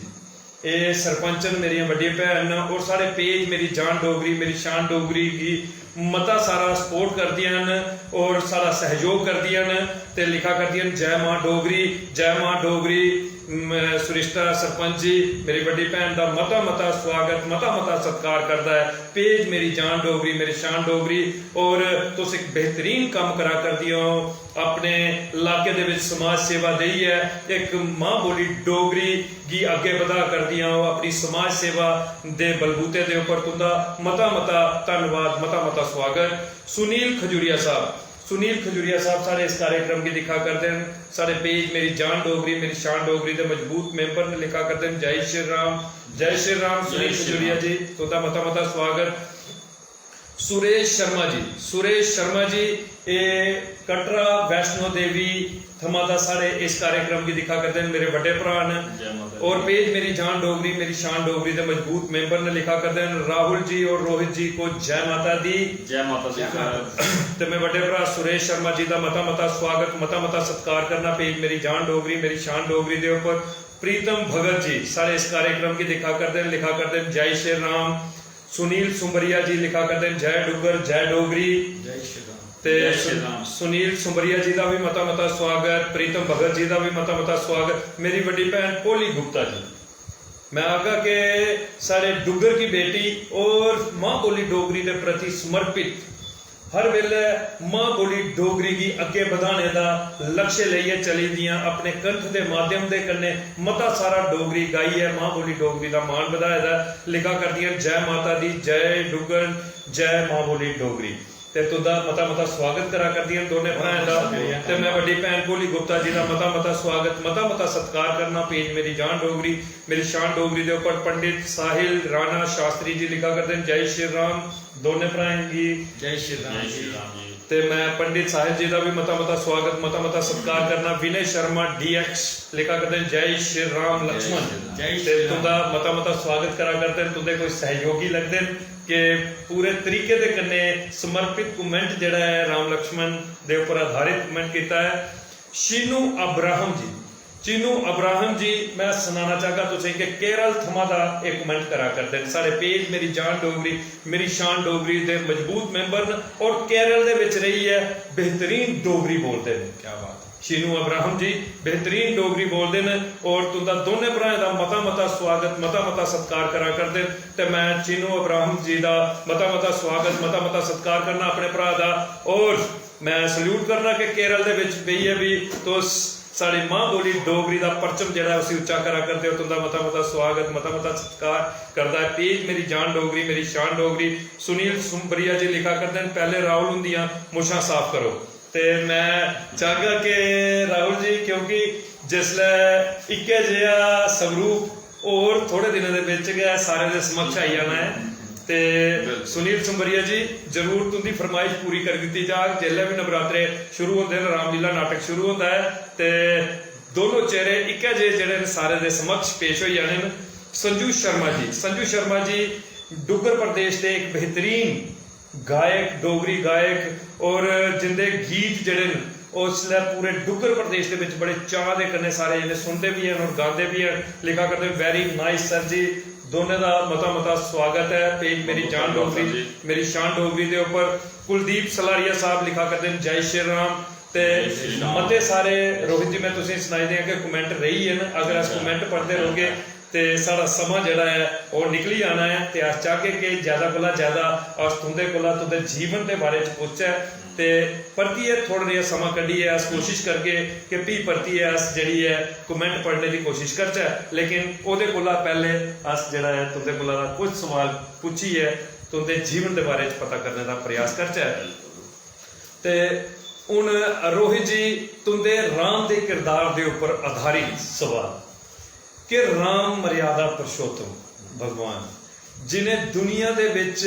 एह् सरपंच न, मेरियां बड्डियां भैन न और साढ़े पेज मेरी जान डोगरी, मेरी शान डोगरी गी मता सारा सपोर्ट करदियां न और सारा सैहयोग करदियां न ते लिखा करदियां न, जै मां डोगरी, जै मां डोगरी। म, सुरिश्ता सरपंच जी, मेरी बड्डी भैन दा मता मता स्वागत, मता मता सत्कार करदा ऐ पेज मेरी जान डोगरी, मेरी शान डोगरी। और तुस इक बेहतरीन कम्म करा करदियां ओ, अपने इलाके दे विच समाज सेवा देइयै इक मां बोली डोगरी गी अग्गें बधा करदियां ओ। अपनी समाज सेवा दे बलबूते दे उप्पर तुंदा मता मता धन्नवाद, मता मता स्वागत। सुनील खजूरिया साहब, सुनील खजूरिया साहब साढ़े इस कार्यक्रम गी दिक्खा करदे न, साढ़े पेज मेरी जान डोगरी, मेरी शान डोगरी दे मजबूत मेंबर न, लिखा करदे न, जय श्री राम, जय श्री राम। सुनील खजूरिया जी, तुंदा मता मता स्वागत। सुरेश शर्मा जी, सुरेश शर्मा जी, एह् कटरा वैष्णो देवी थमां दा साढ़े इस कार्यक्रम गी दिक्खा करदे न, मेरे बड्डे भ्राऽ न। जय माता दी। और पेज मेरी जान डोगरी, मेरी शान डोगरी दे मजबूत मेंबर न, लिखा करदे न, राहुल जी और रोहित जी को जय माता दी। जय माता दी। ते मैं बड्डे भ्राऽ सुरेश शर्मा जी दा मता मता स्वागत, मता मता सत्कार करना पेज मेरी जान डोगरी, मेरी शान डोगरी दे उप्पर। प्रीतम भगत जी साढ़े इस कार्यक्रम गी दिक्खा करदे न, लिखा करदे न, जय श्री राम। सुनील सुंबरिया जी लिखा करदे न, जय डुग्गर, जय डोगरी। जय श्री राम। ते जय श्री राम। सुनील सुंबरिया जी दा भी मता मता स्वागत, प्रीतम भगत जी दा भी मता मता स्वागत। मेरी बड्डी भैन भोली गुप्ता जी, मैं आखगा कि साढ़े डुग्गर की बेटी और मां बोली डोगरी दे प्रति समर्पित, हर वेले मां बोली डोगरी गी अग्गे बधाने दा लक्ष्य लेइयै चली दियां, अपने कंठ दे माध्यम दे कन्नै मता सारा डोगरी गाइयै मां बोली डोगरी दा मान बधाए दा। लिखा करदियां, जय माता दी, जय डुग्गर, जय मां बोली डोगरी। ते तुंदा मता मता स्वागत करा करदियां न दोनें भ्राएं दा। ते मैं बड्डी भैन भोली गुप्ता जी दा मता मता स्वागत, मता मता सत्कार करना। पेज मेरी जान डोगरी, मेरी शान डोगरी दे उप्पर पंडित साहिल राणा शास्त्री जी लिखा करदे न, जय श्री राम दोनें भ्राएं गी। जय श्री राम जय जी। श्री राम जी। ते मैं पंडित साहिल जी दा भी मता मता स्वागत, मता मता सत्कार करना। विनय शर्मा डीएक्स लिखा करदे न, जय श्री राम लक्ष्मण। जय श्री राम। ते तुंदा मता मता स्वागत करा करदे न, तुंदे कोई सहयोगी लगदे न कि पूरे तरीके दे कन्नै समर्पित कमेंट जेह्ड़ा ऐ राम लक्ष्मण दे उप्पर आधारित कमेंट कीता ऐ। शीनू अब्राहम जी, चीनू अब्राहम जी, मैं सनाना चाहगा तुसें कि केरल थमां दा एह् कमेंट करा करदे न। साढ़े पेज मेरी जान डोगरी, मेरी शान डोगरी दे मजबूत मेंबर न और केरल दे विच रेहियै बेहतरीन डोगरी बोलदे न। क्या बात है। चीनू अब्राहम जी बेहतरीन डोगरी बोलदे न और तुंदा दोनें भ्राएं दा मता मता स्वागत, मता मता सत्कार करा करदे न। ते मैं चीनू अब्राहम जी दा मता मता स्वागत, मता मता सत्कार करना अपने भ्राऽ दा। और मैं सल्यूट करना कि केरल दे विच बेहियै भी तुस साढ़ी मां बोली डोगरी दा परचम जेह्ड़ा उसी उच्चा करा करदे ओ। तुंदा मता मता स्वागत, मता मता सत्कार करदा ऐ। पेज मेरी जान डोगरी, मेरी शान डोगरी। सुनील सुंबरिया जी लिखा करदे न, पैह्ले राहुल हुंदियां मुच्छां साफ करो। ते मैं चाहगा कि राहुल जी, क्योंकि जिसलै इक्कै जेहा स्वरूप होर थोड़े दिनें दे बिच गै सारें दे समक्ष आई जाना ऐ। ते बिल्कुल। सुनील सुंबरिया जी, जरूर तुंदी फरमाइश पूरी करी दित्ती जाग। जिसलै बी नवरात्रे शुरू होंदे न, रामलीला नाटक शुरू होंदा ऐ ते दोनों चेहरे इक्कै जेह् जेह्ड़े न, सारें दे समक्ष पेश होई जाने न। संजू शर्मा जी, संजू शर्मा जी डुग्गर प्रदेश दे इक बेहतरीन गायक, डोगरी गायक, और जिंदे गीत जेह्ड़े न, ओह् इसलै पूरे डुग्गर प्रदेश दे बिच बड़े चाऽ दे कन्नै सारे जने सुनदे बी हैन और गांदे बी हैन। लिखा करदे, very nice sir जी, दोनें दा मता मता स्वागत ऐ। पेज मेरी जान डोगरी, मेरी शान डोगरी दे उप्पर कुलदीप सलारिया साहब लिखा करदे न, जय श्री राम। ते जय श्री राम। मते सारे, रोहित जी, मैं तुसेंगी सनाई देआं कि कमेंट रेही गे न, अगर अस अच्छा। कमेंट पढ़दे रौह्गे ते साढ़ा समां जेह्ड़ा ऐ, ओह् निकली जाना ऐ। ते अस चाहगे कि ज्यादा कोला ज्यादा अस तुं'दे कोला तुं'दे जीवन दे बारे च पुच्छचै। ते परतियै थोह्ड़ा नेहा समां कड्ढियै अस कोशिश करगे कि फ्ही परतियै अस जेह्ड़ी ऐ, कमेंट पढ़ने दी कोशिश करचै। लेकिन ओह्दे कोला पैह्ले अस जेह्ड़ा ऐ, तुं'दे कोला कुछ सवाल पुच्छियै तुं'दे जीवन दे बारे च पता करने दा प्रयास करचै। ते हून रोहित जी, तुं'दे राम दे किरदार दे उप्पर आधारित सवाल कि राम मर्यादा पुरुषोत्तम भगवान, जि'नें दुनिया दे बिच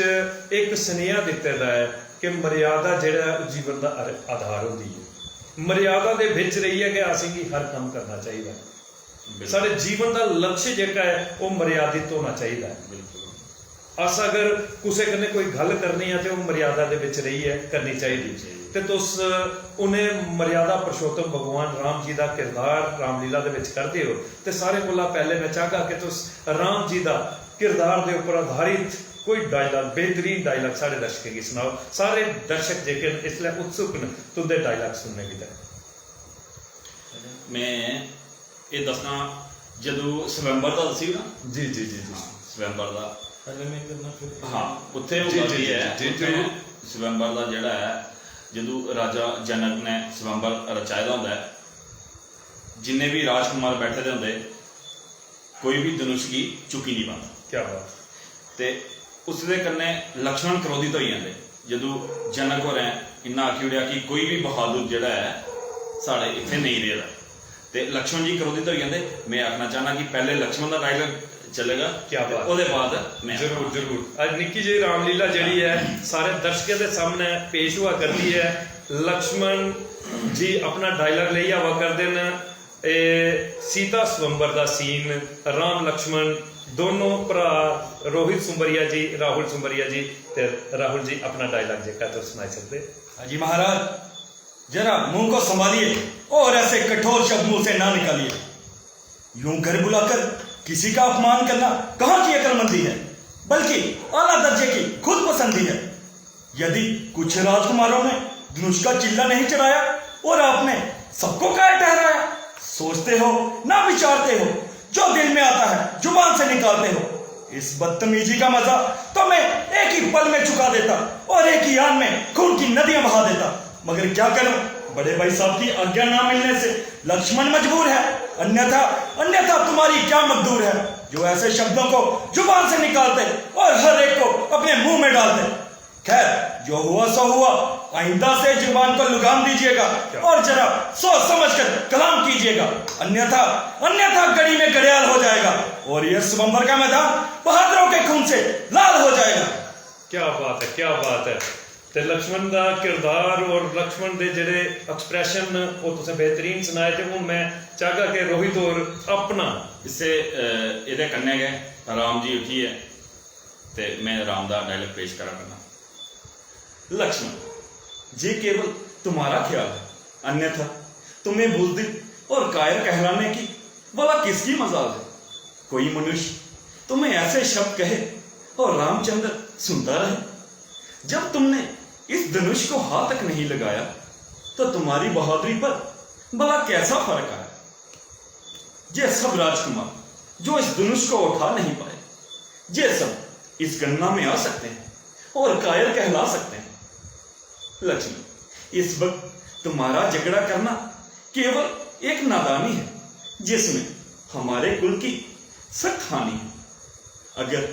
इक सनेहा दित्ते दा ऐ कि मर्यादा जेह्ड़ा ऐ, ओह् जीवन दा अर-, आधार होंदी ऐ। मर्यादा दे बिच रेहियै गै असेंगी हर कम्म करना चाहिदा ऐ। बिल्कुल। साढ़े जीवन दा लक्ष्य जेह्का ऐ, ओह् मर्यादित होना चाहिदा ऐ। बिल्कुल। अस अगर कुसै कन्नै कोई गल्ल करनी ऐ, ते ओह् मर्यादा दे बिच रेहियै करनी चाहिदी। चाहिदी। ते तुस उ'नें मर्यादा पुरुषोत्तम भगवान राम जी दा किरदार रामलीला दे बिच करदे ओ, ते सारें कोला पैह्ले में चाहगा कि तुस राम जी दा किरदार दे उप्पर आधारित कोई डायलाग, बेहतरीन डायलाग साढ़े दर्शकें गी सनाओ। सारे दर्शक जेह्के न, इसलै उत्सुक न तुं'दे डायलाग सुनने गितै। में एह् दस्सना, जदूं स्वयंवर दा दस्सी ना? जी, जी, जी, जी। हां, स्वयंवर दा। पैह्लें में करना, फिर हां, उत्थै जी, होंदा जी, केह् ऐ, जी, जी, उत्थै जरूर। स्वयंवर दा जेह्ड़ा ऐ, जदूं राजा जनक ने स्वयंवर रचाए दा होंदा ऐ, जिन्ने बी राजकुमार बैठे दे होंदे, कोई बी धनुष गी चुक्की निं पांदा। क्या बात। ते उसदे कन्नै लक्ष्मण क्रोधित होई जंदे। जदूं जनक होरें इन्ना आखी ओड़ेआ कि कोई बी बहादुर जेह्ड़ा ऐ, साढ़े इत्थै नेईं रेह् दा। ते लक्ष्मण जी क्रोधित होई जंदे। में आखना चाह्न्नां कि पैह्ले लक्ष्मण दा डायलाग चलेगा, क्या ते बात। ओह्दे बाद में जरूर, जरूर। अज्ज निक्की जेही रामलीला जेह्ड़ी ऐ, सारे दर्शकें दे सामनै पेश होआ करदी ऐ। लक्ष्मण जी अपना डायलाग लेइयै आवा करदे न। एह् सीता स्वयंवर दा सीन, राम लक्ष्मण दोनों भ्राऽ, रोहित सुंबरिया जी, राहुल सुंबरिया जी, ते राहुल जी अपना डायलाग जेह्का तुस सनाई सकदे। हाँ जी महाराज, जरा मुंह को संभालिए और ऐसे कठोर शब्द मुंह से ना निकालिए। यूं घर बुलाकर किसी का अपमान करना कहाँ की अक्लमंदी है, बल्कि आला दर्जे की खुद पसंदी है। यदि कुछ राजकुमारों ने धनुष का चिल्ला नहीं चढ़ाया और आपने सबको कायर ठहराया, सोचते हो ना विचारते हो, जो दिल में आता है जुबान से निकालते हो। इस बदतमीजी का मजा तो मैं एक ही पल में चुका देता और एक ही आन में खून की नदियां बहा देता, मगर क्या करूं, बड़े भाई साहब की आज्ञा ना मिलने से लक्ष्मण मजबूर है, अन्यथा, अन्यथा तुम्हारी क्या मकदूर है, जो ऐसे शब्दों को जुबान से निकालते और हर एक को अपने मुंह में डालते। खैर, जो हुआ सो हुआ, आइंदा से जुबान को लगाम दीजिएगा और जरा सोच समझ कर कलाम कीजिएगा, अन्यथा, अन्यथा घड़ी में घड़ियाल हो जाएगा और यह स्वयंवर का मैदान बहादुरों के खून से लाल हो जाएगा। क्या बात है, क्या बात है। ते लक्ष्मण दा किरदार और लक्ष्मण दे जेह्ड़े एक्सप्रेशन न, ओह् तुसें बेहतरीन सनाए। ते हून में चाहगा कि रोहित होर अपना इस्सै, अ, एह्दे कन्नै गै राम जी उठियै ते में राम दा डायलॉग पेश करा करना। लक्ष्मण, ये केवल तुम्हारा ख्याल है, अन्यथा तुम्हें बुजदिल और कायर कहलाने की भला किसकी मजाल है? कोई मनुष्य तुम्हें ऐसे शब्द कहे और रामचंद्र सुनता रहे। जब तुमने इस धनुष को हाथ तक नहीं लगाया, तो तुम्हारी बहादुरी पर भला कैसा फर्क आया? ये सब राजकुमार जो इस धनुष को उठा नहीं पाए, ये सब इस गणना में आ सकते हैं और कायर कहला सकते हैं। लक्ष्मण, इस वक्त तुम्हारा झगड़ा करना केवल एक नादानी है, जिसमें हमारे कुल की सख्त हानि है। अगर,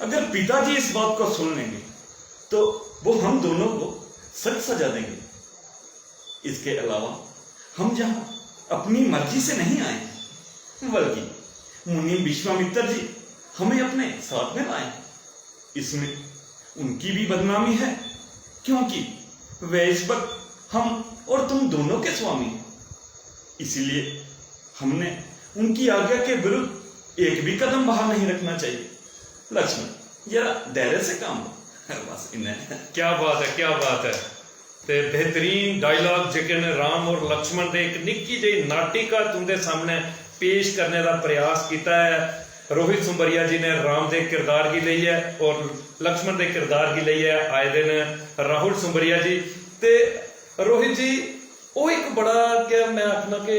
अगर पिताजी इस बात को सुन लेंगे, तो वो हम दोनों को सख्त सजा देंगे। इसके अलावा हम यहाँ अपनी मर्जी से नहीं आए, बल्कि मुनि विश्वामित्र जी हमें अपने साथ में लाए हैं। इसमें उनकी भी बदनामी है, क्योंकि वे इस वक्त हम और तुम दोनों के स्वामी हैं। इसीलिए हमने उनकी आज्ञा के विरुद्ध एक भी कदम बाहर नहीं रखना चाहिए। लक्ष्मण, जरा धैर्य से काम लो। बस इन्ना। क्या बात है, क्या बात है। ते बेहतरीन डायलॉग जेह्के न राम और लक्ष्मण दे इक निक्की जेही नाटिका तुं'दे सामनै पेश करने दा प्रयास कीता ऐ। रोहित सुंबरिया जी ने राम दे किरदार गी लेइयै और लक्ष्मण दे किरदार गी लेइयै आए दे न राहुल सुंबरिया जी। ते रोहित जी, ओह् इक बड़ा गै, में आखना कि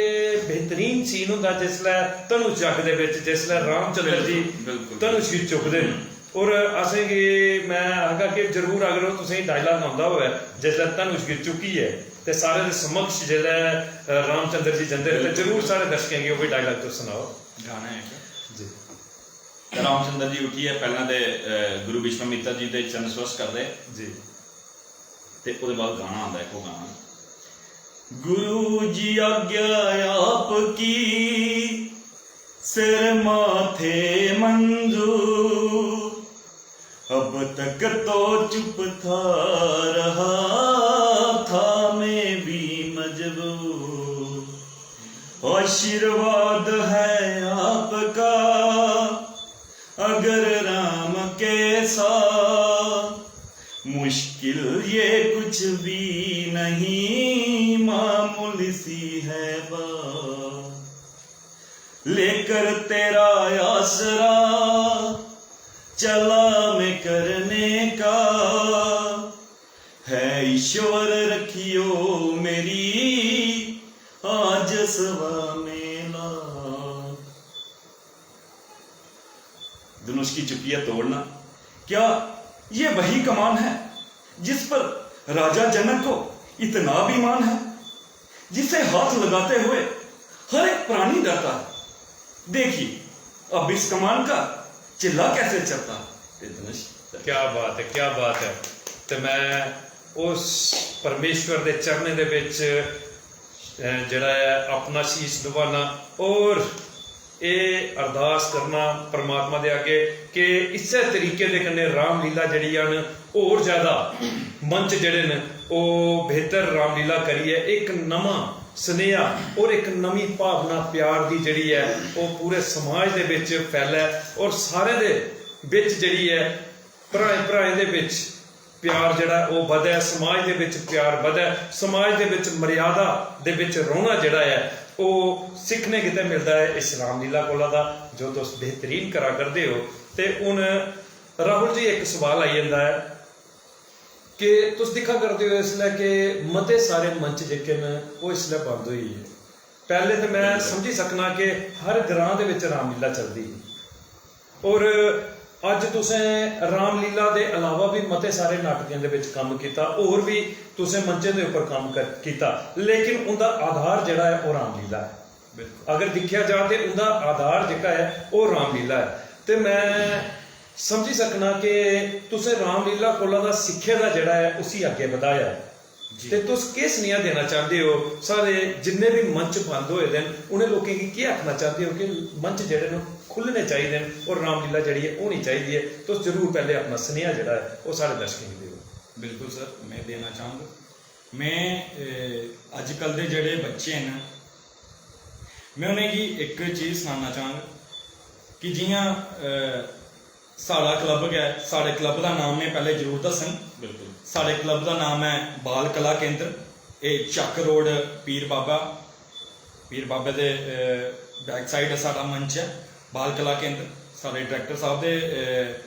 बेहतरीन सीन होंदा जिसलै धनुष जग दे बिच, जिसलै रामचंद्र जी बिल्कुल, बिल्कुल। धनुष गी चुकदे न। और असेंगी, में आखगा कि जरूर, अगर ओह् तुसेंगी डायलाग औंदा होऐ, जिसलै धनुष गी चुक्कियै ते सारें दे समक्ष जिसलै, अ, रामचंद्र जी जंदे न, ते बिल्कुल। जरूर साढ़े दर्शकें गी ओह् बी डायलाग तुस सनाओ। गाना है इक। जी। ते रामचंद्र जी उट्ठियै पैह्लें ते, अ, गुरु विश्वामित्र जी दे चरण स्पर्श करदे। जी। ते ओह्दे बाद गाना आंदा, इक ओह् गाना। गुरु जी आज्ञा आपकी, सिर माथे मंजूर। अब तक तो चुप था रहा, था मैं भी मजबूर। आशीर्वाद है आपका, अगर राम के साथ, मुश्किल ये कुछ भी नहीं, मामूली सी है बात। लेकर तेरा आसरा चला मैं करने का, है ईश्वर रखियो मेरी आज सवा में लाज। धनुष की चुप्पिया तोड़ना, क्या ये वही कमान है जिस पर राजा जनक को इतना अभिमान है, जिसे हाथ लगाते हुए हर एक प्राणी डरता है? देखिए, अब इस कमान का चिल्ला कैसे चलता है। ते धनुष। क्या बात है, क्या बात है। ते मैं उस परमेश्वर दे चरणें दे बिच, अ, जेह्ड़ा ऐ, अपना शीश नभाना और एह् अरदास करना परमात्मा दे अग्गें कि इस्सै तरीके दे कन्नै रामलीला जेह्ड़ियां न, होर ज्यादा मंच जेह्ड़े न, ओह् बेहतर रामलीला करियै इक नमां सनेहा और इक नमीं भावना प्यार दी जेह्ड़ी ऐ, ओह् पूरे समाज दे बिच फैलै और सारें दे बिच जेह्ड़ी ऐ, भ्राएं भ्राएं दे बिच प्यार जेह्ड़ा ऐ, ओह् बधै, समाज दे बिच प्यार बधै, समाज दे बिच मर्यादा दे बिच रौह्ना जेह्ड़ा ऐ, ओह् सिक्खने गितै मिलदा ऐ इस रामलीला कोला दा, जो तुस बेहतरीन करा करदे ओ। ते हून राहुल जी, इक सवाल आई जंदा ऐ कि तुस दिक्खा करदे ओ इसलै कि मते सारे मंच जेह्के न, ओह् इसलै बंद होई गे। पैह्ले ते मैं बिल्कुल। समझी सकना कि हर ग्रां दे बिच रामलीला चलदी ही, और अज्ज तुसें रामलीला दे अलावा भी मते सारे नाटकें दे बिच कम्म कीता, होर भी तुसें मंचें दे उप्पर कम्म कर-, कीता, लेकिन उंदा आधार जेह्ड़ा ऐ, ओह् रामलीला ऐ। बिल्कुल। अगर दिक्खेआ जा ते उंदा आधार जेह्का ऐ, ओह् रामलीला ऐ। ते मैं समझी सकना कि तुसें रामलीला कोला दा सिक्खे दा जेह्ड़ा ऐ, उसी अग्गें बधाया ऐ। जी। ते तुस केह् सनेहा देना चांह्दे ओ, साढ़े जिन्ने बी मंच बंद होए दे न, उ'नें लोकें गी केह् आखना चांह्दे ओ कि मंच जेह्ड़े न, खु'ल्लने चाहिदे न और रामलीला जेह्ड़ी ऐ, होनी चाहिदी ऐ? तुस जरूर पैह्ले अपना सनेहा जेह्ड़ा ऐ, ओह् साढ़े दर्शकें गी देओ। बिल्कुल सर, में देना चाह्ङ। में, ए, अजकल दे जेह्ड़े बच्चे न, में उ'नेंगी इक चीज सनाना चाह्ङ कि जि'यां, अ, साढ़ा क्लब गै, साढ़े क्लब दा नाम में पैह्ले जरूर दस्सङ। बिल्कुल। साढ़े क्लब दा नाम ऐ बाल कला केंद्र। एह् चक्क रोड, पीर बाबा, पीर बाबे दे, अ, बैक साइड साढ़ा मंच ऐ, बाल कला केंद्र। साढ़े डायरेक्टर साहब दे, अ,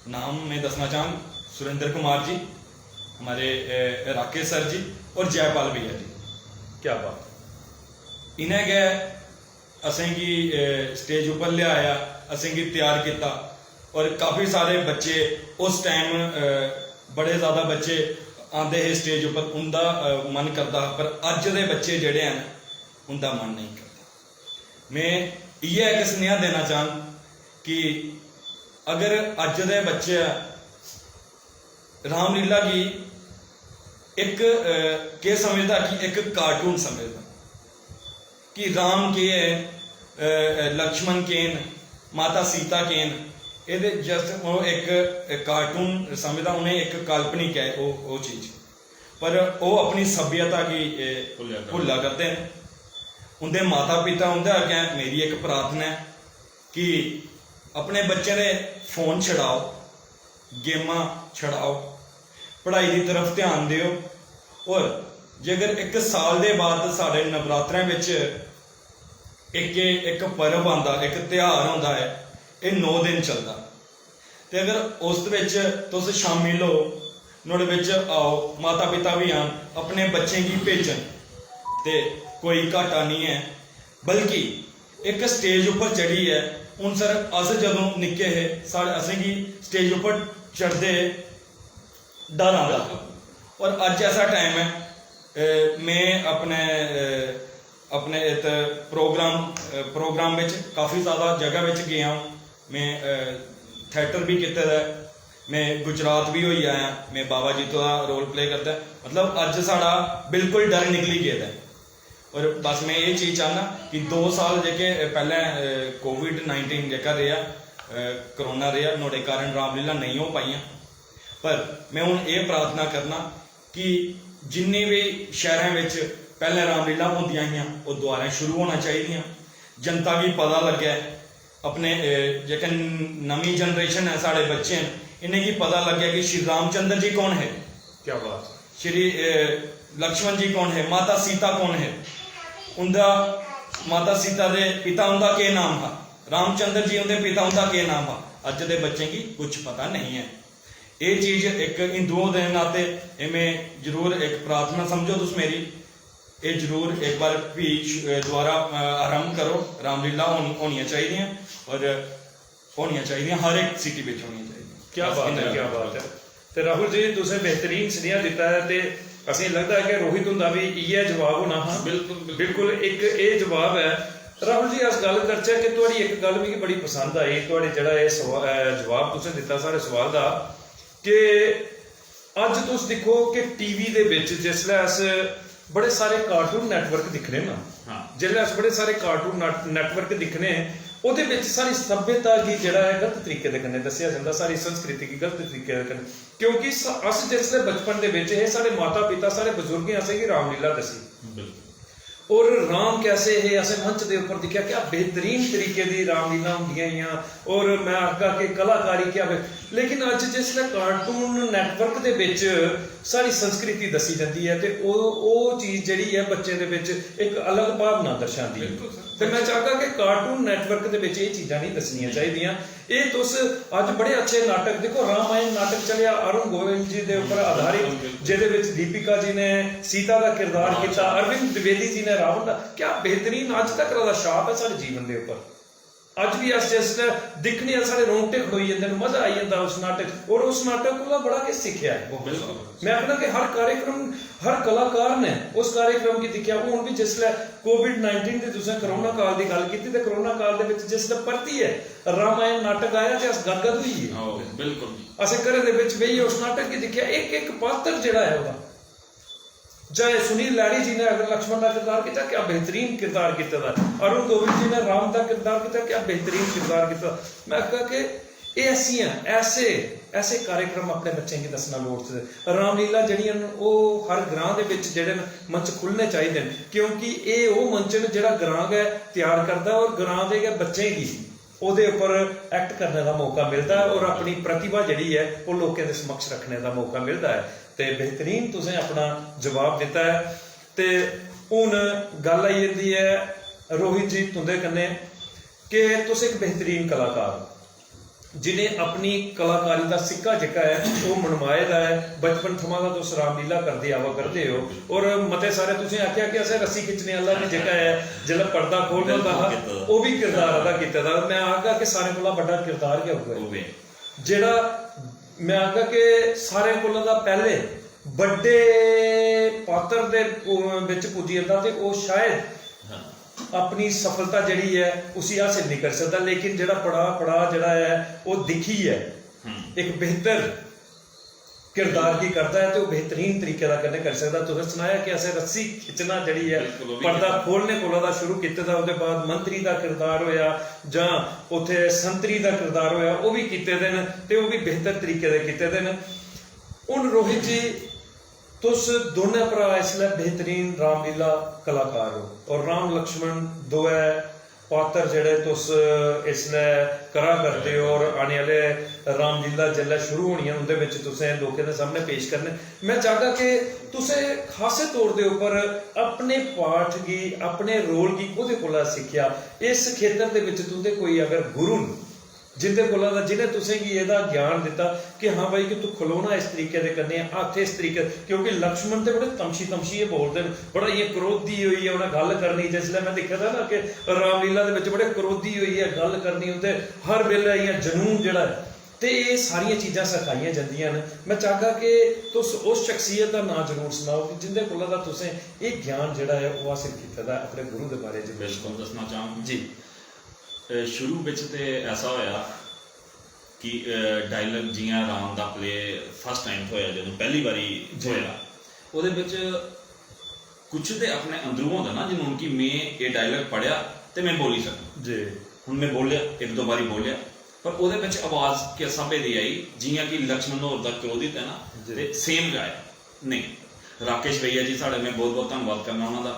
नाम में दस्सना चाह्ङ, सुरेंद्र कुमार जी, हमारे, अ, राकेश सर जी और जयपाल भैया जी। क्या बात। इ'नें गै असेंगी, अ, स्टेज उप्पर लेआया, असेंगी त्यार कीता और काफी सारे बच्चे उस टाइम, अ, बड़े ज्यादा बच्चे आंदे हे स्टेज उप्पर, उं'दा, अ, मन करदा हा, पर अज्ज दे बच्चे जेह्ड़े हैन, उं'दा मन नेईं करदा। में इ'यै इक सनेहा देना चाह्ङ कि अगर अज्ज दे बच्चे रामलीला गी इक, अ, केह् समझदा कि इक कार्टून समझदा कि राम केह् ऐ, अ, अ, लक्ष्मण केह् न, माता सीता केह् न, एह्दे just ओह् इक कार्टून समझदा, उ'नें इक काल्पनिक ऐ ओह्, ओह् चीज। पर ओह् अपनी सभ्यता गी, ए, भुल्लेआ करदे। भुल्ला करदे न। उं'दे माता पिता, उं'दे अग्गें मेरी इक प्रार्थना ऐ कि अपने बच्चें दे फोन छड़ाओ, गेमां छड़ाओ, पढ़ाई दी तरफ ध्यान देओ। और जेकर इक साल दे बाद साढ़े नवरात्रें बिच इक, इक पर्व आंदा, इक त्यहार होंदा ऐ, एह् नौ दिन चलदा। ते अगर उस बिच तुस शामिल हो, नुहाड़े बिच आओ, माता पिता बी आन, अपने बच्चें गी भेजन, ते कोई घाटा निं ऐ, बल्कि इक स्टेज उप्पर चढ़ियै, हून सर, अस जदूं निक्के हे, साढ़े, असेंगी स्टेज उप्पर चढ़दे डर आंदा हा। और अज्ज ऐसा टाइम ऐ, अ, में अपने, अ, अपने इत्त प्रोग्राम, अ, प्रोग्राम बिच काफी ज्यादा जगह बिच गेआ हूं। में, अ, थिएटर भी कीते दा ऐ, में गुजरात भी होई आया, में बाबा जित्तो दा रोल प्ले करदा ऐ। मतलब, अज्ज साढ़ा बिल्कुल डर निकली गेदा ऐ। और बस में एह् चीज चाह्न्नां कि दो साल जेह्के पैह्लें, अ, कोविड नाइनटीन जेह्का रेहा, अ, कोरोना रेहा, नुहाड़े कारण रामलीला नेईं हो पाइयां। पर में हून एह् प्रार्थना करना कि जिन्नी बी शैह्रें बिच पैह्लें रामलीला होंदियां हियां, ओह् दोबारा शुरू होना चाहिदियां। जनता गी पता लग्गै, अपने, अ, जेह्के नमीं जनरेशन ऐ, साढ़े बच्चे न, इ'नेंगी पता लग्गै कि श्री रामचंद्र जी कौन हे, क्या बात। श्री, अ, लक्ष्मण जी कौन हे, माता सीता कौन हे, उं'दा, माता सीता दे पिता उं'दा केह् नाम हा, रामचंद्र जी उं'दे पिता उं'दा केह् नाम हा। अज्ज दे बच्चें गी कुछ पता नहीं ऐ। एह् चीज इक हिंदुओं दे नाते एह् में जरूर इक प्रार्थना समझो तुस मेरी, एह् जरूर इक बार फ्ही श-, अ, दोबारा, अ, आरंभ करो। रामलीला होन-, होनियां चाहिदियां और होनियां चाहिदियां, हर इक सिटी बिच होनियां चाहिदियां। क्या बात है, क्या बात है। ते राहुल जी, तुसें बेहतरीन सनेहा दित्ता ऐ ते असेंगी लगदा ऐ कि रोहित हुंदा बी इ'यै जवाब होना हा। बिल्कुल, बिल्कुल। बिल्कुल इक एह् जवाब ऐ। राहुल जी, अस गल्ल करचै कि थुआढ़ी इक गल्ल मिगी बड़ी पसंद आई, थुआढ़े जेह्ड़ा एह् सवा-, अ, जवाब तुसें दित्ता साढ़े सवाल दा, कि अज्ज तुस दिक्खो कि टीवी दे बिच जिसलै अस बड़े सारे कार्टून नेटवर्क दिक्खने ना, हाँ। जिसलै अस बड़े सारे कार्टून नट-, नेटवर्क दिक्खने, ओह्दे बिच साढ़ी सभ्यता गी जेह्ड़ा ऐ गलत तरीके दे कन्नै दस्सेआ जंदा, साढ़ी संस्कृति गी गलत तरीके दे कन्नै, क्योंकि स-, अस जिसलै बचपन दे बिच हे, साढ़े माता पिता, साढ़े बजुर्गें असेंगी रामलीला दस्सी। बिल्कुल। और राम कैसे हे, असें मंच दे उप्पर दिक्खेआ, क्या बेहतरीन तरीके दी रामलीला होंदियां हियां। और मैं आखगा कि कलाकारी क्या बे-, लेकिन अज्ज जिसलै कार्टून नेटवर्क दे बिच साढ़ी संस्कृति दस्सी जंदी ऐ ते ओह् ओह् चीज जेह्ड़ी ऐ बच्चें दे बिच इक अलग भावना दर्शांदी ऐ। बिल्कुल सर। ते मैं चाहगा कि कार्टून नेटवर्क दे बिच एह् चीजां नेईं दस्सनियां चाहिदियां। एह् तुस अज्ज बड़े अच्छे नाटक दिक्खो, रामायण नाटक चलेआ अरुण गोविल जी दे उप्पर आधारित, जेह्दे बिच दीपिका जी ने सीता दा किरदार कीता, अरविंद द्विवेदी जी ने रावण दा। क्या बेहतरीन अज्ज तक दा छाप ऐ साढ़े जीवन दे उप्पर। अज्ज बी अस जिसलै दिक्खने आं, साढ़े रोंगटे खड़ोई जंदे न, मजा आई जंदा उस नाटक, और उस नाटक कोला बड़ा किश सिक्खेआ ऐ। बिल्कुल। मैं आखना कि हर कार्यक्रम, हर कलाकार ने उस कार्यक्रम गी दिक्खेआ। हून बी जिसलै कोविड नाइनटीन दी तुसें कोरोना काल दी गल्ल कीती, ते कोरोना काल दे बिच जिसलै परतियै रामायण नाटक आया ते अस गदगद होई गे। आओ, बिल्कुल जी। असें घरें दे बिच बेहियै उस नाटक गी दिक्खेआ, इक इक पात्र जेह्ड़ा ऐ ओह्दा, चाहे सुनील लैहरी जी ने अगर लक्ष्मण दा किरदार कीता, क्या बेहतरीन किरदार कीते दा, अरुण गोविल जी ने राम दा किरदार कीता, क्या बेहतरीन किरदार कीता। मैं आखगा कि एह् ऐसियां, ऐसे, ऐसे कार्यक्रम अपने बच्चें गी दस्सना लोड़चदे। रामलीला जेह्ड़ियां न, ओह् हर ग्रां दे बिच जेह्ड़े न, मंच खु'ल्लने चाहिदे न, क्योंकि एह् ओह् मंच न जेह्ड़ा ग्रां गै त्यार करदा ऐ और ग्रां दे गै बच्चें गी ओह्दे उप्पर act करने दा मौका मिलदा ऐ और अपनी प्रतिभा जेह्ड़ी ऐ, ओह् लोकें दे समक्ष रक्खने दा मौका मिलदा ऐ। ते बेहतरीन तुसें अपना जवाब दित्ता ऐ। ते हून गल्ल आई जंदी ऐ रोहित जी तुं'दे कन्नै कि तुस इक बेहतरीन कलाकार ओ, जि'नें अपनी कलाकारी दा सिक्का जेह्का ऐ ओह् मनवाए दा ऐ। बचपन थमां गै तुस रामलीला करदे आवा करदे ओ और मते सारे तुसें आखेआ कि असें रस्सी खिच्चने आह्ला बी जेह्का ऐ जिसलै पर्दा खोह्लना होंदा हा ओह् बी किरदार अदा कीते दा। मैं आखगा कि सारें कोला बड्डा किरदार गै उ'ऐ ऐ। उ'ऐ। जेह्ड़ा मैं आखगा कि सारें कोला दा पैह्ले बड्डे पात्र दे बिच पुज्जी जंदा ते ओह् शायद हाँ। अपनी सफलता जेह्ड़ी ऐ उसी हासल नहीं करी सकदा, लेकिन जेह्ड़ा पड़ाऽ पड़ाऽ जेह्ड़ा ऐ ओह् दिक्खियै हम्म। इक बेहतर किरदार गी करदा ऐ ते ओह् बेहतरीन तरीके दा कन्नै करी सकदा। तुसें सनाया कि असें रस्सी खिच्चना जेह्ड़ी ऐ बिल्कुल, ओह् बी पर्दा कीता। खोलने कोला दा शुरू कीते दा, ओह्दे बाद मंत्री दा किरदार होएआ जां उत्थै संतरी दा किरदार होएआ, ओह् बी कीते दे न ते ओह् बी बेहतर तरीके दे कीते दे न। हून रोहित जी, तुस दोनों भ्राऽ इसलै बेहतरीन रामलीला कलाकार ओ और राम लक्ष्मण दोऐ पात्र जेह्ड़े तुस इसलै करा करदे ओ और आने आह्ले रामलीला जिसलै शुरू होनियां न, उं'दे बिच तुसें लोकें दे सामनै पेश करने। मैं चाहगा कि तुसें खासे तौर दे उप्पर अपने पाठ गी, अपने रोल गी कोह्दे कोला सिक्खेआ? इस खेतर दे बिच तुं'दे कोई अगर गुरु न, जिंदे कोला दा, जि'नें तुसें गी एह्दा ज्ञान दित्ता कि हां भाई, कि तू खलोना इस तरीके दे कन्नै, हत्थ इस तरीके, क्योंकि लक्ष्मण ते बड़े तमशी तमशियै बोलदे न, बड़ा इ'यां क्रोधी होइयै उ'नें गल्ल करनी। जिसलै में दिक्खे दा ना कि रामलीला दे बिच बड़े क्रोधी होइयै गल्ल करनी, उं'दे हर बेल्लै इ'यां जनून जेह्ड़ा ऐ, ते एह् सारियां चीजां सखाइयां जंदियां न। में चाहगा कि तुस उस शख्सियत दा नांऽ जरूर सनाओ कि जिंदे कोला दा तुसें एह् ज्ञान जेह्ड़ा ऐ, ओह् हासल कीते दा ऐ अपने गुरु दे बारे च। बिल्कुल दस्सना चाहंग। जी। अ, शुरू बिच ते ऐसा होया कि डायलॉग जियां राम दा प्ले फर्स्ट टाइम थ्होया, जदूं पैह्ली बारी जी। थ्होया, ओह्दे बिच कुछ ते अपने अंदरू होंदा ना, जनून कि में एह् डायलॉग पढ़ेआ ते में बोली सकना। जी। हून में बोलेआ, इक दो बारी बोलेआ, पर ओह्दे बिच आवाज किस स्हाबै दी आई, जियां कि लक्ष्मण होर दा क्रोधित ऐ ना, जी। ते सेम गाया। नहीं, राकेश भैया जी साढ़े, में बहुत बहुत धन्नवाद करना उन्हों दा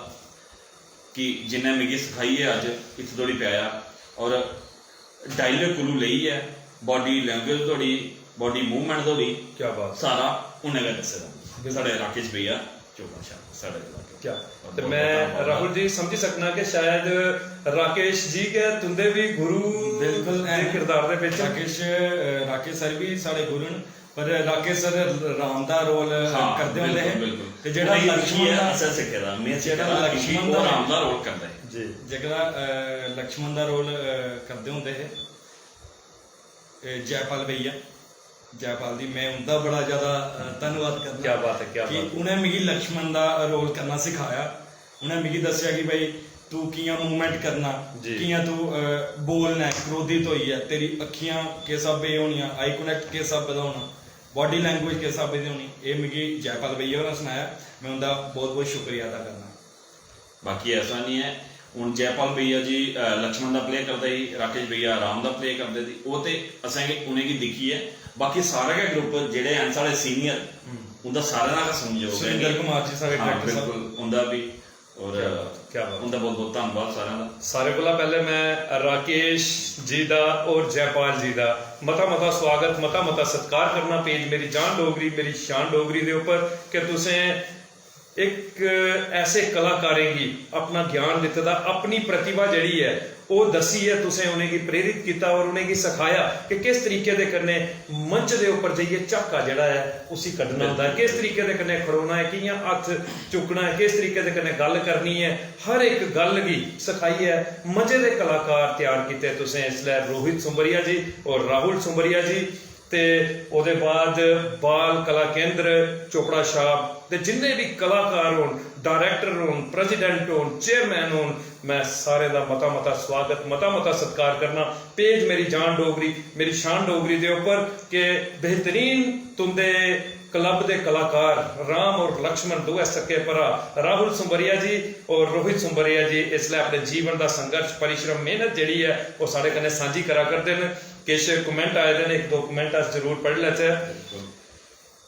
कि जिन्हें मिगी सखाइयै अज्ज इत्थै धोड़ी पजाया। और डायलॉग कोलू लेइयै बॉडी लैंग्वेज धोड़ी, बॉडी मूवमेंट धोड़ी क्या बात। सारा उन्हें गै दस्से दा। बिल्कुल। साढ़े राकेश भैया चोपड़ा शाह साढ़े इलाके। क्या और ते बहुत मैं बहुत धन्नवाद। राहुल जी समझी सकना कि शायद राकेश जी गै तुंदे भी गुरु बिल्कुल दे हैन। किरदार दे बिच। राकेश अ, राकेश सर भी साढ़े गुरु न, पर राकेश सर राम दा रोल हाँ, करदे होंदे बिल्कुल, हे। बिल्कुल। ते जेह्ड़ा उ'नेंगी लक्ष्मण दिक्खियै दा असें सिक्खे दा, में सिक्खे जेह्ड़ा दा कि लक्ष्मण ओह् दा राम दा रोल करदा है। जी। जेह्ड़ा अ, लक्ष्मण दा रोल अ, करदे होंदे हे अ, जयपाल भैया, जयपाल जी, में उं'दा बड़ा ज्यादा अ, धन्नवाद करना क्या बात है, क्या कि बात है। उ'नें मिगी लक्ष्मण दा रोल करना सिखाया। उ'नें मिगी दस्सेआ कि भाई तू कि'यां मूवमेंट करना, जी। कि'यां तू अ, बोलना ऐ, क्रोधित होइयै तेरी अक्खियां किस स्हाबै होनियां, आई कनैक्ट किस स्हाबै दा होना, बॉडी लैंग्वेज किस स्हाबै दी होनी, एह् मिगी जयपाल भैया होरें सनाया। में उं'दा बहुत बहुत शुक्रिया अदा करना। बाकी ऐसा नहीं है, हून जयपाल भैया जी अ, लक्ष्मण दा प्ले करदे ही, राकेश भैया राम दा प्ले करदे ही, ओह् ते असें गी उ'नेंगी दिक्खियै, बाकी सारा गै ग्रुप जेह्ड़े हैन साढ़े सीनियर, उं'दा सारें दा गै सुनजोग ऐ। सुरेंद्र कुमार जी साढ़े हाँ, डायरेक्टर साहब। बिल्कुल, उं'दा बी। और क्या बात। उं'दा बहुत बहुत धन्नवाद सारें दा। सारे कोला पैह्ले मैं राकेश जी दा और जयपाल जी दा मता मता स्वागत, मता मता सत्कार करना पेज मेरी जान डोगरी, मेरी शान डोगरी दे उप्पर कि तुसें इक ऐसे कलाकारें गी अपना ज्ञान दित्ते दा, अपनी प्रतिभा जेह्ड़ी ऐ ओह् दस्सियै तुसें उ'नेंगी प्रेरित कीता और उ'नेंगी सखाया कि किस तरीके दे कन्नै मंच दे उप्पर जाइयै झाका जेह्ड़ा ऐ उसी कड्ढना होंदा ऐ, किस तरीके दे कन्नै खड़ोना ऐ, कि'यां हत्थ चुक्कना ऐ, किस तरीके दे कन्नै गल्ल करनी ऐ। हर इक गल्ल गी सखाइयै मजे दे कलाकार त्यार कीते तुसें इसलै रोहित सुंबरिया जी और राहुल सुंबरिया जी। ते ओह्दे बाद बाल कला केंद्र चोपड़ा छाप दे जिन्ने बी कलाकार होन, डायरेक्टर होन, प्रेजिडेंट होन, चेयरमैन होन, मैं सारें दा मता मता स्वागत, मता मता सत्कार करना। पेज मेरी जान डोगरी, मेरी शान डोगरी दे उप्पर के बेहतरीन तुंदे क्लब दे कलाकार राम और लक्ष्मण, दोऐ सक्के भ्रा, राहुल सुंबरिया जी और रोहित सुंबरिया जी इसलै अपने जीवन दा संघर्ष, परिश्रम, मेहनत जेह्ड़ी ऐ ओह् साढ़े कन्नै सांझी करा करदे न। किश कमेंट आए दे न, इक दो कमेंट अस जरूर पढ़ी लैचै।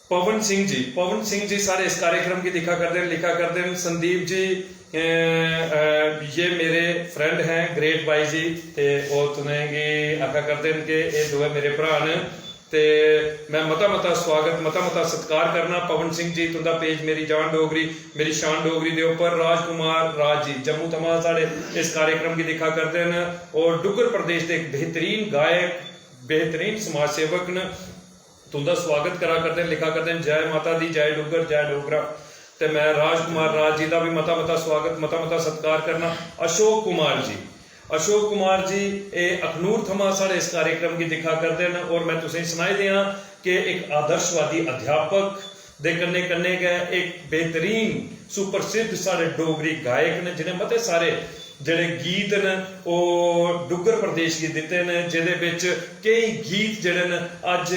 पवन सिंह जी, पवन सिंह जी साढ़े इस कार्यक्रम गी दिक्खा करदे न, लिखा करदे न, संदीप जी, अ, अ, ये मेरे फ्रेंड हैं ग्रेट बाई जी, ते ओह् तुसेंगी आखा करदे न कि एह् दोऐ मेरे भ्राऽ न। ते मैं मता मता स्वागत, मता मता सत्कार करना पवन सिंह जी तुंदा पेज मेरी जान डोगरी, मेरी शान डोगरी दे उप्पर। राजकुमार राज जी जम्मू थमां साढ़े इस कार्यक्रम गी दिक्खा करदे न और डुग्गर प्रदेश दे इक बेहतरीन गायक, बेहतरीन समाज सेवक न। तुंदा स्वागत करा करदे न, लिखा करदे न, "जय माता दी, जय डुग्गर, जय डोगरा।" ते मैं राजकुमार राज जी दा भी मता मता स्वागत, मता मता सत्कार करना। अशोक कुमार जी, अशोक कुमार जी एह् अखनूर थमां साढ़े इस कार्यक्रम गी दिक्खा करदे न और मैं तुसेंगी सनाई देआं कि इक आदर्शवादी अध्यापक दे कन्नै कन्नै गै इक बेहतरीन सुप्रसिद्ध साढ़े डोगरी गायक न, जि'नें मते सारे जेह्ड़े गीत न ओह् डुग्गर प्रदेश गी दित्ते न, जेह्दे बिच केई गीत जेह्ड़े न अज्ज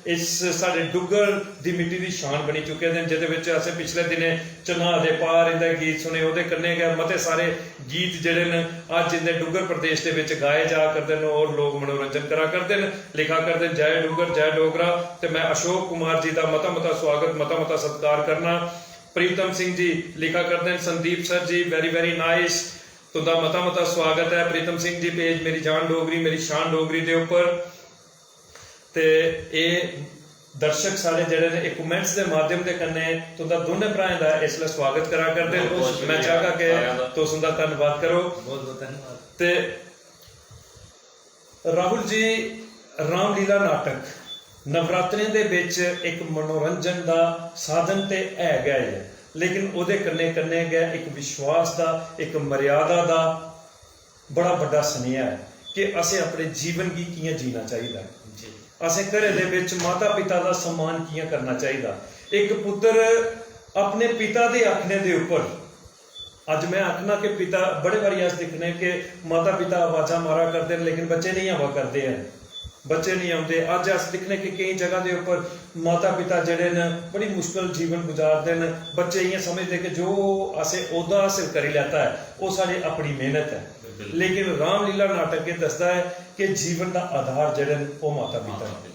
इस साढ़े डुग्गर दी मिट्टी दी शान बनी चुके दे न, जेह्दे बिच असें पिछले दिनें चन्हां दे पार इं'दे गीत सुने, ओह्दे कन्नै गै मते सारे गीत जेह्ड़े न अज्ज इं'दे डुग्गर प्रदेश दे बिच गाए जा करदे न और लोक मनोरंजन करा करदे न, लिखा करदे न, "जय डुग्गर, जय डोगरा।" ते मैं अशोक कुमार जी दा मता मता स्वागत, मता मता सत्कार करना। प्रीतम सिंह जी लिखा करदे न, "संदीप सर जी, very very nice।" तुंदा मता मता स्वागत ऐ प्रीतम सिंह जी, पेज मेरी जान डोगरी, मेरी शान डोगरी दे उप्पर। ते एह् दर्शक साढ़े जेह्ड़े ने, एह् कमेंट्स दे माध्यम दे कन्नै तुंदा दोनें भ्राएं दा इसलै स्वागत करा करदे न। बहुत बहुत मैं शुक्रिया चाहगा कि सारेआं दा। तुस उंदा धन्नवाद करो। बहुत बहुत धन्यवाद। ते राहुल जी, रामलीला नाटक नवरात्रें दे बिच इक मनोरंजन दा साधन ते है गै ऐ, लेकिन ओह्दे कन्नै कन्नै गै इक विश्वास दा, इक मर्यादा दा बड़ा बड्डा सनेहा ऐ कि असें अपने जीवन गी कि'यां जीना चाहिदा ऐ। असें घरै दे बिच माता पिता दा सम्मान कि'यां करना चाहिदा। इक पुत्तर अपने पिता दे आखने दे उप्पर, अज्ज में आखना कि पिता, बड़े बारी अस दिक्खने कि माता पिता आवाजां मारा करदे न, लेकिन बच्चे नेईं आवा करदे हैन, बच्चे नेईं औंदे। अज्ज अस दिक्खने कि केईं जगह दे उप्पर माता पिता जेह्ड़े न, बड़ी मुश्कल जीवन गुजारदे न। बच्चे इ'यां समझदे कि जो असें ओह्दा हासल करी लैता ऐ, ओह् साढ़ी अपनी मेहनत ऐ। लेकिन रामलीला नाटक एह् दसदा ऐ कि जीवन दा आधार जेह्ड़े न, ओह् माता पिता न।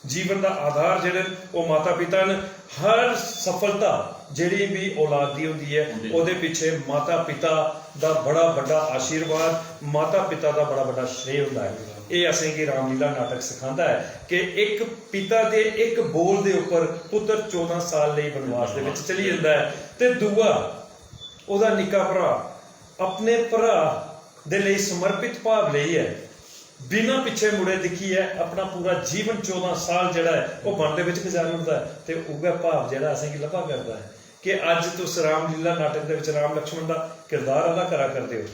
जीवन दा आधार जेह्ड़े न, ओह् माता पिता न। हर सफलता जेह्ड़ी बी औलाद दी होंदी ऐ, होंदी ऐ। ओह्दे पिच्छे माता पिता दा बड़ा बड्डा आशीर्वाद, माता पिता दा बड़ा बड्डा श्रेय होंदा ऐ। एह् असेंगी रामलीला नाटक सखांदा ऐ कि इक पिता दे इक बोल दे उप्पर पुत्तर चौदां साल लेई वनवास दे बिच चली जंदा ऐ, ते दूआ, ओह्दा निक्का भ्राऽ अपने भ्राऽ दे लेई समर्पित भाव लेइयै, बिना पिच्छे मुड़े दिक्खियै, अपना पूरा जीवन चौदां साल जेह्ड़ा ऐ, ओह् वन दे बिच गुजारी ओड़दा ऐ। ते उ'ऐ भाव जेह्ड़ा असेंगी लब्भा करदा ऐ कि अज्ज तुस रामलीला नाटक दे बिच राम लक्ष्मण दा किरदार अदा करा करदे ओ।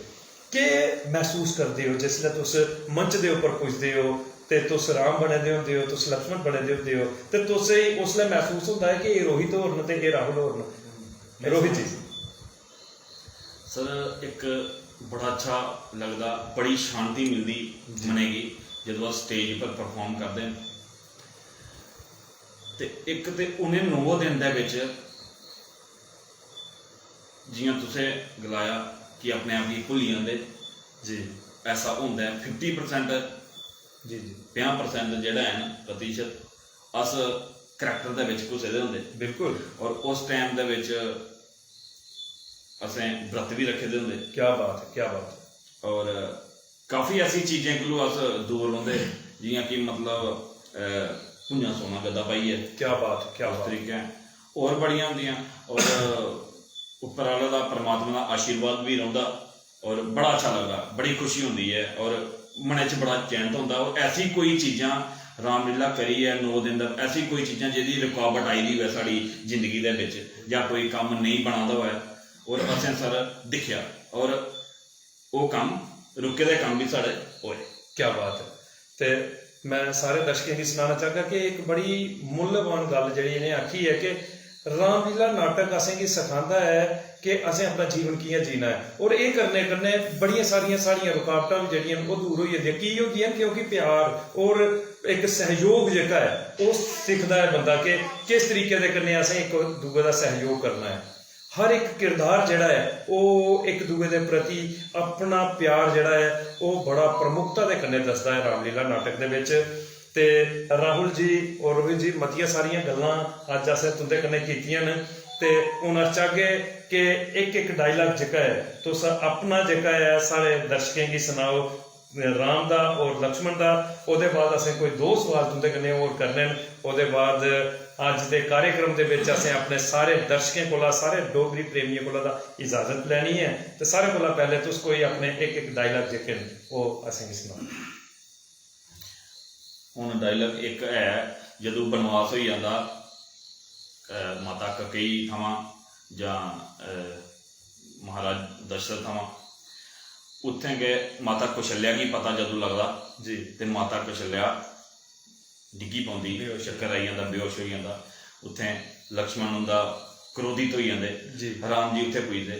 केह् मसूस करदे ओ जिसलै तुस मंच दे उप्पर पुजदे ओ ते तुस राम बने दे होंदे ओ, तुस लक्ष्मण बने दे होंदे ओ, ते तुसेंगी उसलै मसूस होंदा ऐ कि एह् रोहित होर न ते एह् राहुल होर न? रोहित जी। सर, इक बड़ा अच्छा लगदा, बड़ी शांति मिलदी जी। मनै गी जदूं अस स्टेज उप्पर परफार्म करदे न। ते इक ते उ'नें नौ दिन दे बिच, जि'यां तुसें गलाया कि अपने आप गी भुल्ली जंदे, जी। ऐसा होंदा ऐ। फिफ्टी परसेंट, जी, जी। पंजाह् परसेंट जेह्ड़ा ऐ ना, प्रतिशत, अस करैक्टर दे बिच घुसे दे होंदे। बिल्कुल। और उस टाइम दे बिच असें व्रत बी रक्खे दे होंदे। क्या बात है, क्या बात है। और काफी ऐसी चीजें कोलू अस दूर रौंह्दे, जि'यां कि मतलब, अ, भुञां सौना गद्दा पाइयै। क्या बात है, क्या उस बात है। तरीके होर बड़ियां होंदियां। और उप्पर आह्ले दा, परमात्मा दा आशीर्वाद बी रौंह्दा। और बड़ा अच्छा लगदा, बड़ी खुशी होंदी ऐ और मनै च बड़ा चैन होंदा। और ऐसी कोई चीजां रामलीला करियै नौ दिन दा, ऐसी कोई चीजां जेह्दी रुकावट आई दी होऐ साढ़ी जिंदगी दे बिच, जां कोई कम्म नेईं बना दा होऐ, और असें सर दिक्खेआ, और ओह् कम्म, रुके दे कम्म बी साढ़े होए। क्या बात है। ते मैं सारे दर्शकें गी सनाना चाहगा कि इक बड़ी मुल्लवान गल्ल जेह्ड़ी इ'नें आखी ऐ कि रामलीला नाटक असेंगी सखांदा ऐ कि असें अपना जीवन कि'यां जीना ऐ, और एह् करने कन्नै बड़ियां सारियां साढ़ियां रुकावटां बी जेह्ड़ियां न, ओह् दूर होई जंदियां। की होंदियां न? क्योंकि प्यार और इक सैहयोग जेह्का ऐ, ओह् सिखदा ऐ बंदा कि किस तरीके दे कन्नै असें इक दूए दा सैहयोग करना ऐ। हर इक किरदार जेह्ड़ा ऐ, ओह् इक दूए दे प्रति अपना प्यार जेह्ड़ा ऐ, ओह् बड़ा प्रमुखता दे कन्नै दसदा ऐ रामलीला नाटक दे बिच। ते राहुल जी और रोहित जी, मतियां सारियां गल्लां अज्ज असें तुं'दे कन्नै कीतियां न, ते हून अस चाहगे कि इक इक डायलाग जेह्का ऐ, तुस अपना जेह्का ऐ, साढ़े दर्शकें गी सनाओ, राम दा और लक्ष्मण दा। ओह्दे बाद असें कोई दो सवाल तुं'दे कन्नै होर करने न। ओह्दे बाद अज्ज दे कार्यक्रम दे बिच असें अपने सारे दर्शकें कोला, सारे डोगरी प्रेमियें कोला दा इजाजत लैनी ऐ। ते सारे कोला पैह्ले तुस कोई अपने इक इक डायलाग जेह्के न, ओह् असेंगी सनाओ। हून डायलाग इक ऐ, जदूं बनवास होई जंदा, अ, माता ककेई थमां जां, अ, महाराज दशरथ थमां, उत्थें गै माता कौशल्या गी पता जदूं लगदा जी। ते माता कौशल्या डिग्गी पौंदी, बेहोश। चक्कर आई जंदा, बेहोश होई जंदा। उत्थें लक्ष्मण उं'दा क्रोधित होई जंदे। जी। राम जी उत्थें पुजदे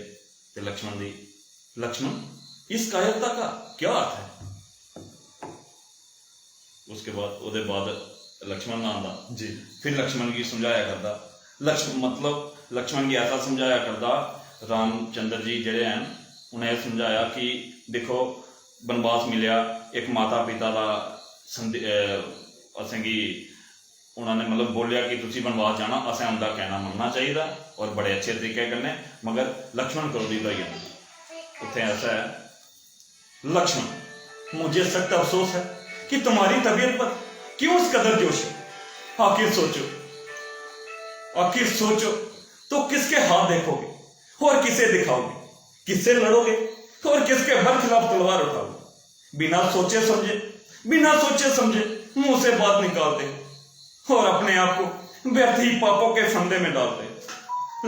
ते लक्ष्मण दी, "लक्ष्मण, इस कायरता का क्या अर्थ है?" उसके बाद, ओह्दे बाद लक्ष्मण ना आंदा। जी। फिर लक्ष्मण गी समझाया करदा। लक्ष्म-, मतलब, लक्ष्मण गी ऐसा समझाया करदा, रामचंद्र जी जेह्ड़े हैन, उ'नें एह् समझाया कि दिक्खो, बनवास मिलेआ, इक माता पिता दा संदे-, अ, असेंगी उन्होंने, मतलब, बोलेआ कि तुसी बनवास जाना, असें उं'दा कहना मन्नना चाहिदा और बड़े अच्छे तरीके कन्नै, मगर लक्ष्मण क्रोधित होई जंदे। उत्थें ऐसा ऐ, लक्ष्मण, मुझे सख्त अफसोस है कि तुम्हारी तबीयत पर क्यों इस कदर जोश है। आखिर सोचो, आखिर सोचो, तो किसके हाथ देखोगे और किसे दिखाओगे, किससे लड़ोगे और किसके बरखिलाफ तलवार उठाओगे? बिना सोचे समझे, बिना सोचे समझे मुंह से बात निकालते हैं और अपने आप को व्यर्थ ही पापों के फंदे में डालते हैं।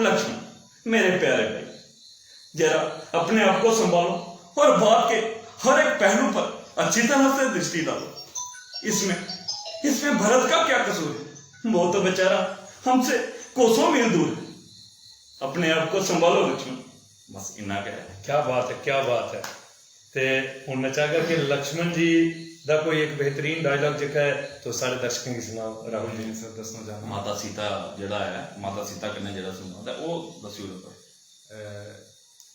लक्ष्मण, मेरे प्यारे भाई, जरा अपने आप को संभालो और बात के हर एक पहलू पर अच्छी तरह से दृष्टि डालो। इसमें इसमें भरत का क्या कसूर है? वो तो बेचारा हमसे कोसों मील दूर है। अपने आप को संभालो लक्ष्मण, बस इन्ना गै है। क्या बात है, क्या बात है। ते हून मैं चाहगा कि लक्ष्मण जी दा कोई एक बेहतरीन डायलॉग जेह्का ऐ, तुस साढ़े दर्शकें गी सनाओ, राहुल जी। मैं सर दस्सना चाह्न्नां। माता सीता जेह्ड़ा ऐ, माता सीता कन्नै जेह्ड़ा संवाद ऐ, ओह् दस्सी ओड़ो। अ,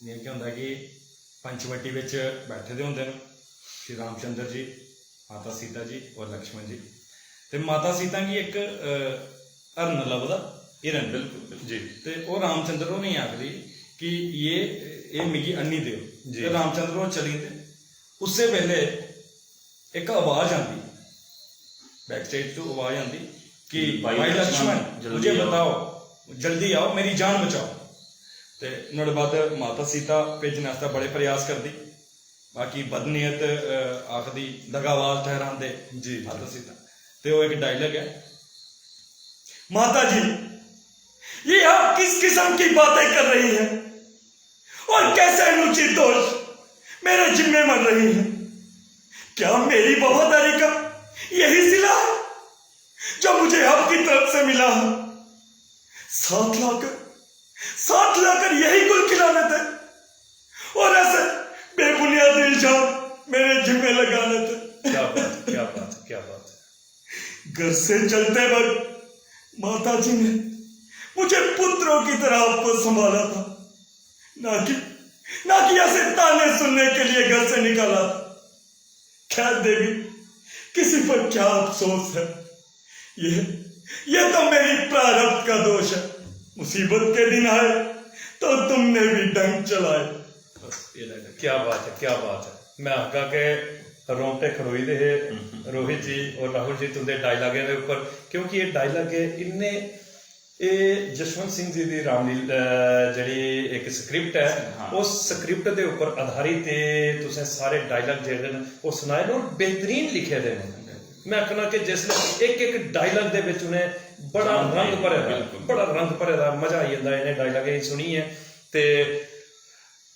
जि'यां केह् होंदा कि पंचवटी बिच बैठे दे होंदे न श्री रामचंद्र जी, माता सीता जी और लक्ष्मण जी। ते माता सीता गी इक, अ, हरण लभदा, हिरण। बिल्कुल, बिल्कुल। जी। ते ओह् रामचंद्र होरें गी आखदी कि ये, एह् मिगी आह्नी देओ। जी। ते रामचंद्र होर चली जंदे। उस्सै बेल्लै इक आवाज आंदी, backstage तू आवाज आंदी कि, "भाई भाई लक्ष्मण, लक्ष्मण, जल्दी मुझे आओ। बताओ, जल्दी आओ, मेरी जान बचाओ।" ते नुहाड़े बाद माता सीता भेजने आस्तै बड़े प्रयास करदी, बाकी बदनीयत, अ, आखदी, दगाबाज ठहरांदे जी, जी। माता सीता। ते ओह् इक डायलॉग ऐ, "माता जी, ये आप किस किस्म की बातें कर रही हैं और कैसे अनुचित दोष मेरे जिम्मे मढ़ रही हैं? क्या मेरी वफादारी का यही सिला है जो मुझे आपकी तरफ से मिला है? साथ लाकर, साथ लाकर यही गुल खिलाने थे और ऐसे बेबुनियाद इल्जाम मेरे जिम्मे लगाने थे।" क्या बात है, क्या बात है, क्या बात है। घर से चलते वक्त माता जी ने मुझे पुत्रों की तरह आपको संभाला था, ना कि, ना कि ऐसे ताने सुनने के लिए घर से निकाला था। खैर देवी, किसी पर क्या अफसोस है, ये, ये तो मेरी प्रारब्ध का दोष है। मुसीबत के दिन आए तो तुमने भी ढंग चलाए। बस ये dialogue। क्या बात है, क्या बात है। मैं आखगा के रोंगटे खड़ोई दे हे हम्म। रोहित जी और राहुल जी तुंदे डायलॉगें दे उप्पर, क्योंकि ये डायलॉग इन्ने, एह् जसवंत सिंह जी दी रामलीला, अ, जेह्ड़ी इक स्क्रिप्ट ऐ, हाँ। उस स्क्रिप्ट दे उप्पर आधारित एह् तुसें सारे डायलॉग जेह्ड़े न, ओह् सनाए न और बेहतरीन लिखे दे न। मैं आखना कि जिसलै इक-इक डायलॉग दे बिच उ'नें बड़ा जान रंग भरे दा, बिल्कुल। बड़ा रंग भरे दा, मजा आई जंदा इ'नें डायलॉगें गी सुनियै। ते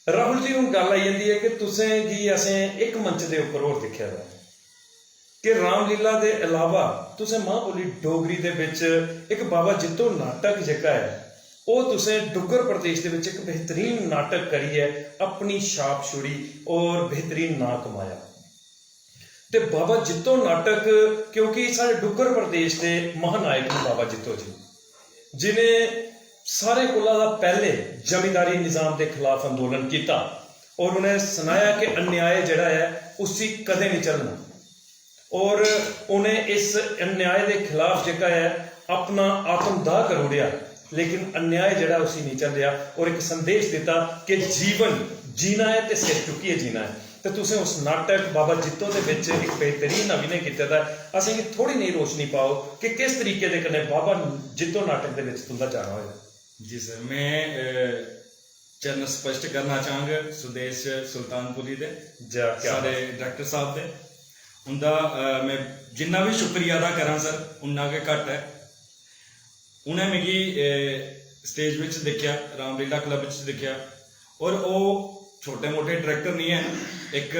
राहुल जी, हून गल्ल आई जंदी ऐ कि तुसें गी असें इक मंच दे उप्पर होर दिक्खेआ दा ऐ कि रामलीला दे अलावा तुसें मां बोली डोगरी दे बिच इक बाबा जित्तो नाटक जेह्का ऐ, ओह् तुसें डुग्गर प्रदेश दे बिच इक बेहतरीन नाटक करियै अपनी छाप छोड़ी और बेहतरीन नांऽ कमाया। ते बाबा जित्तो नाटक, क्योंकि साढ़े डुग्गर प्रदेश दे महानायक न बाबा जित्तो जी, जिनें सारें कोला दा पैह्ले जमींदारी निजाम दे खिलाफ अंदोलन कीता और उ'नें सनाया कि अन्याय जेह्ड़ा ऐ, उसी कदें निं झल्लना। और उ'नें इस अन्याय दे खिलाफ जेह्का ऐ, अपना आत्मदाह करी ओड़ेआ, लेकिन अन्याय जेह्ड़ा उसी नेईं झल्लेआ और इक संदेश दित्ता कि जीवन जीना ऐ ते सिर चुक्कियै जीना ऐ। ते तुसें उस नाटक बाबा जित्तो दे बिच इक बेहतरीन अभिनय कीते दा ऐ। असेंगी थोड़ी नेही रोशनी पाओ कि किस तरीके दे कन्नै बाबा जित्तो नाटक दे बिच तुं'दा जाना होएआ। जी सर, में, अ, चरण स्पष्ट करना चाहंग सुदेश सुल्तानपुरी दे, जा, क्या साढ़े बात। डायरेक्टर साहब दे। उं'दा, अ, में जिन्ना बी शुक्रिया अदा करां सर, उन्ना गै घट्ट ऐ। उ'नें मिगी, अ, स्टेज बिच दिक्खेआ, रामलीला क्लब बिच दिक्खेआ, और ओह् छोटे मोटे डायरेक्टर निं हैन, इक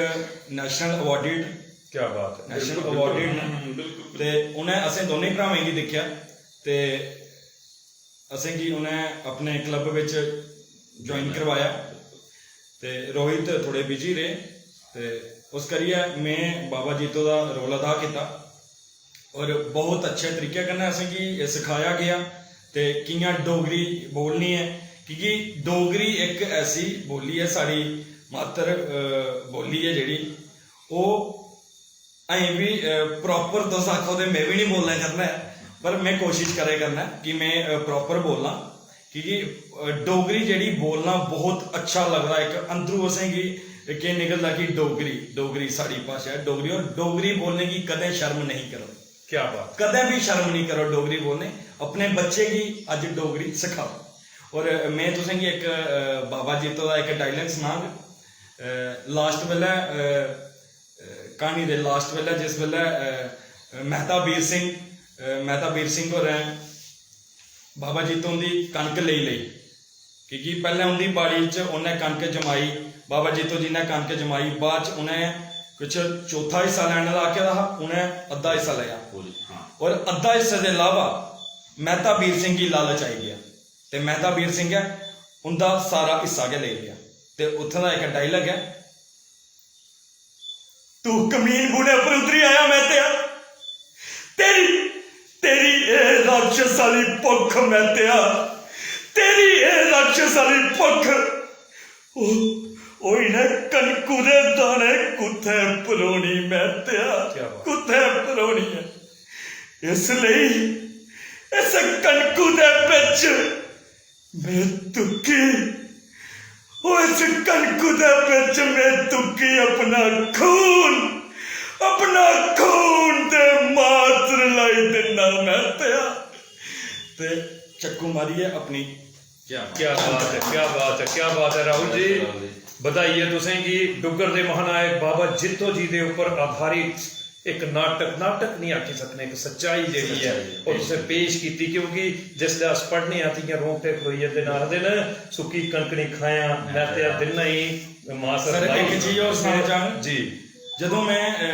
नेशनल अवार्डेड, क्या बात ऐ। नेशनल बिल्कुल, अवार्डेड न। हम्म, बिल्कुल, बिल्कुल। ते उ'नें असें दोनें भ्राएं गी दिक्खेआ ते असेंगी उ'नें अपने क्लब बिच ज्वाइन करवाया ते रोहित थोड़े बिजी रेह् ते उस करियै में बाबा जित्तो दा रोल अदा कीता और बहुत अच्छे तरीके कन्नै असेंगी सखाया गेआ ते कि'यां डोगरी बोलनी ऐ, क्योंकि डोगरी इक ऐसी बोल्ली ऐ, साढ़ी मातर, अ, बोल्ली ऐ जेह्ड़ी, ओह् अजें बी, अ, प्रॉपर तुस आखो ते में बी निं बोल्लै करना ऐ, पर में कोशिश करै करना ऐ कि में, अ, प्रॉपर बोल्लां, की के, अ, डोगरी जेह्ड़ी बोलना बहुत अच्छा लगदा, इक अंदरू असेंगी केह् निकलदा कि डोगरी, डोगरी साढ़ी भाशा ऐ, डोगरी, और डोगरी बोलने गी कदें शर्म नेईं करो। क्या बात। कदें बी शर्म निं करो डोगरी बोलने, अपने बच्चे गी अज्ज डोगरी सखाओ। और में तुसेंगी इक, अ, बाबा जित्तो दा इक डायलॉग सनांग। अ, लास्ट बेल्लै, अ, अ, क्हानी दे लास्ट बेल्लै जिस बेल्लै, अ, मेहता बीर सिंह, अ, मेहता बीर सिंह होरें बाबा जित्तो हुंदी कनक लेई लेई, क्योंकि पैह्लें उं'दी बाड़ी च उ'नें कनक जमाई, बाबा जित्तो जी ने कनक जमाई, बाद च उ'नें कुछ चौथा हिस्सा लैने दा आखे दा हा, उ'नें अद्धा हिस्सा लेआ। पूरी, हाँ। और अद्धा हिस्से दे अलावा मेहता बीर सिंह गी लालच आई गेआ ते मेहता बीर सिंह गै उं'दा सारा हिस्सा गै लेई लेआ। ते उत्थें दा इक डायलॉग ऐ, "तू कमीन बूह्टे पर उतरी आया मेहतेआ, तेरी, तेरी एह् राक्षस आह्ली भुक्ख मेहतेआ, तेरी एह् राक्षस आह्ली भुक्ख, ओ, ओ इ'नें कनकू दे दाने कुत्थै परोनी मेहतेआ, क्या बात। कुत्थै परोनी ऐ? इसलेई इस कनकू दे बिच में तुक्की, ओ इस कनकू दे बिच में तुक्की अपना खून, अपना खून ते मात्र लाई दिन्ना मेहतेआ।" ते चक्कू मारियै अपनी क्या बात है, क्या बात है, क्या बात है राहुल जी। बधाई है तुसें गी डुग्गर दे महानायक बाबा जित्तो जी दे उप्पर आधारित इक नाटक, नाटक नहीं आखी सकने, इक सच्चाई जेह्ड़ी ऐ, सच्चाई ऐ। ओह् तुसें पेश कीती, क्योंकि जिसलै अस पढ़ने आं ते इ'यां रोंगटे खड़ोई जंदे न, आखदे न, "सुक्की कनक निं खायां, मैं ते दिन्ना ही मां सर, सरदाई।" इक चीज होर सनाना चाह्ङ। जी। जदूं में, अ,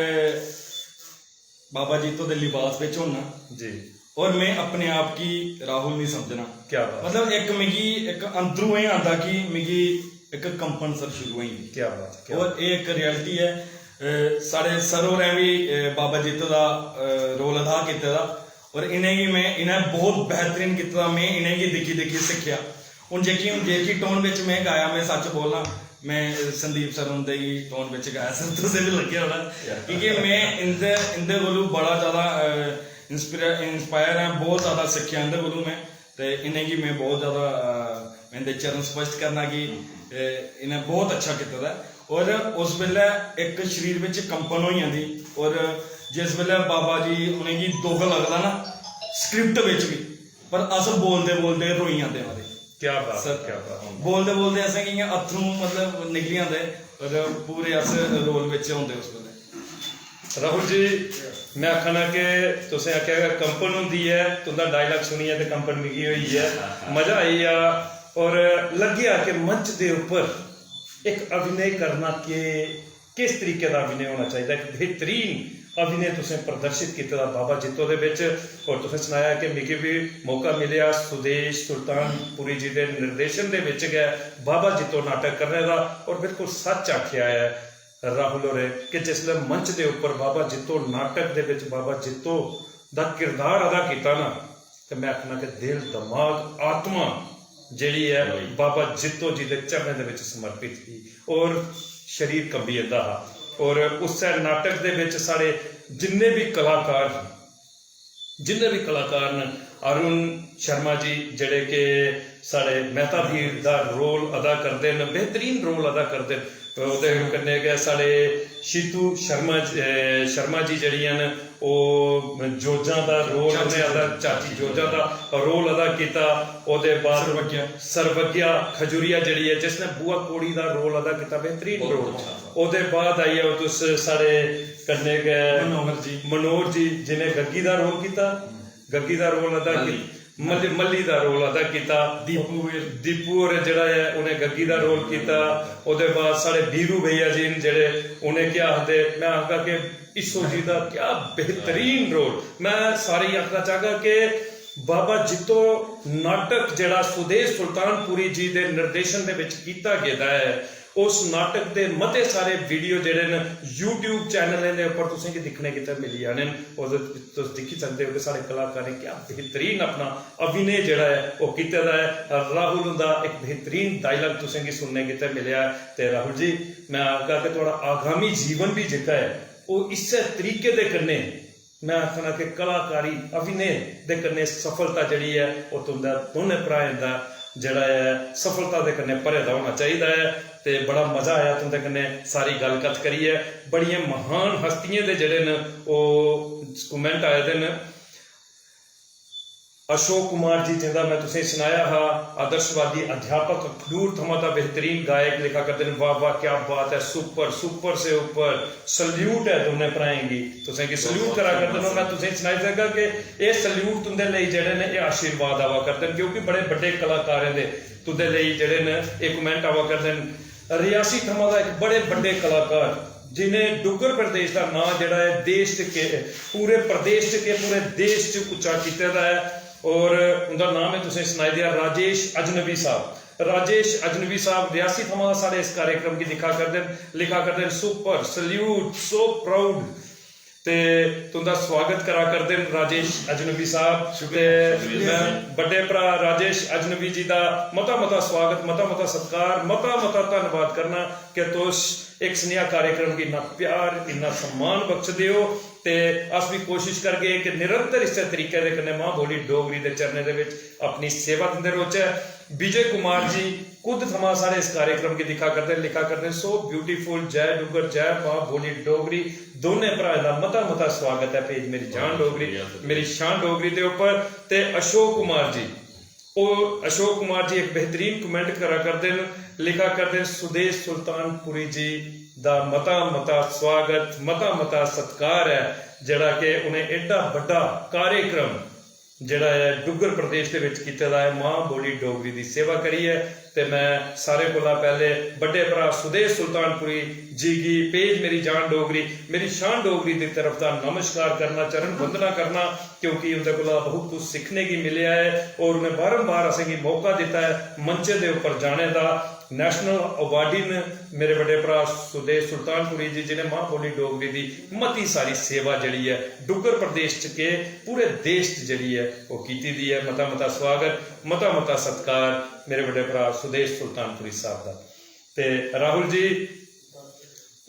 बाबा जित्तो दे लिबास बिच होना जी। और मैं अपने आप गी राहुल नहीं समझना। क्या बात। मतलब, इक मिगी इक अंदरों एह् आंदा कि मिगी इक कंपन सर शुरू होई जंदी। क्या बात, क्या और बात। एह् इक reality ऐ। अ, साढ़े सर होरें बी, अ, बाबा जित्तो दा, अ, role अदा कीते दा और इ'नेंगी में, इ'नें बहुत बेहतरीन कीते दा। में इ'नेंगी दिक्खी, दिक्खी सिक्खेआ। हून जेह्की, हून जेह्की tone बिच में गाया, में सच्च बोलना, में संदीप सर हुंदे गी tone बिच गाया सर, तुसें बी लग्गेआ होना, क्योंकि में इंदे, इंदे कोलू बड़ा ज्यादा, अ, inspire, inspire आं, बहुत ज्यादा सिक्खेआ इंदे कोलू में, ते इ'नेंगी में बहुत ज्यादा, अ, इंदे चरण स्पर्श करना कि, अ, इ'नें बहुत अच्छा कीते दा ऐ। और उस बेल्लै इक शरीर बिच कंपन होई जंदी, और जिस बेल्लै बाबा जी उ'नेंगी दुख लगदा ना script बिच बी, पर अस बोलदे बोलदे रोई जंदे आं। क्या बात, सर, क्या बात। बोलदे बोलदे असेंगी इ'यां अत्थरूं, मतलब, निकली आंदे, पर पूरे अस role बिच होंदे उस बेल्लै। राहुल जी, मैं आखना कि तुसें आखेआ कि कंपन होंदी ऐ, तुं'दा dialogue सुनियै ते कंपन मिगी होई ऐ, मजा आई गेआ। और लग्गेआ कि मंच दे उप्पर इक अभिनय करना के किस तरीके दा अभिनय होना चाहिदा, इक बेहतरीन अभिनय तुसें प्रदर्शित कीते दा बाबा जित्तो दे बिच। और तुसें सनाया कि मिगी बी मौका मिलेआ सुदेश सुल्तानपुरी जी दे निर्देशन दे बिच गै बाबा जित्तो नाटक करने दा, और बिल्कुल सच आखेआ ऐ राहुल होरें कि जिसलै मंच दे उप्पर बाबा जित्तो नाटक दे बिच बाबा जित्तो दा किरदार अदा कीता ना, ते मैं आखना कि दिल, दमाग, आत्मा जेह्ड़ी ऐ, बाबा जित्तो जी दे चरणें दे बिच समर्पित ही और शरीर कंबी जंदा हा। और उस्सै नाटक दे बिच साढ़े जिन्ने बी कलाकार न, जिन्ने बी कलाकार न, अरुण शर्मा जी जेह्ड़े कि साढ़े मेहता बीर दा role अदा करदे न, बेहतरीन role अदा करदे न। ओह्दे कन्नै गै साढ़े शीतू शर्मा ज-, अ, शर्मा जी जेह्ड़ियां न, ओह् जोजां दा role चाची उ'नें अदा, जोजां। चाची जोजां दा role अदा कीता। ओह्दे बाद सर्वज्ञा। सर्वज्ञा खजूरिया जेह्ड़ी ऐ, जिसने बुआ कौड़ी दा role अदा कीता, बेहतरीन बहुत role। अच्छा। ओह्दे बाद आई जाओ तुस साढ़े कन्नै गै मनोहर जी। मनोहर जी, जि'नें गग्गी दा role कीता, गग्गी दा role अदा मल्ली। कीता। मल्ली, मल्ली दा role अदा कीता। दीपू होर। दीपू होर जेह्ड़ा ऐ, उ'नें गग्गी दा role कीता। ओह्दे बाद साढ़े बीरू भैया जी न जेह्ड़े, उ'नें केह् आखदे, मैं आखगा कि ईसो जी दा क्या बेहतरीन role। मैं सारें गी आखना चाहगा कि बाबा जित्तो नाटक जेह्ड़ा सुदेश सुल्तानपुरी जी दे निर्देशन दे विच कीता गेदा ऐ, उस नाटक दे मते सारे video जेह्ड़े न YouTube चैनलें दे उप्पर तुसें गी दिक्खने गितै मिली जाने न। ओह्दे च तुस दिक्खी सकदे ओ कि साढ़े कलाकारें क्या बेहतरीन अपना अभिनय जेह्ड़ा ऐ ओह् कीते दा ऐ। राहुल हुंदा इक बेहतरीन dialogue तुसें गी सुनने गितै मिलेआ ऐ। ते राहुल जी, मैं आखगा कि थुआढ़ा आगामी जीवन बी जेह्का ऐ ओह् इस्सै तरीके दे कन्नै मैं आखना कि कलाकारी, अभिनय दे कन्नै सफलता जेह्ड़ी ऐ, ओह् तुं'दा दोनें भ्राएं दा जेह्ड़ा ऐ, सफलता दे कन्नै भरे दा होना चाहिदा ऐ। ते बड़ा मजा आया तुं'दे कन्नै सारी गल्ल कत्थ करियै। बड़ियां महान हस्तियें दे जेह्ड़े न, ओह् comment आए दे न। अशोक कुमार जी, जिंदा में तुसें सनाया हा, आदर्शवादी अध्यापक, अखनूर थमां दा बेहतरीन गायक, लिखा करदे न, "वाह वाह, क्या बात है, सुपर, सुपर से ऊपर, सल्यूट है दोनें भ्राएं गी।" तुसें गी सल्यूट करा करदे न। मैं तुसें सनाई सकगा कि एह् सल्यूट तुंदे लेई जेह्ड़े न, एह् आशीर्वाद आवा करदे न, क्योंकि बड़े बड्डे कलाकारें दे तुंदे लेई जेह्ड़े न, एह् कमेंट आवा करदे न। रियासी थमां दा इक बड़े बड्डे कलाकार, जि'नें डुग्गर प्रदेश दा नांऽ जेह्ड़ा ऐ, देश च केह्, पूरे प्रदेश च केह्, पूरे देश च उच्चा कीते दा ऐ। और उं'दा नांऽ में तुसें सनाई देआ, राजेश अजनबी साहब। राजेश अजनबी साहब रियासी थमां साढ़े इस कार्यक्रम गी दिक्खा करदे न, लिखा करदे न, "सुपर, सल्यूट, सो प्राउड।" ते तुं'दा स्वागत करा करदे न राजेश अजनबी साहब। शुक्रिया, ते शुक्रिया। मैं बड्डे भ्रा राजेश अजनबी जी दा मता मता स्वागत, मता मता सत्कार, मता मता धन्नवाद करना कि तुस इक सनेहा कार्यक्रम गी इन्ना प्यार, इन्ना सम्मान बख्शदे ओ। ते अस भी कोशिश करगे कि निरंतर इस्सै तरीके दे कन्नै मां बोली डोगरी दे चरणें दे विच अपनी सेवा दिंदे रौहचै। विजय कुमार जी खुद थमां साढ़े इस कार्यक्रम गी दिक्खा करदे न, लिखा करदे न, "So beautiful, जय डुग्गर, जय मां बोली डोगरी, दोनें भ्राएं दा मता मता स्वागत ऐ पेज मेरी जान डोगरी, मेरी शान डोगरी दे उप्पर।" ते अशोक कुमार जी, ओह् अशोक कुमार जी इक बेहतरीन कमेंट करा करदे न, लिखा करदे न, "सुदेश सुल्तानपुरी जी दा मता मता स्वागत, मता मता सत्कार ऐ, जेह्ड़ा कि उ'नें एड्डा बड्डा कार्यक्रम जेह्ड़ा ऐ डुग्गर प्रदेश दे विच कीते दा ऐ, मां बोली डोगरी दी सेवा करियै।" ते मैं सारें कोला पैह्ले बड्डे भ्रा सुदेश सुल्तानपुरी जी गी पेज मेरी जान डोगरी, मेरी शान डोगरी दी तरफ दा नमस्कार करना, चरण वंदना करना, क्योंकि उं'दे कोला बहुत कुछ सिक्खने गी मिलेआ ऐ और उ'नें बारंबार असेंगी मौका दित्ता ऐ मंचें दे उप्पर जाने दा। National awardee न मेरे बड्डे भ्रा सुदेश सुल्तानपुरी जी, जि'नें मां बोली डोगरी दी मती सारी सेवा जेह्ड़ी ऐ डुग्गर प्रदेश च के पूरे देश च जेह्ड़ी ऐ ओह् कीती दी ऐ। मता मता स्वागत, मता मता सत्कार मेरे बड्डे भ्रा सुदेश सुल्तानपुरी साहब दा। ते राहुल जी,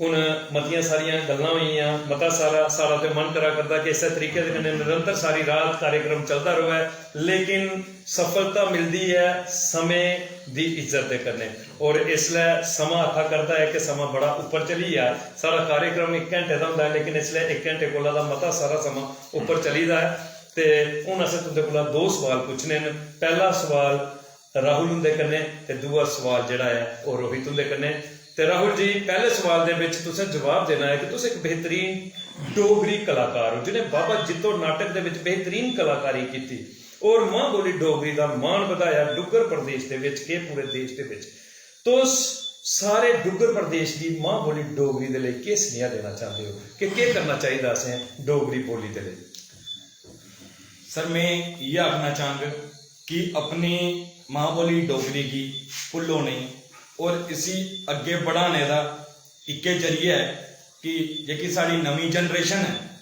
हुन मतियां सारियां गल्लां होई गेइयां, मता सारा, साढ़ा ते मन करा करदा कि इस्सै तरीके दे कन्नै निरंतर सारी रात कार्यक्रम चलदा र'वै, लेकिन सफलता मिलदी ऐ समें दी इज्जत दे कन्नै। और इसलै समां आखा करदा ऐ कि समां बड़ा उप्पर चली गेआ। साढ़ा कार्यक्रम इक घैंटे दा होंदा ऐ, लेकिन इसलै इक घैंटे कोला दा मता सारा समां उप्पर चली दा ऐ। ते हुन असें तुं'दे कोला दो सवाल पुच्छने न। पैह्ला सवाल राहुल हुंदे कन्नै ते दूआ सवाल जेह्ड़ा ऐ ओह् रोहित हुंदे कन्नै। ते राहुल जी, पैह्ले सवाल दे बिच तुसें जवाब देना ऐ कि तुस इक बेहतरीन डोगरी कलाकार ओ, जि'नें बाबा जित्तो नाटक दे बिच बेहतरीन कलाकारी कीती और मां बोली डोगरी दा मान बधाया डुग्गर प्रदेश दे बिच के पूरे देश दे बिच। तुस सारे डुग्गर प्रदेश दी मां बोली डोगरी दे लेई केह् सनेहा देना चांह्दे ओ कि केह् करना चाहिदा असें डोगरी बोली दे लेई? सर, में इ'यै आखना चाह्ङ कि अपनी मां बोली डोगरी गी भुल्लो नेईं और इसी अग्गें बढ़ाने दा इक्कै जरिया ऐ कि जेह्की साढ़ी नमीं जनरेशन ऐ,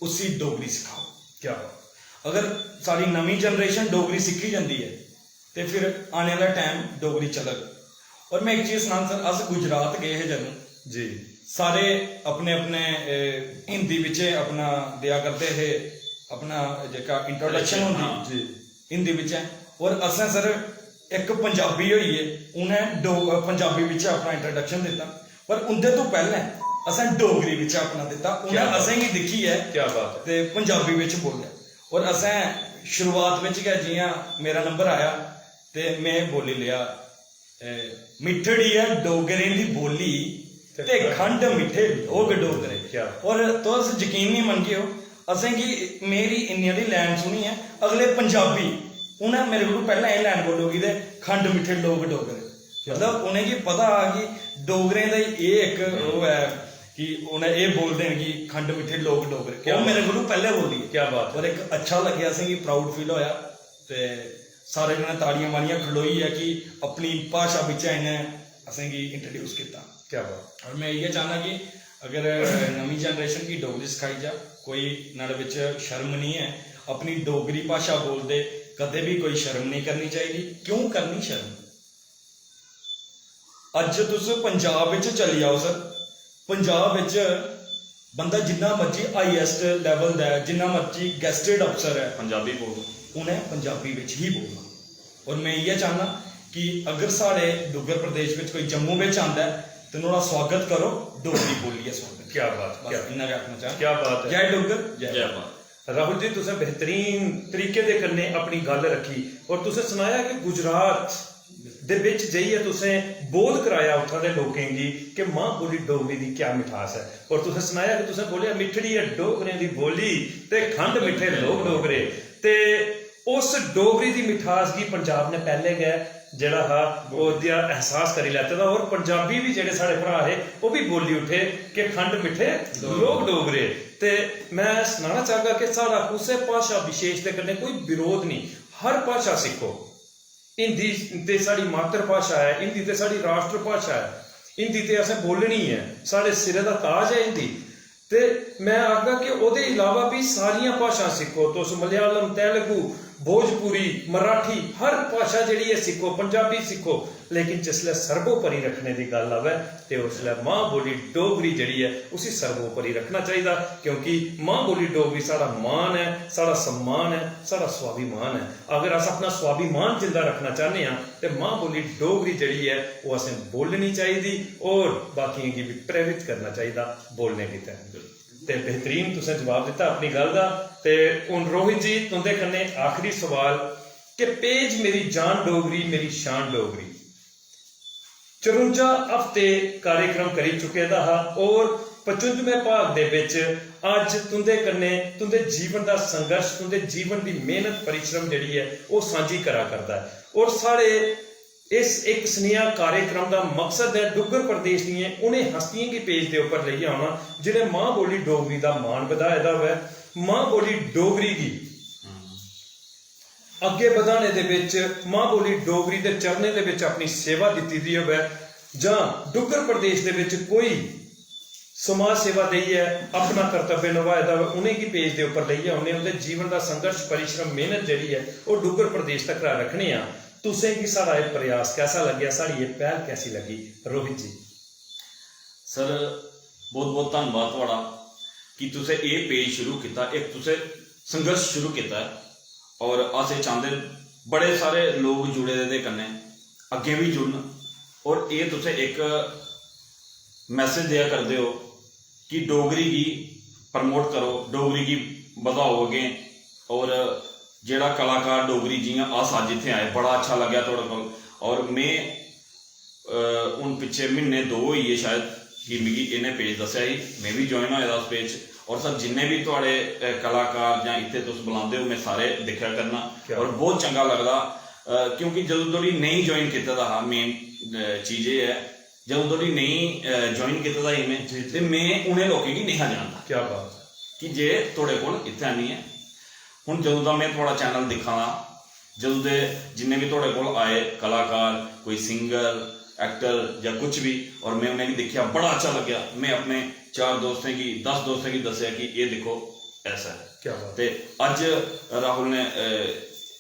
उसी डोगरी सखाओ। क्या बात। अगर साढ़ी नमीं जनरेशन डोगरी सिक्खी जंदी ऐ, ते फिर आने आह्ला टैम डोगरी चलग। और में इक चीज सनां सर, अस गुजरात गे हे जदूं, जी। सारे अपने अपने, ए, हिंदी बिच अपना देआ करदे हे, अपना जेह्का इंट्रोडक्शन होंदी, जी। हिंदी बिच ऐ। और असें सर इक पंजाबी होई गे, उ'नें डो-, पंजाबी बिच अपना इंट्रोडक्शन दित्ता, पर उं'दे तो पैह्लें असें डोगरी बिच अपना दित्ता। उ'नें क्या बात। असेंगी दिक्खियै क्या बात है। ते पंजाबी बिच बोलेआ। और असें शुरुआत बिच गै जि'यां मेरा नंबर आया ते में बोल्ली लेआ, ए, "मिट्ठड़ी ऐ डोगरें दी बोल्ली ते ते खंड खंड मिट्ठे लोक डोगरे।" क्या? और तुस यकीन नहीं मनगे ओ, असेंगी मेरी इन्नी हारी लाइन सुनियै अगले पंजाबी, उ'नें मेरे कोलू पैह्लें एह् लाइन बोली ओड़ी ते "खंड मिट्ठे लोक डोगरे।" क्या? मतलब उ'नेंगी पता हा कि डोगरें दा एह् इक ओह् ऐ कि उ'नें एह् बोलदे न कि "खंड मिट्ठे लोक डोगरे।" क्या ओह् बात। मेरे कोलू पैह्लें बोली। क्या बात। और इक अच्छा लग्गेआ, असेंगी proud feel होया। ते सारे जने ताड़ियां मारियां खड़ोइयै कि अपनी भाशा बिच्चा इ'नें असेंगी introduce कीता। क्या बात। और में इ'यै चाह्न्नां कि अगर नमीं generation गी डोगरी सखाई जा, कोई नुहाड़े बिच शर्म निं ऐ। अपनी डोगरी भाशा बोलदे कदें बी कोई शर्म नेईं करनी चाहिदी। क्यों करनी शर्म? अज्ज तुस पंजाब बिच चली जाओ सर, पंजाब बिच बंदा जिन्ना मर्जी highest level दा ऐ, जिन्ना मर्जी gazetted अफसर ऐ, पंजाबी बोलदा। उ'नें पंजाबी बिच ही बोलना। और में इ'यै चाह्न्नां कि अगर साढ़े डुग्गर प्रदेश बिच कोई जम्मू बिच आंदा ऐ ते नुहाड़ा स्वागत करो, डोगरी बोलियै स्वागत। क्या बात, बस क्या इन्ना गै आखना चाह्न्नां। क्या बात है। जय डुग्गर, जय जय भारत। राहुल जी, तुसें बेहतरीन तरीके दे कन्नै अपनी गल्ल रक्खी और तुसें सनाया कि गुजरात दे बिच जाइयै तुसें बोध कराया उत्थां दे लोकें गी कि मां बोली डोगरी दी क्या मिठास ऐ। और तुसें सनाया कि तुसें बोलेआ, "मिट्ठड़ी ऐ डोगरें दी बोली ते खंड मिट्ठे लोक डोगरे।" ते उस डोगरी दी मिठास गी पंजाब ने पैह्ले गै जेह्ड़ा हा, ओह्दा एहसास करी लैते दा। और पंजाबी बी जेह्ड़े साढ़े भ्राऽ हे, ओह् बी बोली उठे कि "खंड मिट्ठे लोक डोगरे।" ते मैं सनाना चाहगा कि साढ़ा कुसै भाशा विशेष दे कन्नै कोई विरोध नहीं, हर भाशा सिक्खो। हिंदी ते साढ़ी मातृ भाशा ऐ, हिंदी ते साढ़ी राष्ट्र भाशा ऐ, हिंदी ते असें बोलनी ऐ, साढ़े सिरै दा ताज ऐ हिंदी। ते मैं आखगा कि ओह्दे इलावा बी सारियां भाशां सिक्खो तुस, मलयालम, तेलुगु, भोजपुरी, मराठी, हर भाशा जेह्ड़ी ऐ सिक्खो, पंजाबी सिक्खो, लेकिन जिसलै सर्वोपरि रक्खने दी गल्ल आवै ते उसलै मां बोली डोगरी जेह्ड़ी ऐ उसी सर्वोपरि रक्खना चाहिदा, क्योंकि मां बोली डोगरी साढ़ा मान ऐ, साढ़ा सम्मान ऐ, साढ़ा स्वाभिमान ऐ। अगर अस अपना स्वाभिमान जिंदा रक्खना चाह्न्ने आं ते मां बोली डोगरी जेह्ड़ी ऐ ओह् असें बोलनी चाहिदी और बाकियें गी बी प्रेरित करना चाहिदा बोलने गितै। ते बेहतरीन तुसें जवाब दित्ता अपनी गल्ल दा। ते हून रोहित जी, तुंदे कन्नै आखिरी सवाल कि "पेज मेरी जान डोगरी, मेरी शान डोगरी" चरुंजा हफ्ते कार्यक्रम करी चुके दा हा और पचुंजमें भाग दे बिच अज्ज तुंदे कन्नै तुंदे जीवन दा संघर्ष, तुंदे जीवन दी मेहनत, परिश्रम जेह्ड़ी ऐ, ओह् सांझी करा करदा ऐ। और साढ़े इस इक सनेहा कार्यक्रम दा मकसद ऐ डुग्गर प्रदेश दियें उ'नें हस्तियें गी पेज दे उप्पर लेइयै औना, जि'नें मां बोली डोगरी दा मान बधाए दा होऐ, मां बोली डोगरी गी अग्गें बधाने दे बिच, मां बोली डोगरी दे चरणें दे बिच अपनी सेवा दित्ती दी होऐ, जां डुग्गर प्रदेश दे बिच कोई समाज सेवा देइयै अपना कर्तव्य नभाए दा होऐ, उ'नेंगी पेज दे उप्पर लेइयै औने, उं'दे जीवन दा संघर्ष, परिश्रम, मेहनत जेह्ड़ी ऐ, ओह् डुग्गर प्रदेश तक्कर रक्खने आं। तुसें गी साढ़ा एह् प्रयास कैसा लग्गेआ, साढ़ी एह् पैह्ल कैसी लग्गी, रोहित जी? सर, बहुत बहुत धन्नवाद थुआढ़ा कि तुसें एह् पेज शुरू कीता, इक तुसें संघर्ष शुरू कीता ऐ और अस एह् चांह्दे न बड़े सारे लोक जुड़े दे एह्दे कन्नै, अग्गें बी जुड़न। और एह् तुसें इक मैसेज देआ करदे ओ कि डोगरी गी प्रमोट करो, डोगरी गी बधाओ अग्गें। और जेह्ड़ा कलाकार डोगरी, जि'यां अस अज्ज इत्थें आए, बड़ा अच्छा लग्गेआ थुआढ़े कोल। और में अ, हून पिच्छे म्हीने दो होई गे शायद कि मिगी इ'नें पेज दस्सेआ ही, में बी ज्वाइन होए दा उस पेज च। और सर, जिन्ने बी थुआढ़े, अ, कलाकार जां इत्थै तुस बुलांदे ओ, में सारे दिक्खेआ करना। क्या और बहुत चंगा लगदा, अ, क्योंकि जदूं धोड़ी नेईं ज्वाइन कीते दा हा, मेन, अ, चीज एह् ऐ, जदूं धोड़ी नेईं, अ, ज्वाइन कीते दा ही में, जी, जी। ते में उ'नें लोकें गी नेईं हा जानदा क्या बात है। कि जे थुआढ़े कोल इत्थै आनियै, हून जदूं दा में थुआढ़ा चैनल दिक्खा दा, जदूं दे जिन्ने बी थुआढ़े कोल आए कलाकार, कोई सिंगर, एक्टर जां कुछ बी, और में उ'नेंगी दिक्खेआ, बड़ा अच्छा लग्गेआ। में अपने चार दोस्तें गी, दस दोस्तें गी दस्सेआ कि एह् दिक्खो, ऐसा ऐ। क्या बात। ते अज्ज राहुल ने, अ,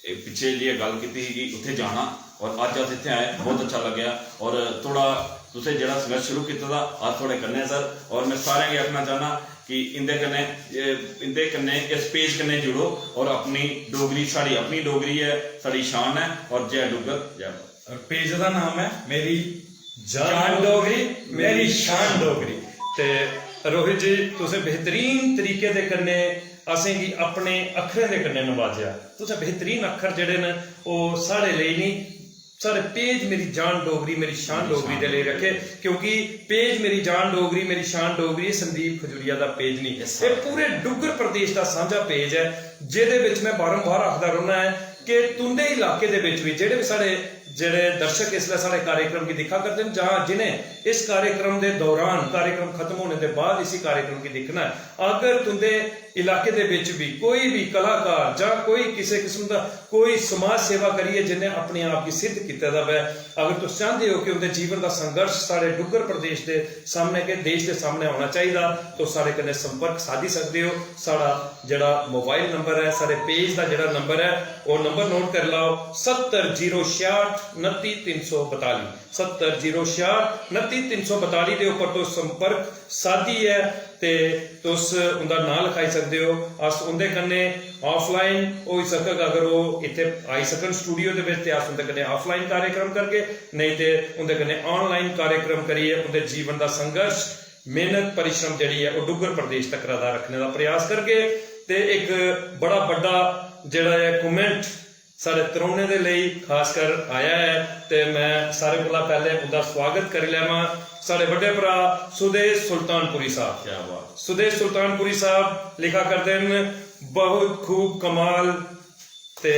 एह् पिच्छे जेही गल्ल कीती ही कि उत्थै जाना, और अज्ज अस इत्थै आए, बहुत अच्छा लग्गेआ। और थोड़ा तुसें जेह्ड़ा संघर्ष शुरू कीते दा, अस थुआढ़े कन्नै सर। और में सारें गी आखना चाह्न्नां कि इं'दे कन्नै, एह्, इं'दे कन्नै, इस पेज कन्नै जुड़ो और अपनी डोगरी, साढ़ी अपनी डोगरी ऐ, साढ़ी शान ऐ। और जय डुग्गर, जय भारत। और पेज दा नाम ऐ मेरी जान डोगरी, मेरी शान डोगरी। ते रोहित जी, तुसें बेहतरीन तरीके दे कन्नै असेंगी अपने अक्खरें दे कन्नै नवाजेआ। तुसें बेहतरीन अक्खर जेह्ड़े न, ओह् साढ़े लेई निं, साढ़े पेज मेरी जान डोगरी, मेरी शान डोगरी दे लेई रक्खे, क्योंकि पेज मेरी जान डोगरी, मेरी शान डोगरी, एह् संदीप खजूरिया दा पेज निं, एह् पूरे डुग्गर प्रदेश दा सांझा पेज ऐ, जेह्दे बिच में बारंबार आखदा रौह्न्ना ऐ कि तुं'दे इलाके दे बिच बी जेह्ड़े बी साढ़े, जेह्ड़े दर्शक इसलै साढ़े कार्यक्रम गी दिक्खा करदे न, जां जि'नें इस कार्यक्रम दे दौरान, कार्यक्रम खत्म होने दे बाद इसी कार्यक्रम गी दिक्खना ऐ, अगर तुं'दे इलाके दे बिच बी कोई बी कलाकार जां कोई किसे किस्म दा कोई समाज सेवा करियै जिन्नै अपने आप गी सिद्ध कीते दा होऐ, अगर तुस चांह्दे ओ कि उं'दे जीवन दा संघर्ष साढ़े डुग्गर प्रदेश दे सामनै, के देश दे सामनै औना चाहिदा, तुस साढ़े कन्नै संपर्क साधी सकदे ओ। साढ़ा जेह्ड़ा मोबाइल नंबर ऐ, साढ़े पेज दा जेह्ड़ा नंबर ऐ, ओह् नंबर नोट करी लैओ, सत्तर जीरो छेआठ उनत्ती तिन्न सौ बताली। सत्तर जीरो छेआठ उनत्ती तिन्न सौ बताली दे उप्पर तुस संपर्क साधियै ते तुस उं'दा नांऽ लखाई सकदे ओ। अस उं'दे कन्नै offline होई सकग, अगर ओह् इत्थै आई सकन स्टूडियो दे बिच, ते अस उं'दे कन्नै offline कार्यक्रम करगे, नेईं ते उं'दे कन्नै online कार्यक्रम करियै उं'दे जीवन दा संघर्ष, मेहनत, परिश्रम जेह्ड़ी ऐ, ओह् डुग्गर प्रदेश तक्कर दा रक्खने दा प्रयास करगे। ते इक बड़ा बड्डा जेह्ड़ा ऐ कमेंट साढ़े तरुणें दे लेई खासकर आया ऐ, ते मैं सारे कोला पैह्ले उं'दा स्वागत करी लैवां। साढ़े बड्डे भ्राऽ सुदेश सुल्तानपुरी साहब। क्या बात। सुदेश सुल्तानपुरी साहब लिखा करदे न, "बहुत खूब, कमाल।" ते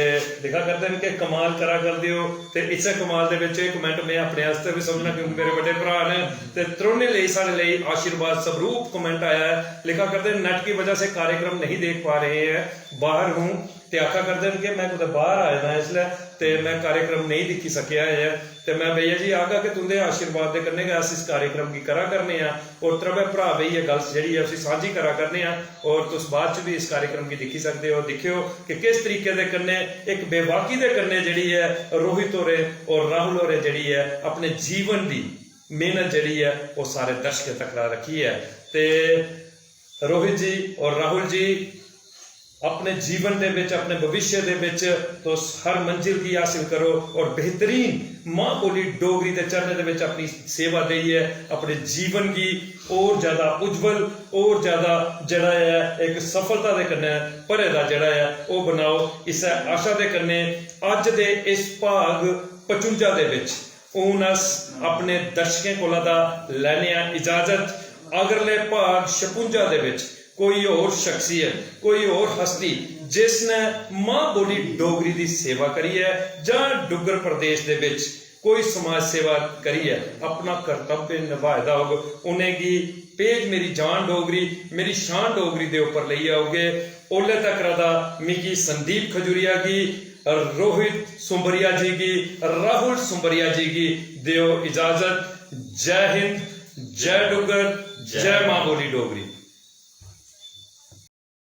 लिखा करदे न कि "कमाल करा करदे ओ।" ते इस्सै कमाल दे बिच एह् कमेंट मैं अपने आस्तै बी समझना, क्योंकि मेरे बड्डे भ्राऽ न। ते त्रौनें लेई, साढ़े लेई आशीर्वाद स्वरूप कमेंट आया ऐ। लिखा करदे न, "नेट की वजह से कार्यक्रम नहीं देख पा रहे हैं, बाहर हूँ।" ते आखा करदे न कि "मैं कुतै बाहर आए दा इसलै, ते मैं कार्यक्रम नेईं दिक्खी सकेआ ऐ।" ते मैं भैया जी आखगा कि तुं'दे आशीर्वाद दे कन्नै गै अस इस कार्यक्रम गी करा करने आं, और त्रवै भ्राऽ बेहियै गल्ल जेह्ड़ी ऐ उसी सांझी करा करने आं, और तुस बाद च बी इस कार्यक्रम गी दिक्खी सकदे ओ। दिक्खेओ कि किस तरीके दे कन्नै इक बेबाकी दे कन्नै जेह्ड़ी ऐ रोहित होरें और राहुल होरें जेह्ड़ी ऐ अपने जीवन दी मेहनत जेह्ड़ी ऐ ओह् सारे दर्शकें तक्कर रक्खी ऐ। ते रोहित जी और राहुल जी, अपने जीवन दे बिच, अपने भविष्य दे बिच तुस हर मंजिल गी हासिल करो और बेहतरीन मां बोली डोगरी दे चरणें दे बिच अपनी सेवा देइयै अपने जीवन गी और ज्यादा उज्जवल, और ज्यादा जेह्ड़ा ऐ इक सफलता दे कन्नै भरे दा जेह्ड़ा ऐ ओह् बनाओ। इस्सै आशा दे कन्नै अज्ज दे इस भाग पचुंजा दे बिच हून अस अपने दर्शकें कोला दा लैने आं इजाजत। अगले भाग छपुंजा दे बिच कोई होर शख्सियत, कोई होर हस्ती जिसने मां बोली डोगरी दी सेवा करियै जां डुग्गर प्रदेश दे बिच कोई समाज सेवा करियै अपना कर्तव्य नभाए दा होग, उ'नेंगी पेज मेरी जान डोगरी, मेरी शान डोगरी दे उप्पर लेइयै औगे। ओल्लै तक्कर दा मिगी संदीप खजूरिया गी, रोहित सुंबरिया जी गी, राहुल सुंबरिया जी गी देओ इजाजत। जय हिंद, जय डुग्गर, जय मां बोली डोगरी।